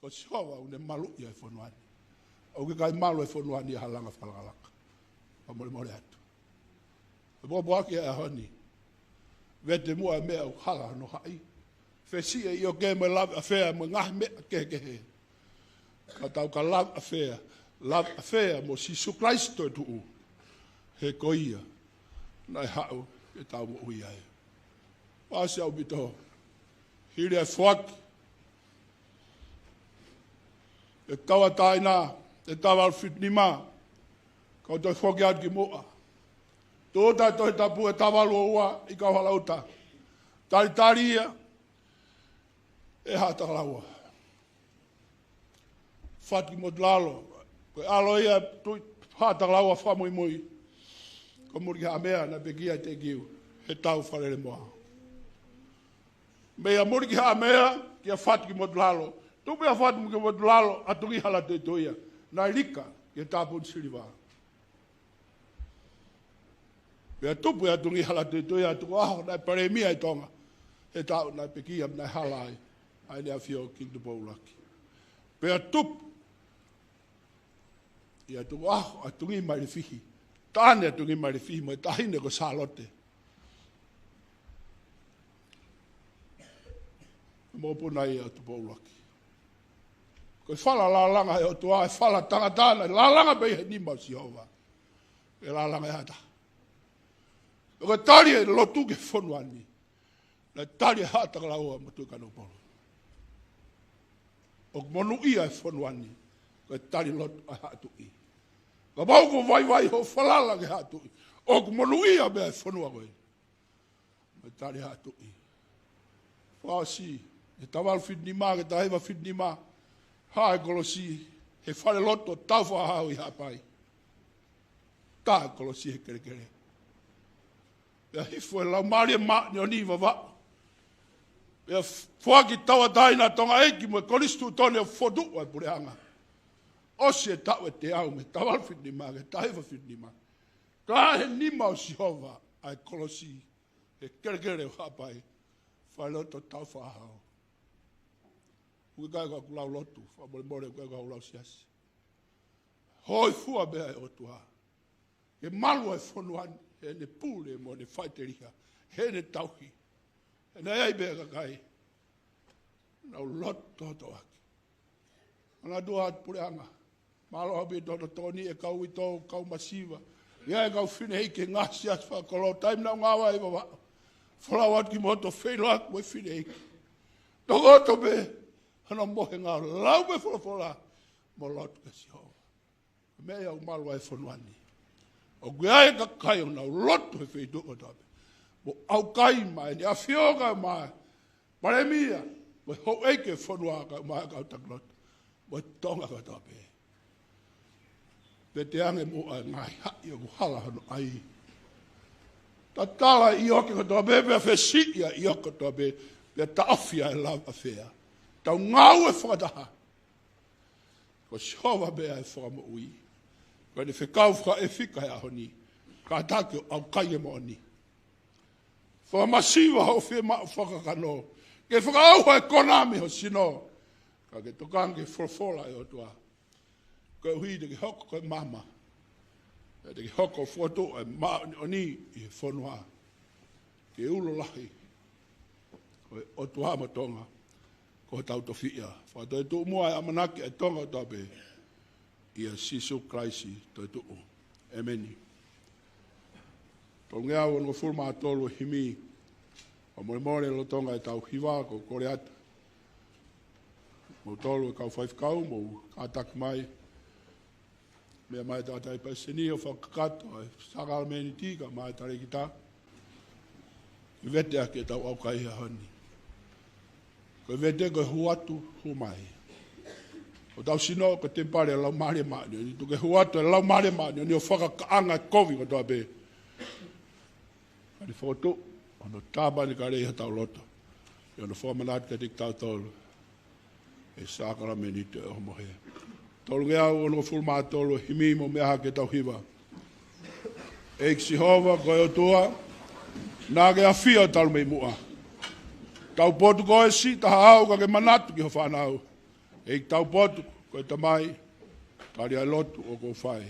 Ko Sihova ʻoku ne maluʻi ʻa e fonua ni. ʻOku ʻikai malu ʻa e fonua ni ʻi ha langa fakalakalaka. Fakamolemole atu. Ko e pōpoaki ʻa e ʻaho ni. Vete muʻa e meʻa ʻoku hala hono haʻi. Fesiʻi e ʻioke mo e laveʻafea mo e ngaahi meʻa kehekehe. Ka tau ka laveʻafea, laveʻafea mo Sīsū Kalaisi toetuʻu. He ko ia naʻe haʻu ke tau moʻui ai. Fakaʻosi ʻaupito. Hili ʻa e foaki ʻe Tauʻatāina ʻe Tavalu fitu nima, kau toe foki atu ki muʻa. Tō ʻa e Tohi Tapu ʻe Tavalu ua ʻi Kauhalaʻuta. Talitali ia ʻe Haʻatakalaua. Fatu ki Motulalo. Ko e ʻalo ia ʻa e Tuʻi Haʻatakalaua fakamuimui. Ko Mulikihaʻamea naʻe pekia ʻe Tekiu he tau Fale Lemoa. Meia Mulikihaʻamea kia Fatu ki Motulalo. Tupu ʻa Fatu ki Motulalo, ʻAtungihala Tuituia. Naʻe lika ki he tāpuni siliva. Pea tupu ʻa ʻAtungihala Tuituia, tuku ʻaho naʻe palēmia ʻi Tonga. He taʻu naʻe pekia, naʻe hala ai ʻa ʻEne ʻAfio Kingi Tupou ʻUluaki. Pea tupu ia, tuku ʻaho ʻa Tungimailefihi. Taʻane ʻa Tungimailefihi mo e taʻahine ko Sālote. Mokopuna ia ʻo Tupou ʻUluaki. Ko e fala lālanga ʻa e ʻOtua, ʻa e fala tangata naʻe lālanga pē ʻi he nima ʻo Sihova. ʻE lālanga ʻe ha taha. Ko e tali ʻa e lotu ki he fonua ni. Naʻe tali ʻe Haʻatakalaua mo Tuʻi Kanokupolu. ʻOku monūʻia e fonua ni. Ko e tali lotu ʻa e Haʻa Tuʻi. Kapau ʻoku vaivai hoʻo falala ki he Haʻa Tuʻi, ʻoku monūʻia pē ʻa e fonua ko ē. Mo e tali Haʻa Tuʻi. Fakaʻosi, ʻe Tavalu fitu nima, ki he taha hiva fitu nima. Haʻu e kolosi he falelotu Taufaʻāhau ʻi Haʻapai. Tā e kolosi he kelekele. Pea hifo e Laumālie Māʻoniʻoni ʻi Vavaʻu. Pea foaki Tauʻatāina Tonga ʻEiki mo e Konisitūtone ʻo fokotuʻu ʻa e puleʻanga. ʻOsi e taʻu ʻe teau mei he Tavalu fitu nima ki he taha hiva fitu nima. Tā he nima ʻo Sihova ʻa e kolosi he kelekele ʻo Haʻapai, falelotu Taufaʻāhau. ʻOku ʻikai ko haku lau lotu, fakamolemole, ʻoku ʻikai ko haku lau siasi. Hōifua pē ʻa e ʻOtua ke malu ʻa e fonua ni heʻene pule mo ʻene faʻiteliha, heʻene tauhi. He naʻe ʻi ai pē kakai naʻa nau loto toʻotoʻo ʻaki. Ana dua atu puleʻanga. Mālō ʻaupito hono tokoniʻi e kau uitou, kau masiva. ʻI ai e kau fineʻeiki he ngaahi siasi fakakolo, taimi naʻa ku ngāue ai ʻi Vavaʻu. Folau atu kimoutolu ʻo feʻiloaki mo e fineʻeiki. Tokoto pē hono mohenga ʻo lau pē folofola mo lotu kia Sihova. Meʻa ia ʻoku malu ai e fonua ni. ʻOku ʻi ai e kakai ʻoku nau lotu he feituʻu kotoa pē. Mo ʻaukai mai ʻEne ʻAfio kae ʻumaʻā e Palēmia, mo e houʻeiki e fonua kae ʻumaʻā e kau taki lotu, mo e Tonga kotoa pē. Pea te ange muʻa e ngaahi haʻi ʻoku hala hono ʻai. Tatala e ʻioke kotoa pē, pea fesiʻi ʻa e ʻioke kotoa pē, pea taʻofi ʻa e laveʻafea. Tau ngāue fakataha. Ko Sihova pē ʻa e fakamoʻui. Ko ʻene fekau fakaʻefika he ʻaho ni. Kātaki ʻo ʻaukai e moʻoni. Fakamasiva hoʻo fiemaʻu fakakakano. Ke fakaʻauha e konā mei ho sino. Ka ke tokanga ki he folofola ʻa e ʻOtua. Koeʻuhi te ke hoko ko e maama. Pea te ke hoko ʻo fokotuʻu e māʻoniʻoni ʻi he fonua. Ke ulo lahi ko e ʻOtua mo Tonga, ko hotau tofiʻa. Fakatoetuʻu muʻa e ʻamanaki ʻa e Tonga kotoa pē, ʻia Sīsū Kalaisi toetuʻu. ʻEmeni. Tolungeau onongofulu mā tolu e himi. Fakamolemole lolotonga ʻetau hiva, ʻoku ou kole atu, moutolu e kau faifekau, mou kātaki mai. Meʻa mai e tangataʻeiki palesiteni ʻo fakakakato ʻa e sākalamēniti kae ʻumaʻā e talēkita. Ke vete ʻaki ʻetau ʻaukai he ʻaho ni. Ko e vete ko e hū atu, hū mai. Hotau sino ko e temipale ʻo e Laumālie Māʻoniʻoni. Tuku ke hū atu e Laumālie Māʻoniʻoni ʻo fakakaʻanga e kovi kotoa pē. Kae fokotuʻu hono tāpanekale ʻi hotau loto. ʻI hono fakamanatu kiate kitautolu e sākalamēniti ʻo e ʻohomohe. Tolungeau onongofulu mā tolu e himi, mou meʻa hake ʻetau hiva. ʻEiki Sihova ko e ʻOtua, naʻa ke ʻafio talu mei muʻa. Taupotu koe siʻi taha ʻaho ka ke manatu ki ho fānau. ʻEiki Taupotu, ko e Tamai, tali ʻa e lotu ʻoku ou fai.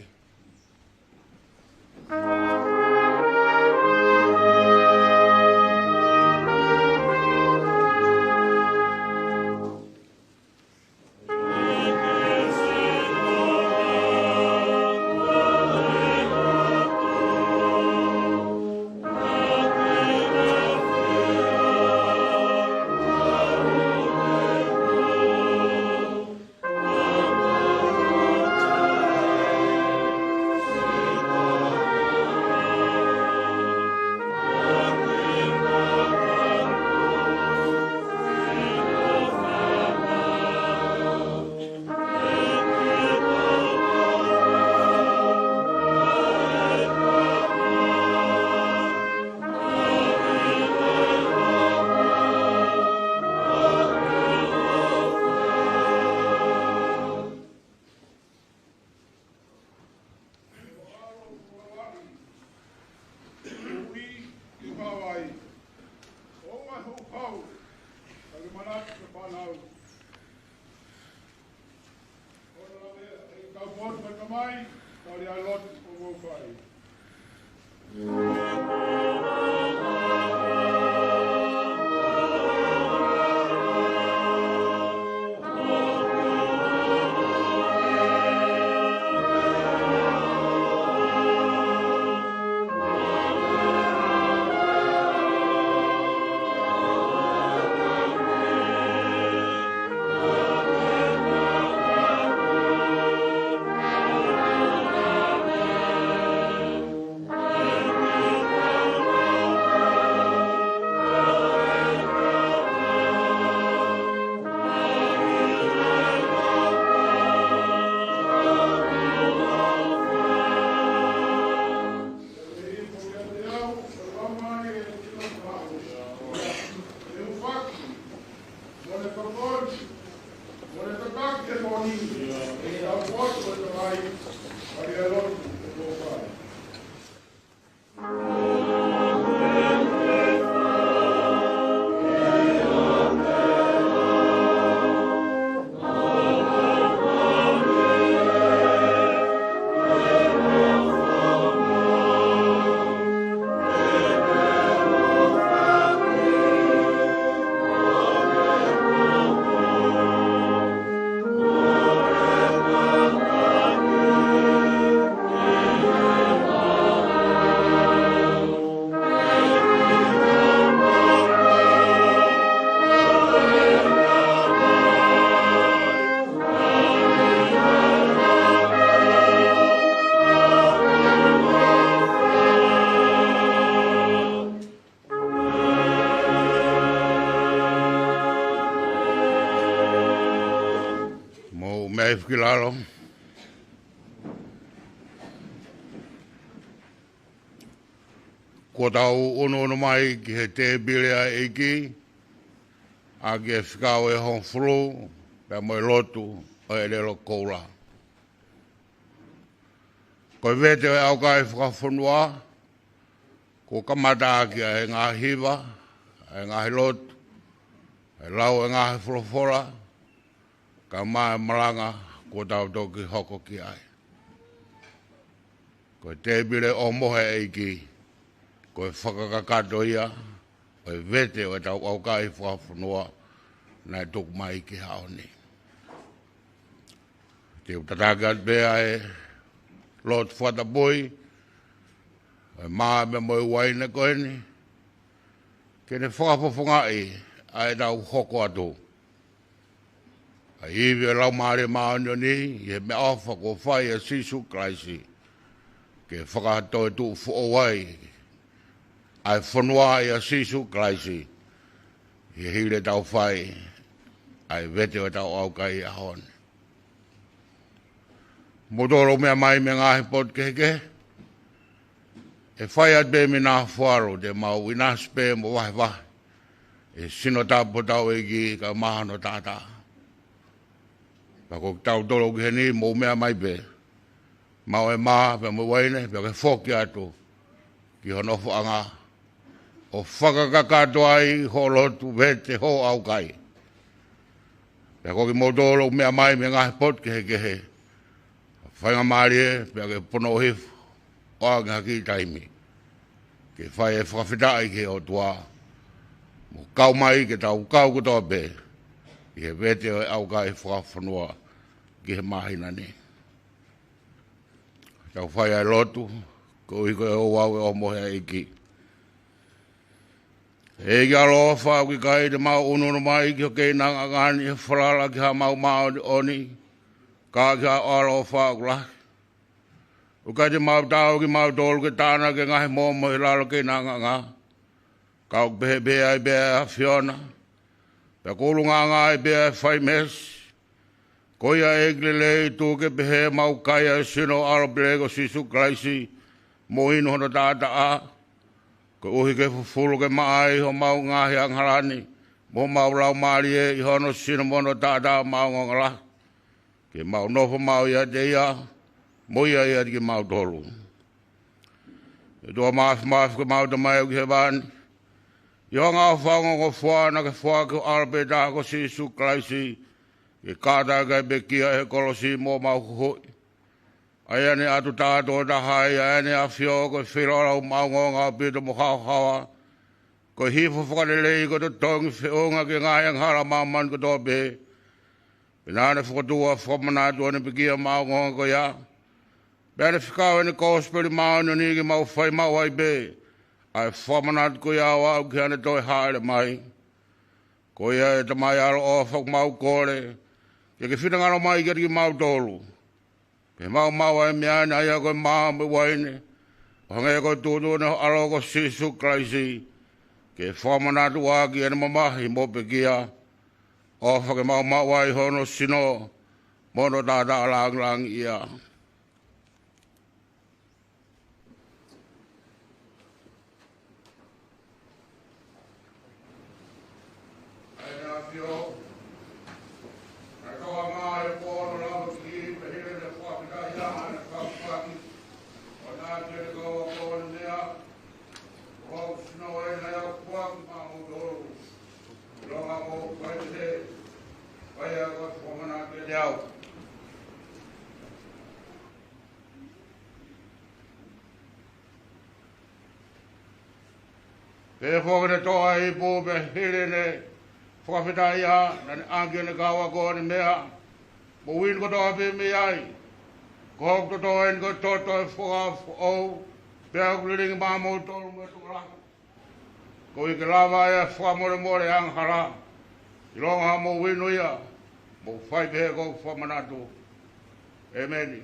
Mou meʻa hifo ki lalo. Kuo tau ʻunuʻunu mai ki he tēpile ʻa e ʻEiki, ʻaki e fekau ʻe hongofulu, pea mo e lotu ʻo e ʻelelo koula. Ko e vete ʻo e ʻaukai fakafonua, kuo kamata ʻaki ʻa e ngaahi hiva, ʻa e ngaahi lotu, ʻa e lau ʻa e ngaahi folofola, kae ʻumaʻā e malanga kuo tau toki hoko ki ai. Ko e tēpile ʻo e mohe ʻa e ʻEiki, ko e fakakakato ia ʻo e vete ʻo ʻetau ʻaukai fakafonua naʻe tuku mai ki he ʻaho ni. Te u tataki atu pē ʻa e lotu fakatapui, ʻa e mā pea mo e uaine ko eni, ke ne fakafofongaʻi ʻa ʻetau hoko atu ʻa e ivi ʻo e Laumālie Māʻoniʻoni ʻi he meʻaʻofa kuo fai ʻe Sīsū Kalaisi, ke fakatoetuʻu foʻou ai ʻa e fonua ʻia Sīsū Kalaisi, ʻi he hili ʻetau fai ʻa e vete ʻo ʻetau ʻaukai ʻi he ʻaho ni. Mou tolo meʻa mai mei he ngaahi potu kehekehe, ʻe fai atu pē mei he nā fualu, te mau ʻinasi pē mo vahevahe ʻi he sino tapu ʻo hotau ʻEiki kae ʻumaʻā hono taʻataʻa. Pea ko kitautolu ki heni, mou meʻa mai pē, maʻu e mā pea mo e uaine, pea ke foki atu ki ho nofoʻanga, ʻo fakakakato ai hoʻo lotu, vete hoʻo ʻaukai. Pea ko kimoutolu ʻoku meʻa mai mei he ngaahi potu kehekehe, faingamālie pea ke pono hifo ʻo ange ha kiʻi taimi ke fai e fakafetaʻi ki he ʻOtua, mo kau mai ke tau kau kotoa pē ʻi he vete ʻo e ʻaukai fakafonua ki he māhina ni. Tau fai ʻa e lotu, koeʻuhi ko e ouau ʻo e ʻohomohe ʻa e ʻEiki. ʻEiki ʻaloʻofa, ʻoku ʻikai te mau ʻunuʻunu mai ki ho keinanga ni ʻi he falala ki haʻamau māʻoniʻoni, ka ki haʻo ʻaloʻofa ʻoku lahi. ʻOku ʻikai te mau taau kimautolu ke tānaki e ngaahi momo ʻi lalo keinanga. Ka ʻoku pehē pē ai pē ʻa e ʻAfiona, pea ʻoku ʻulungaanga ai pē ʻa e fai meesi. Ko ia ʻEiki lelei, tuku ke pehē ʻemau kai ʻa e sino ʻo ho ʻAlo pele ko Sīsū Kalaisi, mo inu hono taʻataʻa, koeʻuhi ke fufulu ke maʻa ai homau ngaahi angahala ni mo homau laumālie ʻi hono sino mo hono taʻataʻa maʻongoʻonga lahi, ke mau nofo maʻu ʻiate ia, mo ia ʻiate kimautolu. ʻE ʻOtua Māfimafi, ko ʻemau Tamai ʻoku ʻi hēvani, ʻi hoʻo ʻofa ongongofua naʻa ke foaki ho ʻAlo pē taha ko Sīsū Kalaisi ke kātaki ʻa e pekia ʻi he kolosi moʻo mau huhuʻi. ʻA ia naʻe ʻatu taha tokotaha ai, ʻa ia naʻe ʻafio ko e feilaulau maʻongoʻonga ʻaupito mo haohaoa, ko e hifo fakalelei ko e totongi feʻunga ki he ngaahi angahala ʻo māmani kotoa pē. Pea naʻa ne fokotuʻu ʻa e fakamanatu ʻo ʻene pekia maʻongoʻonga ko ia, pea ne fekau ʻene kosipeli māʻoniʻoni ke mau fai maʻu ai pē ʻa e fakamanatu ko ia ʻo aʻu ki heʻene toe hāʻele mai. Ko ia, ʻe Tamai ʻaloʻofa, ʻoku mau kole ke ke finangalo mai kiate kimautolu, pea mau maʻu ʻa e meʻa ni, ʻa ia ko e mā mo e uaine, ʻo hangē ko e tuʻutuʻuni ʻo ho ʻAlo ko Sīsū Kalaisi, ke fakamanatu ʻaki ʻene mamahi mo pekia, ʻofa ke mau maʻu ai hono sino mo hono taʻataʻa lāngilangiʻia. ʻA ia naʻe ʻafio, naʻe toka mai ʻi he pō ʻo ne lava ki he kiʻi pehē ʻo ne fakafetaʻi ʻa ʻene fakafetaʻi, ʻo ne ʻeke ki he kau ako, ʻo ne meʻa, Ko hoku sino ē naʻe akoʻi kiate kimoutolu. ʻIlonga ʻoku mou fai pehē, fai ā ko e fakamanatu kiate au. Pea ko ʻene toʻo ʻa e ipu pea hili ʻene fakafetaʻi ā, naʻa ne ʻeke ki heʻene kau ako, ʻo ne meʻa, mou inu kotoa pē mei ai. Ko hoku toto eni ko e toto ʻo e fuakava foʻou, pea ʻoku lilingi maʻamoutolu mo e tokolahi, koeʻuhi ke lava ai ʻa e fakamolemole ʻo e angahala. ʻIlonga ʻoku mou inu ia, mou fai pehē ko hoku fakamanatu. ʻĒmeni.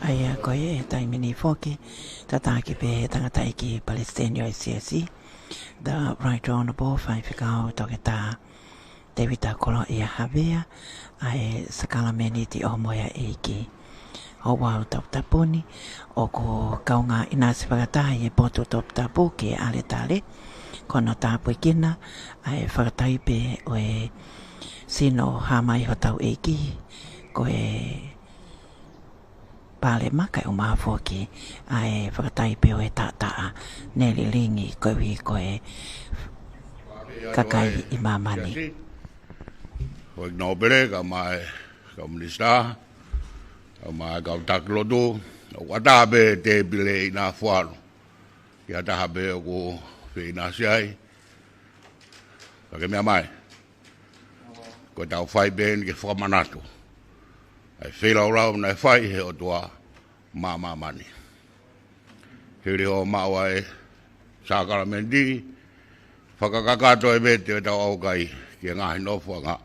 ʻA ia ko e taimi ni foki, tataki pē ʻe he tangataʻeiki palesiteni ʻo e siasi, the Right Honourable Faifekau Toketā Tēvita Koloaʻia Havea, ʻa e sākalamēniti ʻohomohe ʻa e ʻEiki. Ouau toputapu ni, ʻoku kaungā ʻinasi fakataha ʻi he potu toputapu ki he ʻaletale, ko hono tāpuekina ʻa e fakataipe ʻo e sino ʻo hā mai hotau ʻEiki, ko e Palema kae ʻumaʻā foki ʻa e fakataipe ʻo e taʻataʻa ne lilingi koeʻuhi ko e kakai ʻi māmani. ʻOku nōpele ka mai kau minisitā, ka mai kau taki lotu, ʻoku ʻatā pē tēpile ʻi Nafualu. Ki ha taha pē ʻoku feʻinasi ai. Ka ke meʻa mai. Ko ʻetau fai pē eni ke fakamanatu ʻa e feilaulau naʻe fai he ʻOtua maʻa māmani. Hili hoʻo maʻu ʻa e sākalamēniti, fakakakato e vete ʻo ʻetau ʻaukai ki he ngaahi nofoʻanga,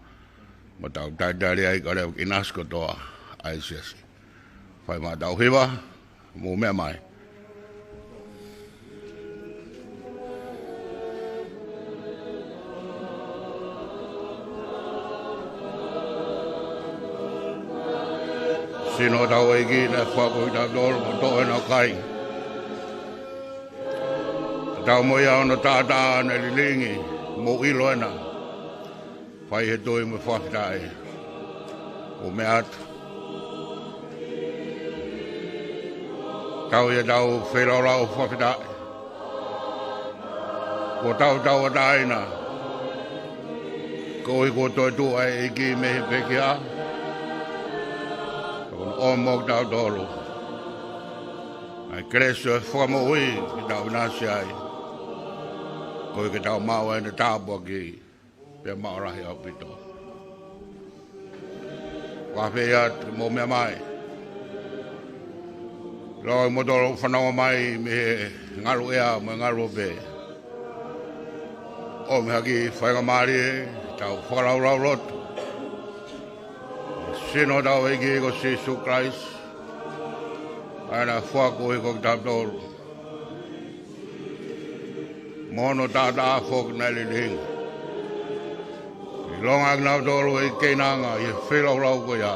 mo tau talitali ai kae lava ke ʻinasi kotoa ʻa e siasi. Fai mai ʻetau hiva, mou meʻa mai. Sino hotau ʻEiki naʻe foaki kiate kitautolu, mo toʻo ʻena ʻo kai. Tau mo ia hono taʻataʻa ne lilingi, mou ʻilo ʻena. Fai he tui mo e fakafetaʻi. Mou meʻa atu. Tau ia ʻetau feilaulau fakafetaʻi. Kuo tau tauʻatāina. Koeʻuhi kuo toetuʻu ʻa e ʻEiki mei he pekia. Ka kuo ne ʻomi kitautolu ʻa e kelesi ʻo e fakamoʻui ke tau ʻinasi ai. Koeʻuhi ke tau maʻu ʻa ʻene tāpuaki pea maʻu lahi ʻaupito. Fakafetaʻi atu, mou meʻa mai. Loi mo tolo fanongo mai mei he ngalu ʻea mo e ngalu ope. ʻOmi ha kiʻi faingamālie, tau fakalaulauloto. Sino hotau ʻEiki ko Sīsū Kalaisi, ʻa ia naʻe foaki koeʻuhi ko kitautolu. Mo hono taʻataʻa foki naʻe lilingi. ʻIlonga kinautolu ʻe keinanga ʻi he feilaulau ko ia.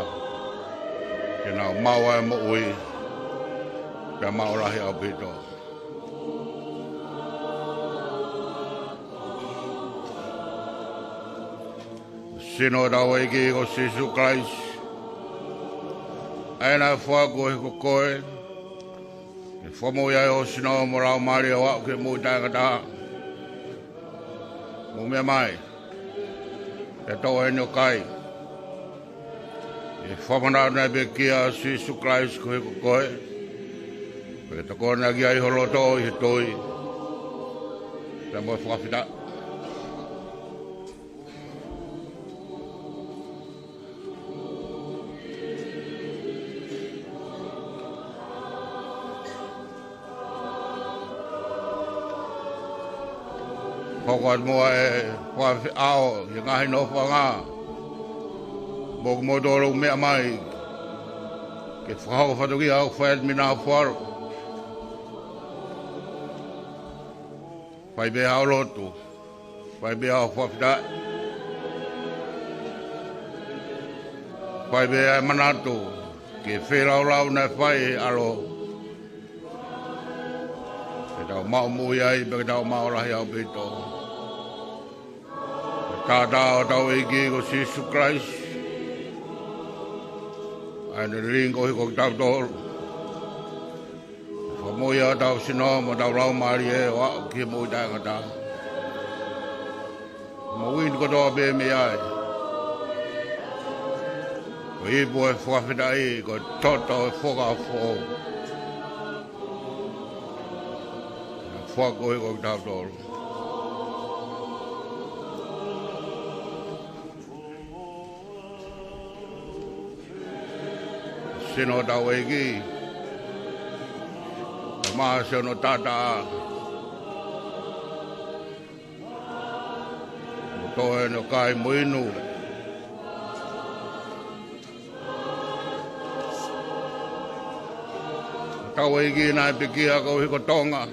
Ke nau maʻu ʻa e moʻui. Pea maʻu lahi ʻaupito. Sino hotau ʻEiki ko Sīsū Kalaisi. ʻA ia naʻe foaki koeʻuhi ko koe. Ke fakamoʻui ai ho sino mo e laumālie ʻo aʻu ki he moʻui taʻengata. Mou meʻa mai. Pea toʻo ʻeni ʻo kai. ʻI he fakamanatu naʻe pekia ʻa Sīsū Kalaisi koeʻuhi ko koe. Pea ke tokoni ki ai ho loto ʻi he tui. Pea mo e fakafetaʻi. Hoko atu muʻa e fakafeʻao ʻi he ngaahi nofoʻanga. Mo kimoutolu meʻa mai. Ke fakahoko fatongia ʻoku fai atu mei Nafualu. Fai pē haʻo lotu. Fai pē haʻo fakafetaʻi. Fai pē ʻa e manatu ki he feilaulau naʻe fai ʻe he ʻAlo. Ke tau maʻu moʻui ai, pea ke tau maʻu lahi ʻaupito. Ko e taʻataʻa ʻo hotau ʻEiki ko Sīsū Kalaisi. ʻA ia ne lilingi koeʻuhi ko kitautolu. Fakamoʻui ʻa hotau sino mo hotau laumālie ʻo aʻu ki he moʻui taʻengata. Moʻui ni kotoa pē mei ai. Ko e ipu ʻo e fakafetaʻi, ko e toto ʻo e fuakava foʻou. Naʻe foaki koeʻuhi ko kitautolu. Sino hotau ʻEiki. Ka mai siʻono taʻataʻa. Mo toʻo ʻeni ʻo kai mo inu. Hotau ʻEiki naʻe pekia koeʻuhi ko Tonga.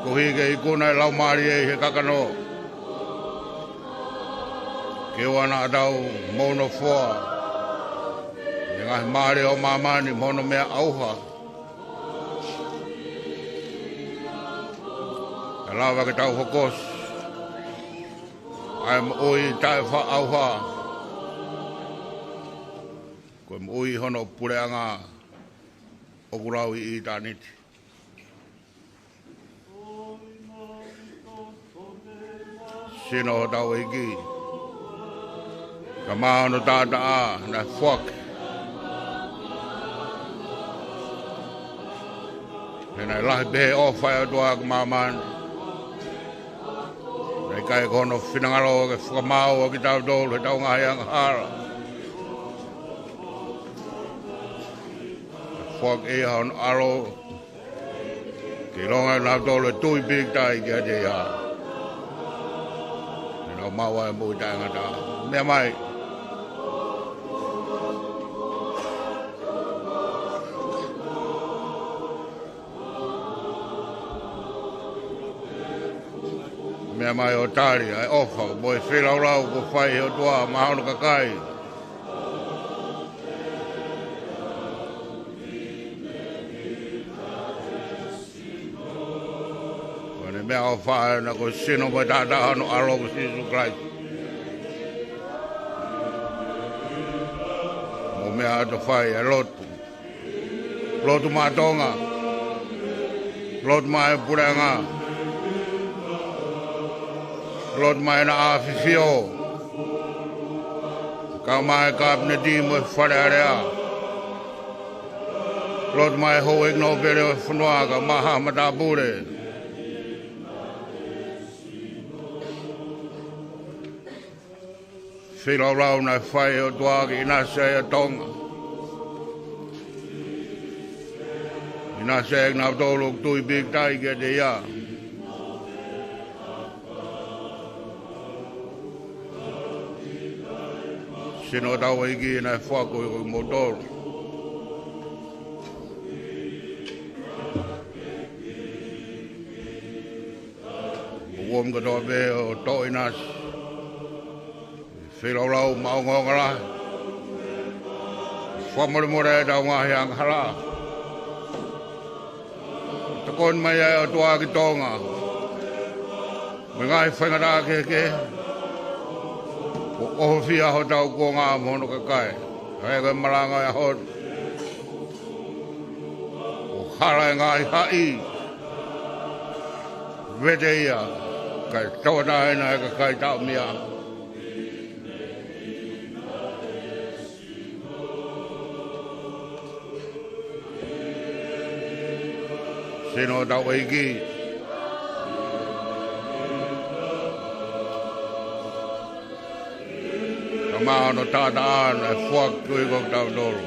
Koeʻuhi ke ikuna e laumālie ʻi he kakano. Ke ʻoua naʻa tau mounofoa ʻi he ngaahi mālie ʻo māmani mo hono meʻa ʻauha. Kae lava ke tau hokosi ʻa e moʻui taʻefaʻaʻauha. Ko e moʻui hono puleʻanga ʻoku lau ʻi ʻitāniti. Sino hotau ʻEiki, ka maʻa hono taʻataʻa naʻe foaki. He naʻe lahi pehē ʻofa ʻa e ʻOtua ki māmani, naʻe ʻikai ko hono finangalo ke fakamaau ʻa kitautolu heʻetau ngaahi angahala. Foaki ʻe ia hono ʻAlo ke ʻilonga ʻe kinautolu ʻe tui pīkitai kiate ia, te nau maʻu ʻa e moʻui taʻengata. Meʻa mai. Meʻa mai ʻo tali ʻa e ʻofa mo e feilaulau kuo fai ʻe he ʻOtua maʻa hono kakai. Ko ʻene meʻaʻofa ʻena ko e sino mo e taʻataʻa hono ʻAlo ko Sīsū Kalaisi. Mou meʻa atu ʻo fai ʻa e lotu. Lotu maʻa Tonga. Lotu maʻa e puleʻanga. Lotu maʻa ʻena ʻAfifio, kau mai e Kapineti mo e Fale Alea. Lotu maʻa e houʻeiki nōpele ʻo e fonua, kau mai ha matāpule. Feilaulau naʻe fai ʻe he ʻOtua ke ʻinasi ai ʻa Tonga. ʻInasi ai kinautolu ʻoku tui pīkitai kiate ia. Sino hotau ʻEiki, naʻe foaki ʻe kimoutolu. Mou omi kotoa pē ʻo toʻo ʻinasi. Feilaulau maʻongoʻonga lahi. Fakamolemole ʻetau ngaahi angahala. Tokoni mai ʻa e ʻOtua ki Tonga mo e ngaahi faingataʻa kehekehe. Kuo ʻohofia hotau kuonga mo hono kakai. ʻA ia ko e malanga ʻo e ʻaho ni. Kuo hala e ngaahi haʻi. Vete ia, kae tauʻatāina e kakai taʻomia. Sino hotau ʻEiki, ka maʻa hono taʻataʻa naʻe foaki ko kitautolu.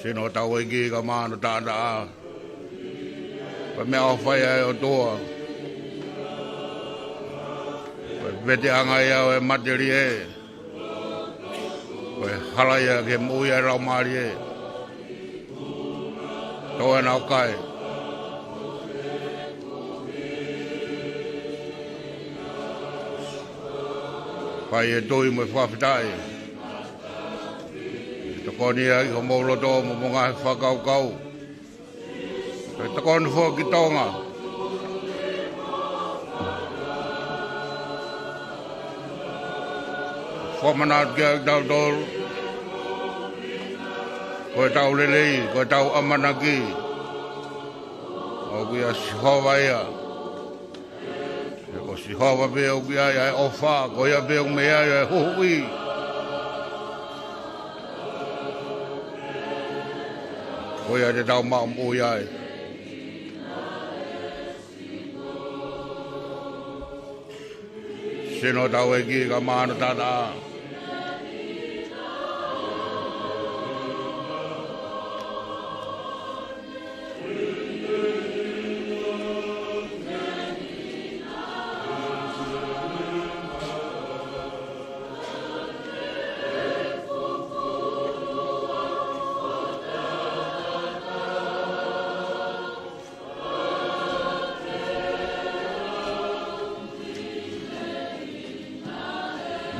Sino hotau ʻEiki, ka maʻa hono taʻataʻa. Ko e meʻaʻofa ia ʻa e ʻOtua. Ko e veteʻanga ia ʻo e matelie. Ko e hala ia ki he moʻui ʻa e laumālie. Tō ʻena ʻo kai. Fai e tui mo e fakafetaʻi. Tokoni ia ʻi homou loto mo hoʻomou ngaahi fakakaukau. Ke tokoni foki ki Tonga. Fakamanatu kiate kitautolu. Ko ʻetau lelei, ko ʻetau ʻamanaki. ʻOku ʻia Sihova ia. He ko Sihova pē ʻoku ʻi ai ʻa e ʻofa, ko ia pē ʻoku mei ai ʻa e huhuʻi. Ko ia te tau maʻu moʻui ai. Sino hotau ʻEiki, ka maʻa hono taʻataʻa.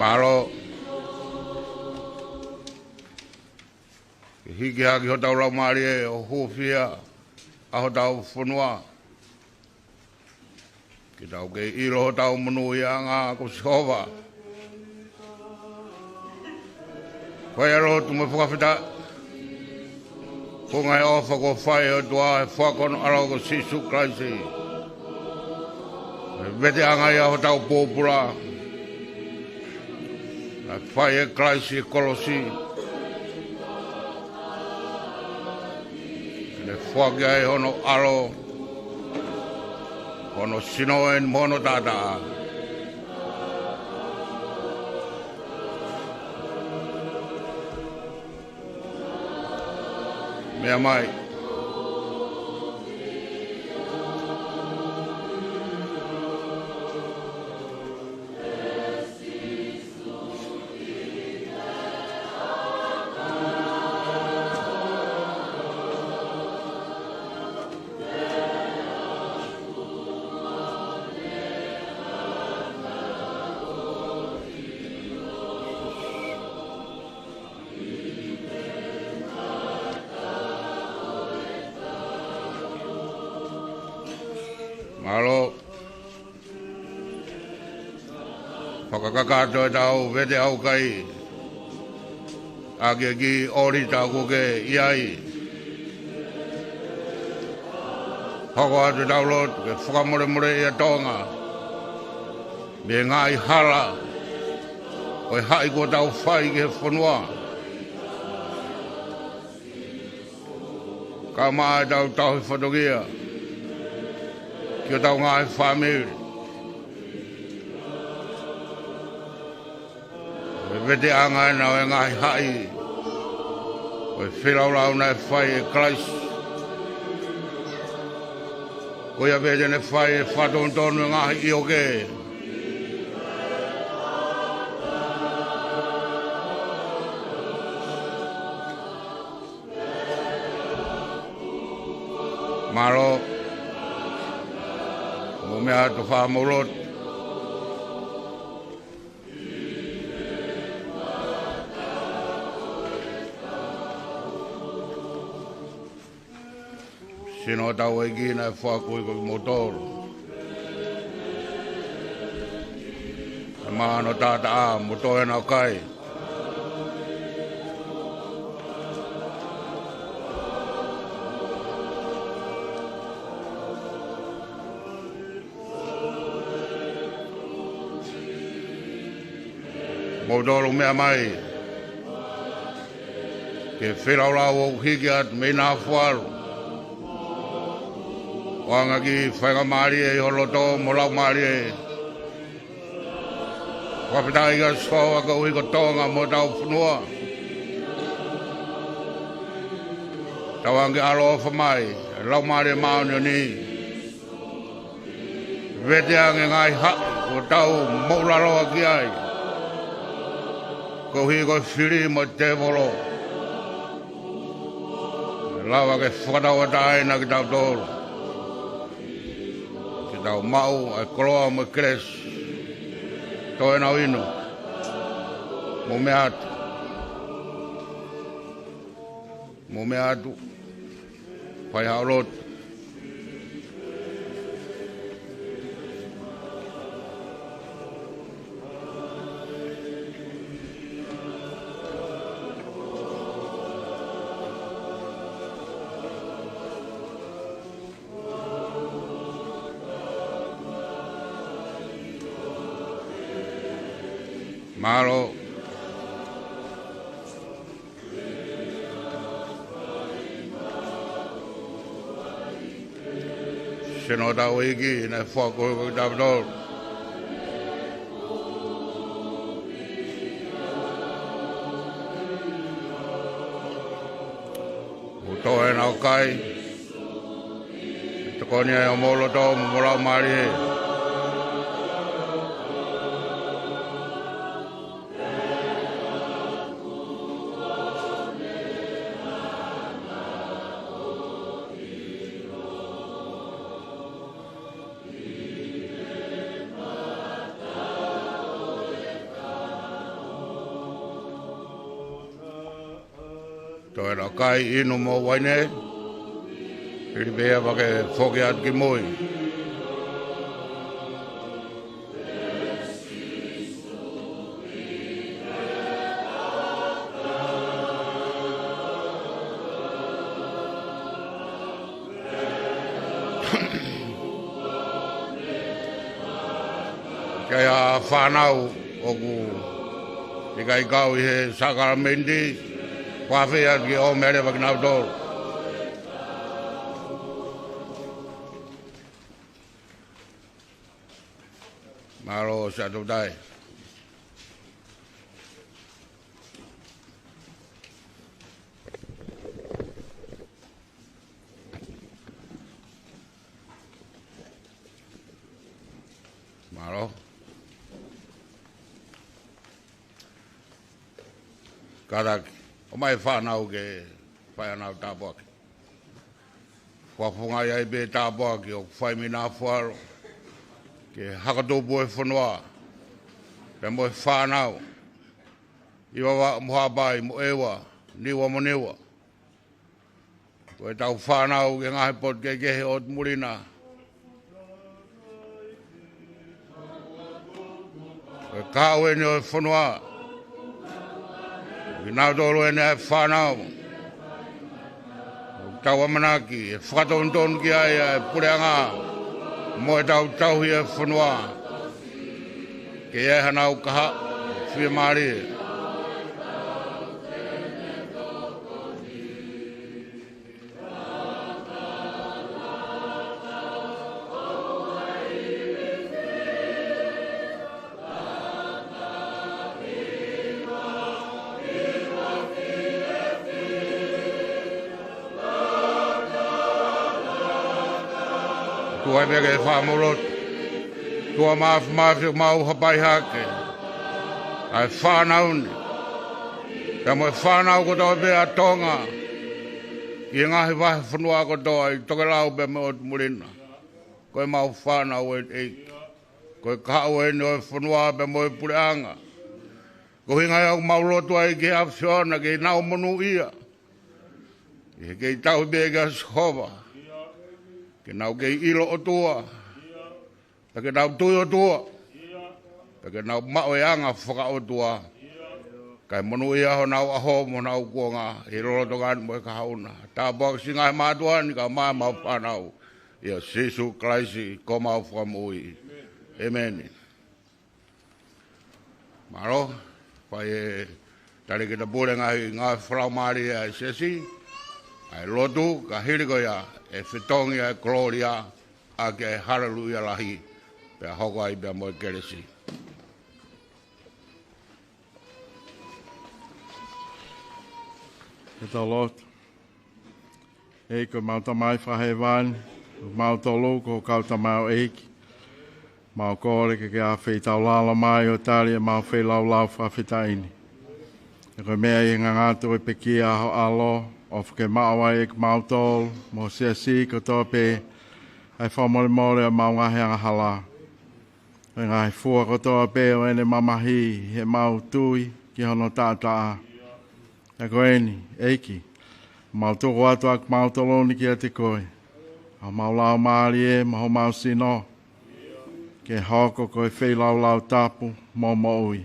Mālō. Ke hiki hake hotau laumālie ʻo hūfia ʻa hotau fonua. Ke tau kei ʻilo hotau monūʻiaʻanga ko Sihova. Ko ia lotu mo e fakafetaʻi. Ko e ngaahi ʻofa kuo fai ʻe he ʻOtua he foaki hono ʻAlo ko Sīsū Kalaisi. Ko e veteʻanga ia hotau pōpula. Naʻe fai ʻe Kalaisi he kolosi. Ne foaki ai hono ʻAlo, hono sino ʻeni mo hono taʻataʻa. Meʻa mai. Mālō. Fakakakato ʻetau vete ʻaukai ʻaki e kiʻi ʻōlita kuo ke ʻi ai. Hoko atu ʻetau lotu ke fakamolemoleʻi ʻa Tonga mei he ngaahi hala ʻo e haʻi kuo tau fai ki he fonua. Kae ʻumaʻā ʻetau tauhi fatongia ki hotau ngaahi fāmili. Ko e veteʻanga ʻena ʻo e ngaahi haʻi, ko e feilaulau naʻe fai ʻe Kalaisi. Ko ia pē te ne fai e fakatonutonu e ngaahi ʻioke. Mālō. Mou meʻa atu, fai haʻamou lotu. Sino hotau ʻEiki naʻe foaki koeʻuhi ko kimoutolu. Kae ʻumaʻā hono taʻataʻa mo e toʻohema ʻo e kai. Moutolu meʻa mai ki he feilaulau ʻoku hiki atu mei Nafualu. ʻOange ki he faingamālie ʻi ho loto mo e laumālie. Fakafetaʻi kia Sihova koeʻuhi ko Tonga mo hotau fonua. Tauange ke ʻaloʻofa mai e Laumālie Māʻoniʻoni. Vete ange e ngaahi haʻi kuo tau moʻulaloa ki ai koeʻuhi ko e fili mo e tēvolo. Lava ke fakatauʻatāina kitautolu ke tau maʻu ʻa e koloa mo e kelesi. Toe nau inu. Mou meʻa atu. Mou meʻa atu. Fai haʻo lotu. Mālō. Sino hotau ʻEiki naʻe foaki koeʻuhi ko kitautolu. Mo e toʻohema ʻo e kai. Tokoni ai homou loto mo homou laumālie. Toe lakai inu mo uaine, hili pea ʻe foki atu ki mui. Ki he fānau ʻoku ʻikai kau ʻi he sākalamēniti, fakaafeʻi atu ke ʻomi ʻa e leva kinautolu. Mālō, Siaʻatoutai. Mālō. Kātaki, ʻomai fānau ke fai ʻenau tāpuaki. Fakafofongaʻi ai pē tāpuaki ʻoku fai mei Nafualo ki he hako tupu ʻo e fonua, pea mo e fānau ʻi Vavaʻu mo Haʻapai mo ʻEua, Niua mo Niua. Ko ʻetau fānau ki he ngaahi potu kehekehe ʻo e ʻotu muli na. Ko e kahaʻu eni ʻo e fonua. Kinautolu eni ʻa e fānau ʻoku tau ʻamanaki ʻe fakatonutonu ki ai ʻa e puleʻanga mo ʻetau tauhi ʻa e fonua. Ke ʻi ai haʻanau kahaʻu fiemālie. Tuku ai pē ke fakamālō. ʻOtua Māfimafi, ʻoku mau hapai hake ʻa e fānau ni, pea mo e fānau kotoa pē ʻa Tonga, ʻi he ngaahi vahefonua kotoa ʻi tokelau pea mo e ʻotu muli na. Ko ʻemau fānau eni, ʻEiki. Ko e kahaʻu eni ʻo e fonua pea mo e puleʻanga. Ko e ʻuhinga ia ʻoku mau lotu ai ki he ʻAfiona ke nau monūʻia. ʻI he kei tauhi pē kia Sihova. Ke nau kei ʻilo ʻOtua. Pea ke nau tui ʻOtua. Pea ke nau maʻu e anga fakaʻotua. Kae monūʻia honau ʻaho mo honau kuonga ʻi he lolotonga ni mo e kahaʻu na. Tāpuaki siʻi ngaahi mātuʻa ni kae ʻumaʻā ʻemau fānau. ʻIa Sīsū Kalaisi ko homau Fakamoʻui. ʻĒmeni. Mālō, fai e talēkita pule ngaahi ngāue fakalaumālie ʻa e siasi, ʻa e lotu, ka hili ko ia ʻe fetongi ʻa e kolōlia ʻaki ʻa e haleluia lahi, pea hoko ai pea mo e kelesi. Ke tau lotu. ʻEiki ko homau Tamai Fakahēvani, ko kimautolu ko ho kau tamaioʻeiki, mau kole ke ke ʻafeitaulalo mai ʻo tali ʻemau feilaulau fakafetaʻi ni. He ko e meʻa ʻi he ngangatu ʻo e pekia ʻa ho ʻAlo, ʻofa ke maʻu ai ʻe kimautolu mo e siasi kotoa pē ʻa e fakamolemole ʻo ʻemau ngaahi angahala, ʻo e ngaahi fua kotoa pē ʻo ʻene mamahi ʻi heʻemau tui ki hono taʻataʻa. Pea ko eni, ʻEiki, mau tuku atu ʻa kimautolu ni kiate koe, ʻa homau laumālie mo homau sino, ke hoko ko e feilaulau tapu mo moʻui.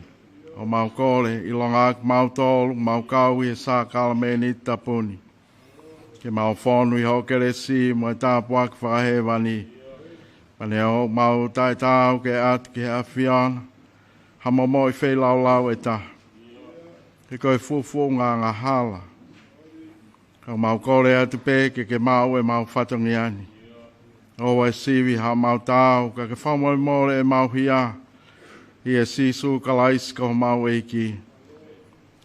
ʻOku mau kole ʻilonga ʻa kimautolu ʻoku mau kau ʻi he sākalamēniti tapu ni, ke mau fonu ʻi hoʻo kelesi mo e tāpuaki fakahēvani. Pea neongo ʻoku mau taʻetaau ke ʻatu ki he ʻAfiona ha momoʻi feilaulau ʻe taha, he ko e fuʻufuʻunga angahala, ka ʻoku mau kole atu pē ke ke maʻu ʻemau fatongia ni. ʻOua ʻe sivi haʻamau taau, ka ke fakamolemole ʻemau hia, ʻia Sīsū Kalaisi ko homau ʻEiki.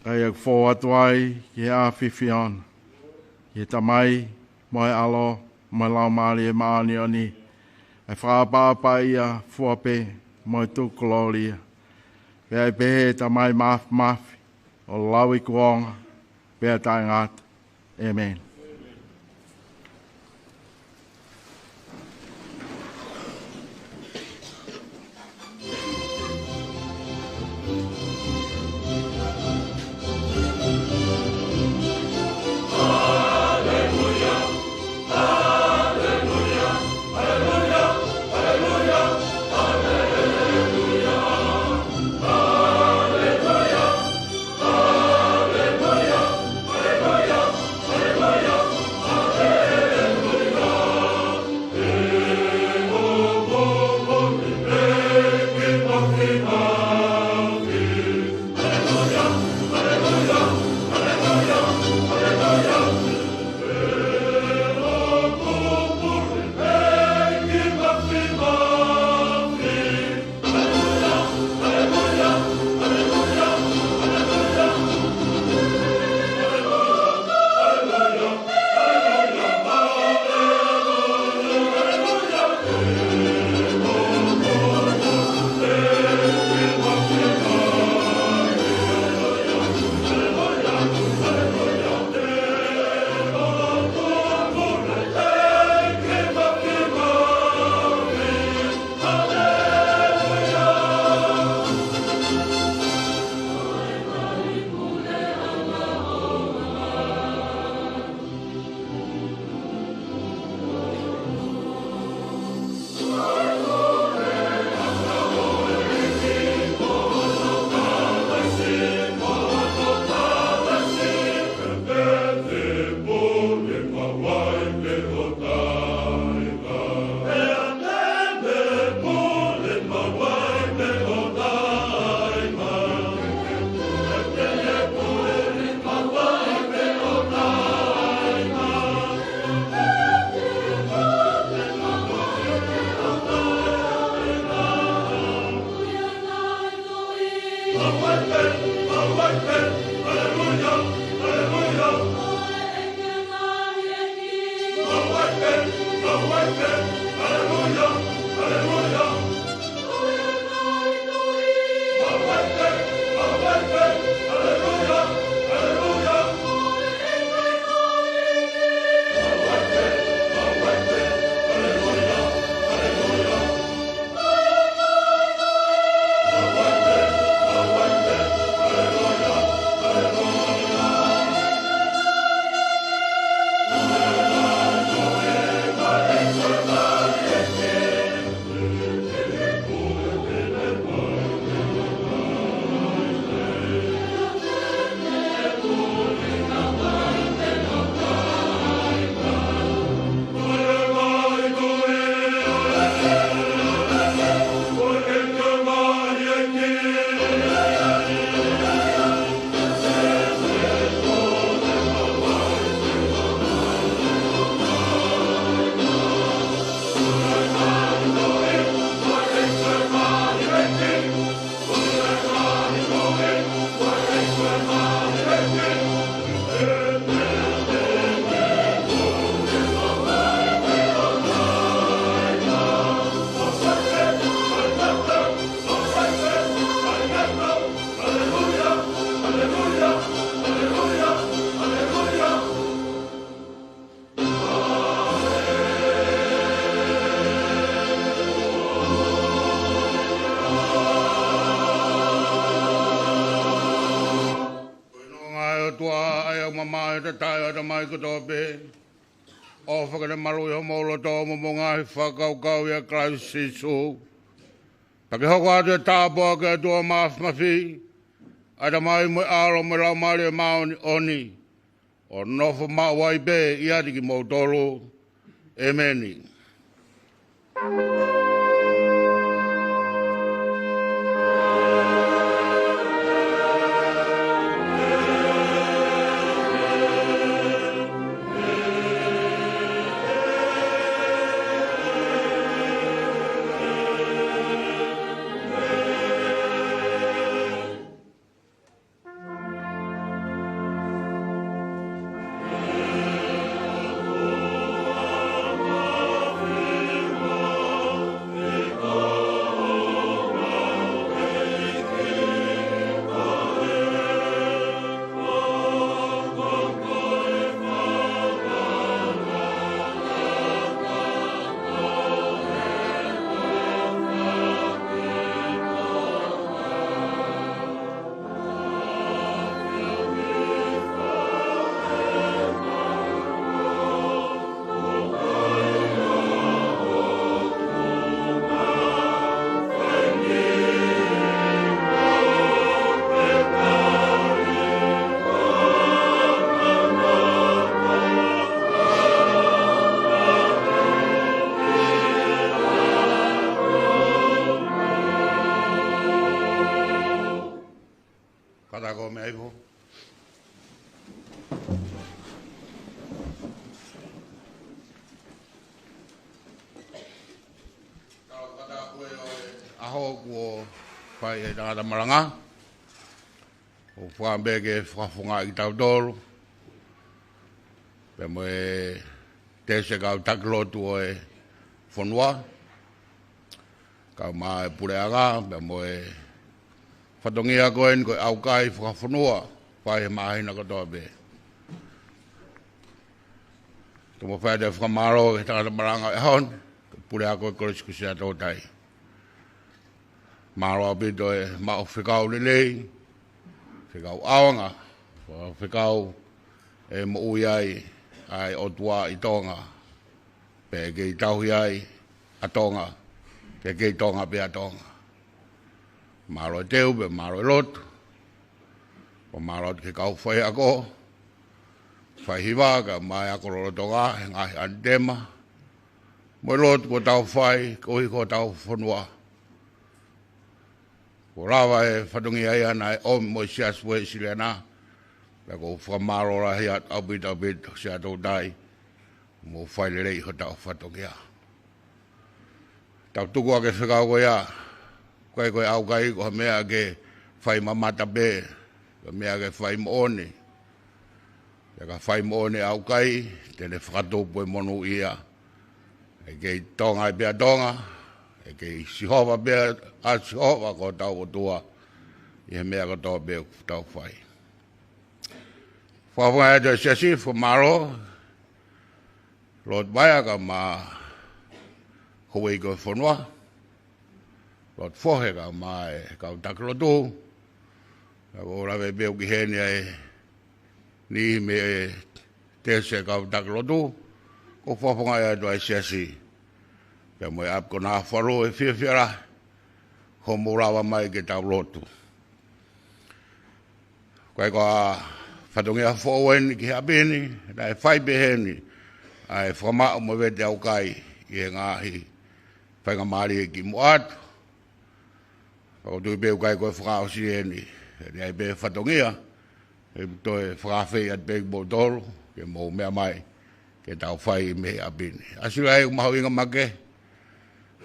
Ka ʻi heʻeku fou atu ai ki he ʻAfiona, ki he Tamai, mo e ʻAlo, mo e Laumālie Māʻoniʻoni, ʻa e fakaʻapaʻapa ia fua pē mo e tukulōlia. Pea ʻe pehē ʻe he Tamai Māfimafi, ʻo lauikuonga pea taʻengata. ʻĒmeni. ʻOtua, ʻa ia ʻoku mamaʻo ʻi he tatae ʻo e ʻatamai kotoa pē, ʻofa ke ne maluʻi homou loto mo hoʻomou ngaahi fakakaukau ʻia Kalaisi Sīsū. Pea ke hoko atu e tāpuaki ʻa e ʻOtua Māfimafi, ʻa e Tamai mo e ʻAlo mo e Laumālie Māʻoniʻoni, ʻo nofo maʻu ai pē ʻiate kimoutolu. ʻEmeni. Kātaki ʻo meʻa hifo. Kātaki ʻo e ʻaho kuo fai ʻe he tangata malanga. ʻOku ou fakaʻamu pē ke fakafofongaʻi kitautolu pea mo e tesi ʻa e kau taki lotu ʻo e fonua, kae ʻumaʻā e puleʻanga pea mo e fatongia ko eni ko e ʻaukai fakafonua, fai he māhina kotoa pē. Tomuʻa fai atu e fakamālō ki he tangata malanga ʻo e ʻaho ni, ko e puleako ʻo e Kolisi ko Siaʻatoutai. Mālō ʻaupito e maʻu fekau lelei, fekau ʻaonga, fekau ʻe moʻui ai ʻa e ʻOtua ʻi Tonga, pea kei tauhi ai ʻa Tonga, ke kei Tonga pē ʻa Tonga. Mālō e teu pea mālō e lotu. Pea mālō atu ki he kau faiako, faihiva kae ʻumaʻā e ako lolotonga he ngaahi ʻanitema mo e lotu kuo tau fai koeʻuhi ko hotau fonua. Kuo lava e fatongia ia naʻe ʻomi mo e Siasi Uēsiliana. Pea ʻoku ou fakamālō lahi atu ʻaupito ʻaupito Siaʻatoutai, mou fai lelei hotau fatongia. Tau tuku ʻa e fekau ko ia, ʻikai ko e ʻaukai ko ha meʻa ke fai mamata pē, ko e meʻa ke fai moʻoni. Pea ka fai moʻoni e ʻaukai, te ne fakatupu e monūʻia. ʻE kei Tonga ai pē ʻa Tonga, ʻe kei Sihova pē ʻa Sihova ko hotau ʻOtua, ʻi he meʻa kotoa pē ʻoku tau fai. Fakafofongaʻi atu e siasi, fakamālō, Lord Vaea kae ʻumaʻā e houʻeiki ʻo e fonua, Lord Fohe kae ʻumaʻā e kau taki lotu. Pea ʻoku ou lave pē ʻoku ʻi heni ʻa e niʻihi mei he tesi ʻa e kau taki lotu. ʻOku ou fakafofongaʻi atu ʻa e siasi pea mo e ʻapi ko Naʻafalu, ʻe fiefia lahi hoʻomou lava mai ke tau lotu. Ko e, ko e fatongia foʻou eni ki he ʻapi ni, naʻe fai pē heni ʻa e fakamaʻu mo e vete ʻaukai ʻi he ngaahi faingamālie kimuʻa atu. Pea ʻoku ou tui pē ʻoku ʻikai ko e fakaʻosi eni, ʻe ʻi ai pē fatongia, ʻe toe fakaafeʻi atu pē kimoutolu ke mou meʻa mai ke tau fai mei he ʻapi ni. ʻAsi lahi ʻoku mahuʻinga makehe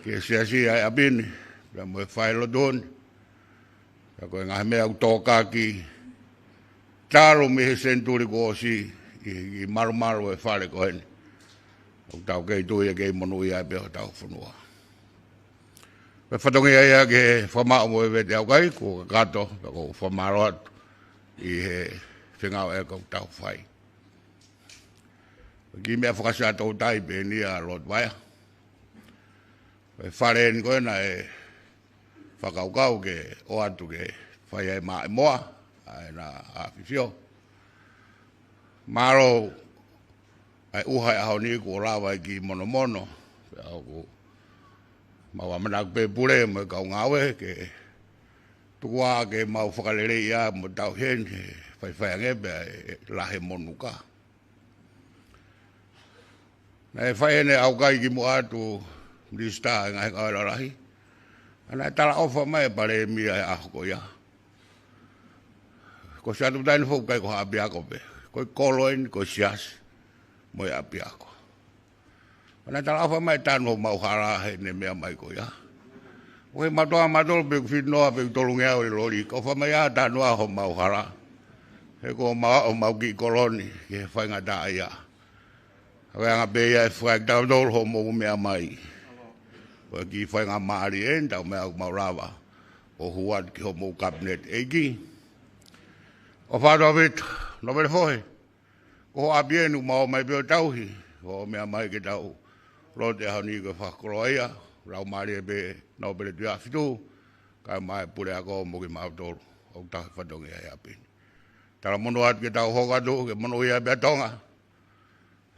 ki he siasi ʻa e ʻapi ni pea mo e falelotu ni. Pea ko e ngaahi meʻa ʻoku tōkaki talu mei he senituli kuo ʻosi ʻi, ʻi malumalu e fale ko eni, ʻoku tau kei tui ʻe kei monūʻia ai pē hotau fonua. Pea fatongia ia ki he fakamaʻu mo e vete ʻaukai kuo kakato, pea ʻoku ou fakamālō atu ʻi he fengāueʻaki ʻoku tau fai. Kiʻi meʻa faka-Siaʻatoutai pē eni ʻa Lord Vaea. Ko e fale eni ko ē naʻe fakakaukau ke ʻoatu ke fai ai e maʻimoa ʻa ʻEna ʻAfifio. Mālō ʻa e ʻuha ʻo e ʻaho ni kuo lava e kiʻi monomono. Pea ʻoku mau ʻamanaki pē Pule mo e kau ngāue ke tuku ā ke mau fakaleleiʻi ā mo tauhi heni he faifai ange pea ʻe lahi e monuka. Naʻe fai ʻene ʻaukai kimuʻa atu Minisitā ʻo e Ngaahi Ngāue Lalahi. ʻA naʻe talaʻofa mai e Palēmia he ʻaho ko ia, ko Siaʻatoutai ni foki ʻikai ko ha ʻapiako pē. Ko e kolo eni, ko e siasi mo e ʻapiako. ʻA naʻe talaʻofa mai tanu homau hala heʻene meʻa mai ko ia. ʻOku ʻikai ke mau toʻo ʻa mautolu pe ʻoku fitinoa pe ʻoku tolungeau e loli, ka ʻofa mai ā tanu ā homau hala. He ko homau, homau kiʻi kolo ni ki he faingataʻaʻia. ʻA ia ʻoange pē ia e fakaʻeiki tautolu hoʻomou meʻa mai. Ko e kiʻi faingamālie eni, tau meʻa ʻoku mau lava ʻo hū atu ki hoʻomou Kapineti, ʻEiki. ʻOfa atu ʻaupito, Nōpele Fohe. Ko hoʻo ʻapi eni ʻoku mau ō mai pē ʻo tauhi hoʻo meʻa mai ke tau lotu he ʻaho ni. Ko e fakakoloa ia, laumālie pē Nōpele Tuʻiʻāfitu, kae ʻumaʻā e puleako mo kimautolu ʻoku tauhi fatongia he ʻapi ni. Talamonū atu ke tau hoko atu ke monūʻia pē ʻa Tonga.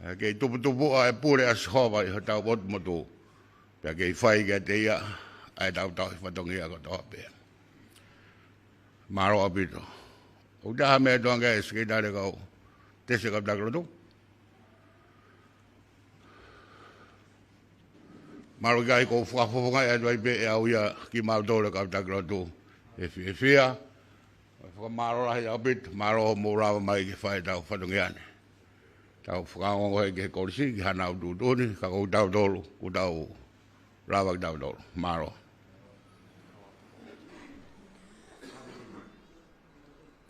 ʻE kei tuputupuʻa e pule ʻa Sihova ʻi hotau ʻotu motu. Pea kei fai kiate ia ʻa ʻetau tauhi fatongia kotoa pē. Mālō ʻaupito. ʻOku ʻi ai ha meʻa ʻe toe ange ʻe he Sekelitali, Kau Tesi ʻo e Kau Taki Lotu? Mālō, ʻikai, ʻoku ou fakafofongaʻi atu ai pē ʻe au ia kimautolu e Kau Taki Lotu he fiefia. Fakamālō lahi ʻaupito, mālō hoʻomou lava mai ke fai ʻetau fatongia ni. Tau fakaongoongo heni ki he kolisi ki haʻanau tuʻutuʻuni, ka ko kitautolu kuo tau lava kitautolu. Mālō.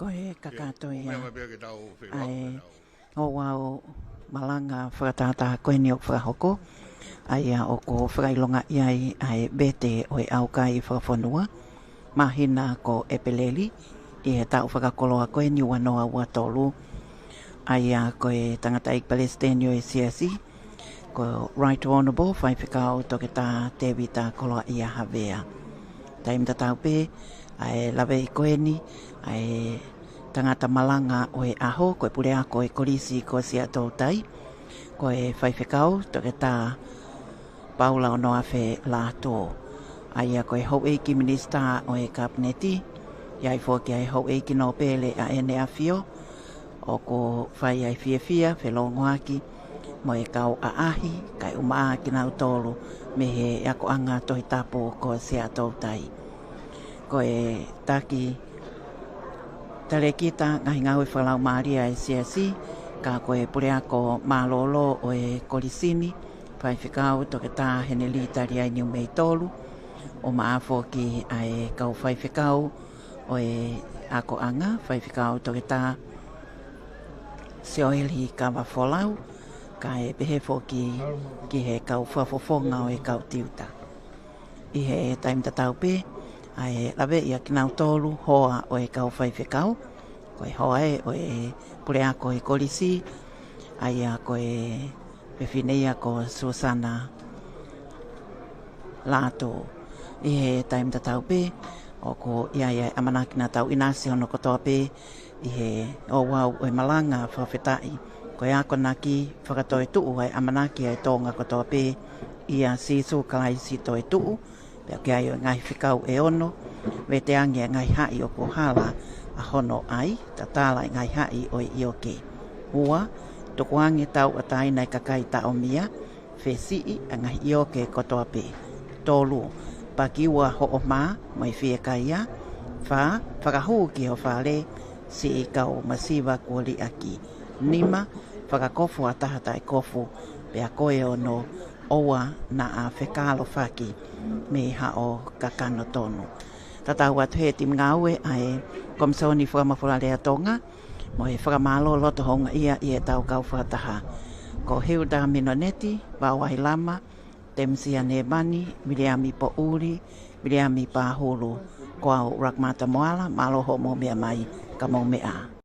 Ko e kakato ia ʻa e ouau malanga fakatātā ko eni ʻoku fakahoko, ʻa ia ʻoku fakaʻilongaʻi ai ʻa e vete ʻo e ʻaukai fakafonua, māhina ko ʻEpeleli, ʻi he taʻu fakakoloa ko eni ua noa ua tolu, ʻa ia ko e tangataʻeiki palesiteni ʻo e Siasi, ko Right Honourable Faifekau Toketā Tēvita Koloaʻia Havea. Taimi tatau pē, ʻa e laveʻi ko eni ʻa e tangata malanga ʻo e ʻaho, ko e puleako ʻo e Kolisi ko Siaʻatoutai, ko e Faifekau Toketā Paula Onoafe Lātū, ʻa ia ko e houʻeiki minisitā ʻo e Kapineti, ʻi ai foki ʻa e houʻeiki nōpele ʻa ʻEne ʻAfio, ʻoku fai ai fiefia, felōngoaki mo e kau ʻaʻahi, kae ʻumaʻā kinautolu mei he akoʻanga Tohi Tapu ko Siaʻatoutai. Ko e taki talēkita ngaahi ngāue fakalaumālie ʻa e Siasi, ka ko e puleako mālōlō ʻo e kolisi ni, Faifekau Toketā Henelī Taliai Niumeitolu, ʻumaʻā foki ʻa e kau faifekau ʻo e akoʻanga, Faifekau Toketā Sioeli Kavafolau, kae pehē foki ki he kau fakafofonga ʻo e kau tiuta. ʻI he taimi tatau pē, ʻa e laveʻi ʻa kinautolu hoa ʻo e kau faifekau, ko e hoa ē ʻo e puleako ʻo e kolisi, ʻa ia ko e fefine ia ko Susana Lātū. ʻI he taimi tatau pē, ʻoku ʻi ai ʻa e ʻamanaki naʻa tau ʻinasi hono kotoa pē ʻi he ouau ʻo e malanga fakafetaʻi. Ko e akonaki fakatoetuʻu ʻa e ʻamanaki ʻa e Tonga kotoa pē ʻia Sīsū Kalaisi toetuʻu, pea ʻoku ʻi ai ʻa e ngaahi fekau ʻe ono: veteange ʻa e ngaahi haʻi ʻoku hala ʻa hono ʻai, tatala ʻa e ngaahi haʻi ʻo e ʻioke. Ua, tukuange tauʻatāina ʻa e kakai taʻomia, fesiʻi ʻa e ngaahi ʻioke kotoa pē. Tolu, pakiua hoʻo mā mo e fiekaia. Fā, fakahū ki ho fale siʻi kau masiva kuo liʻaki. Nima, fakakofu ʻa e taha taʻekofu. Pea ko e ono, ʻoua naʻa fekālofaki mei haʻo kakano tonu. Tatau atu he timi ngāue ʻa e Komisoni Fakamafola Lea Tonga, mo e fakamālō loto houngaʻia ʻi heʻetau kau fakataha. Ko Hilda Minoneti, Vao Vailama, Temisia Nemani, Viliami Poʻuli, Viliami Pahulu, ko au Rakmata Moala, mālō hoʻomou meʻa mai, ka mou meʻa ā.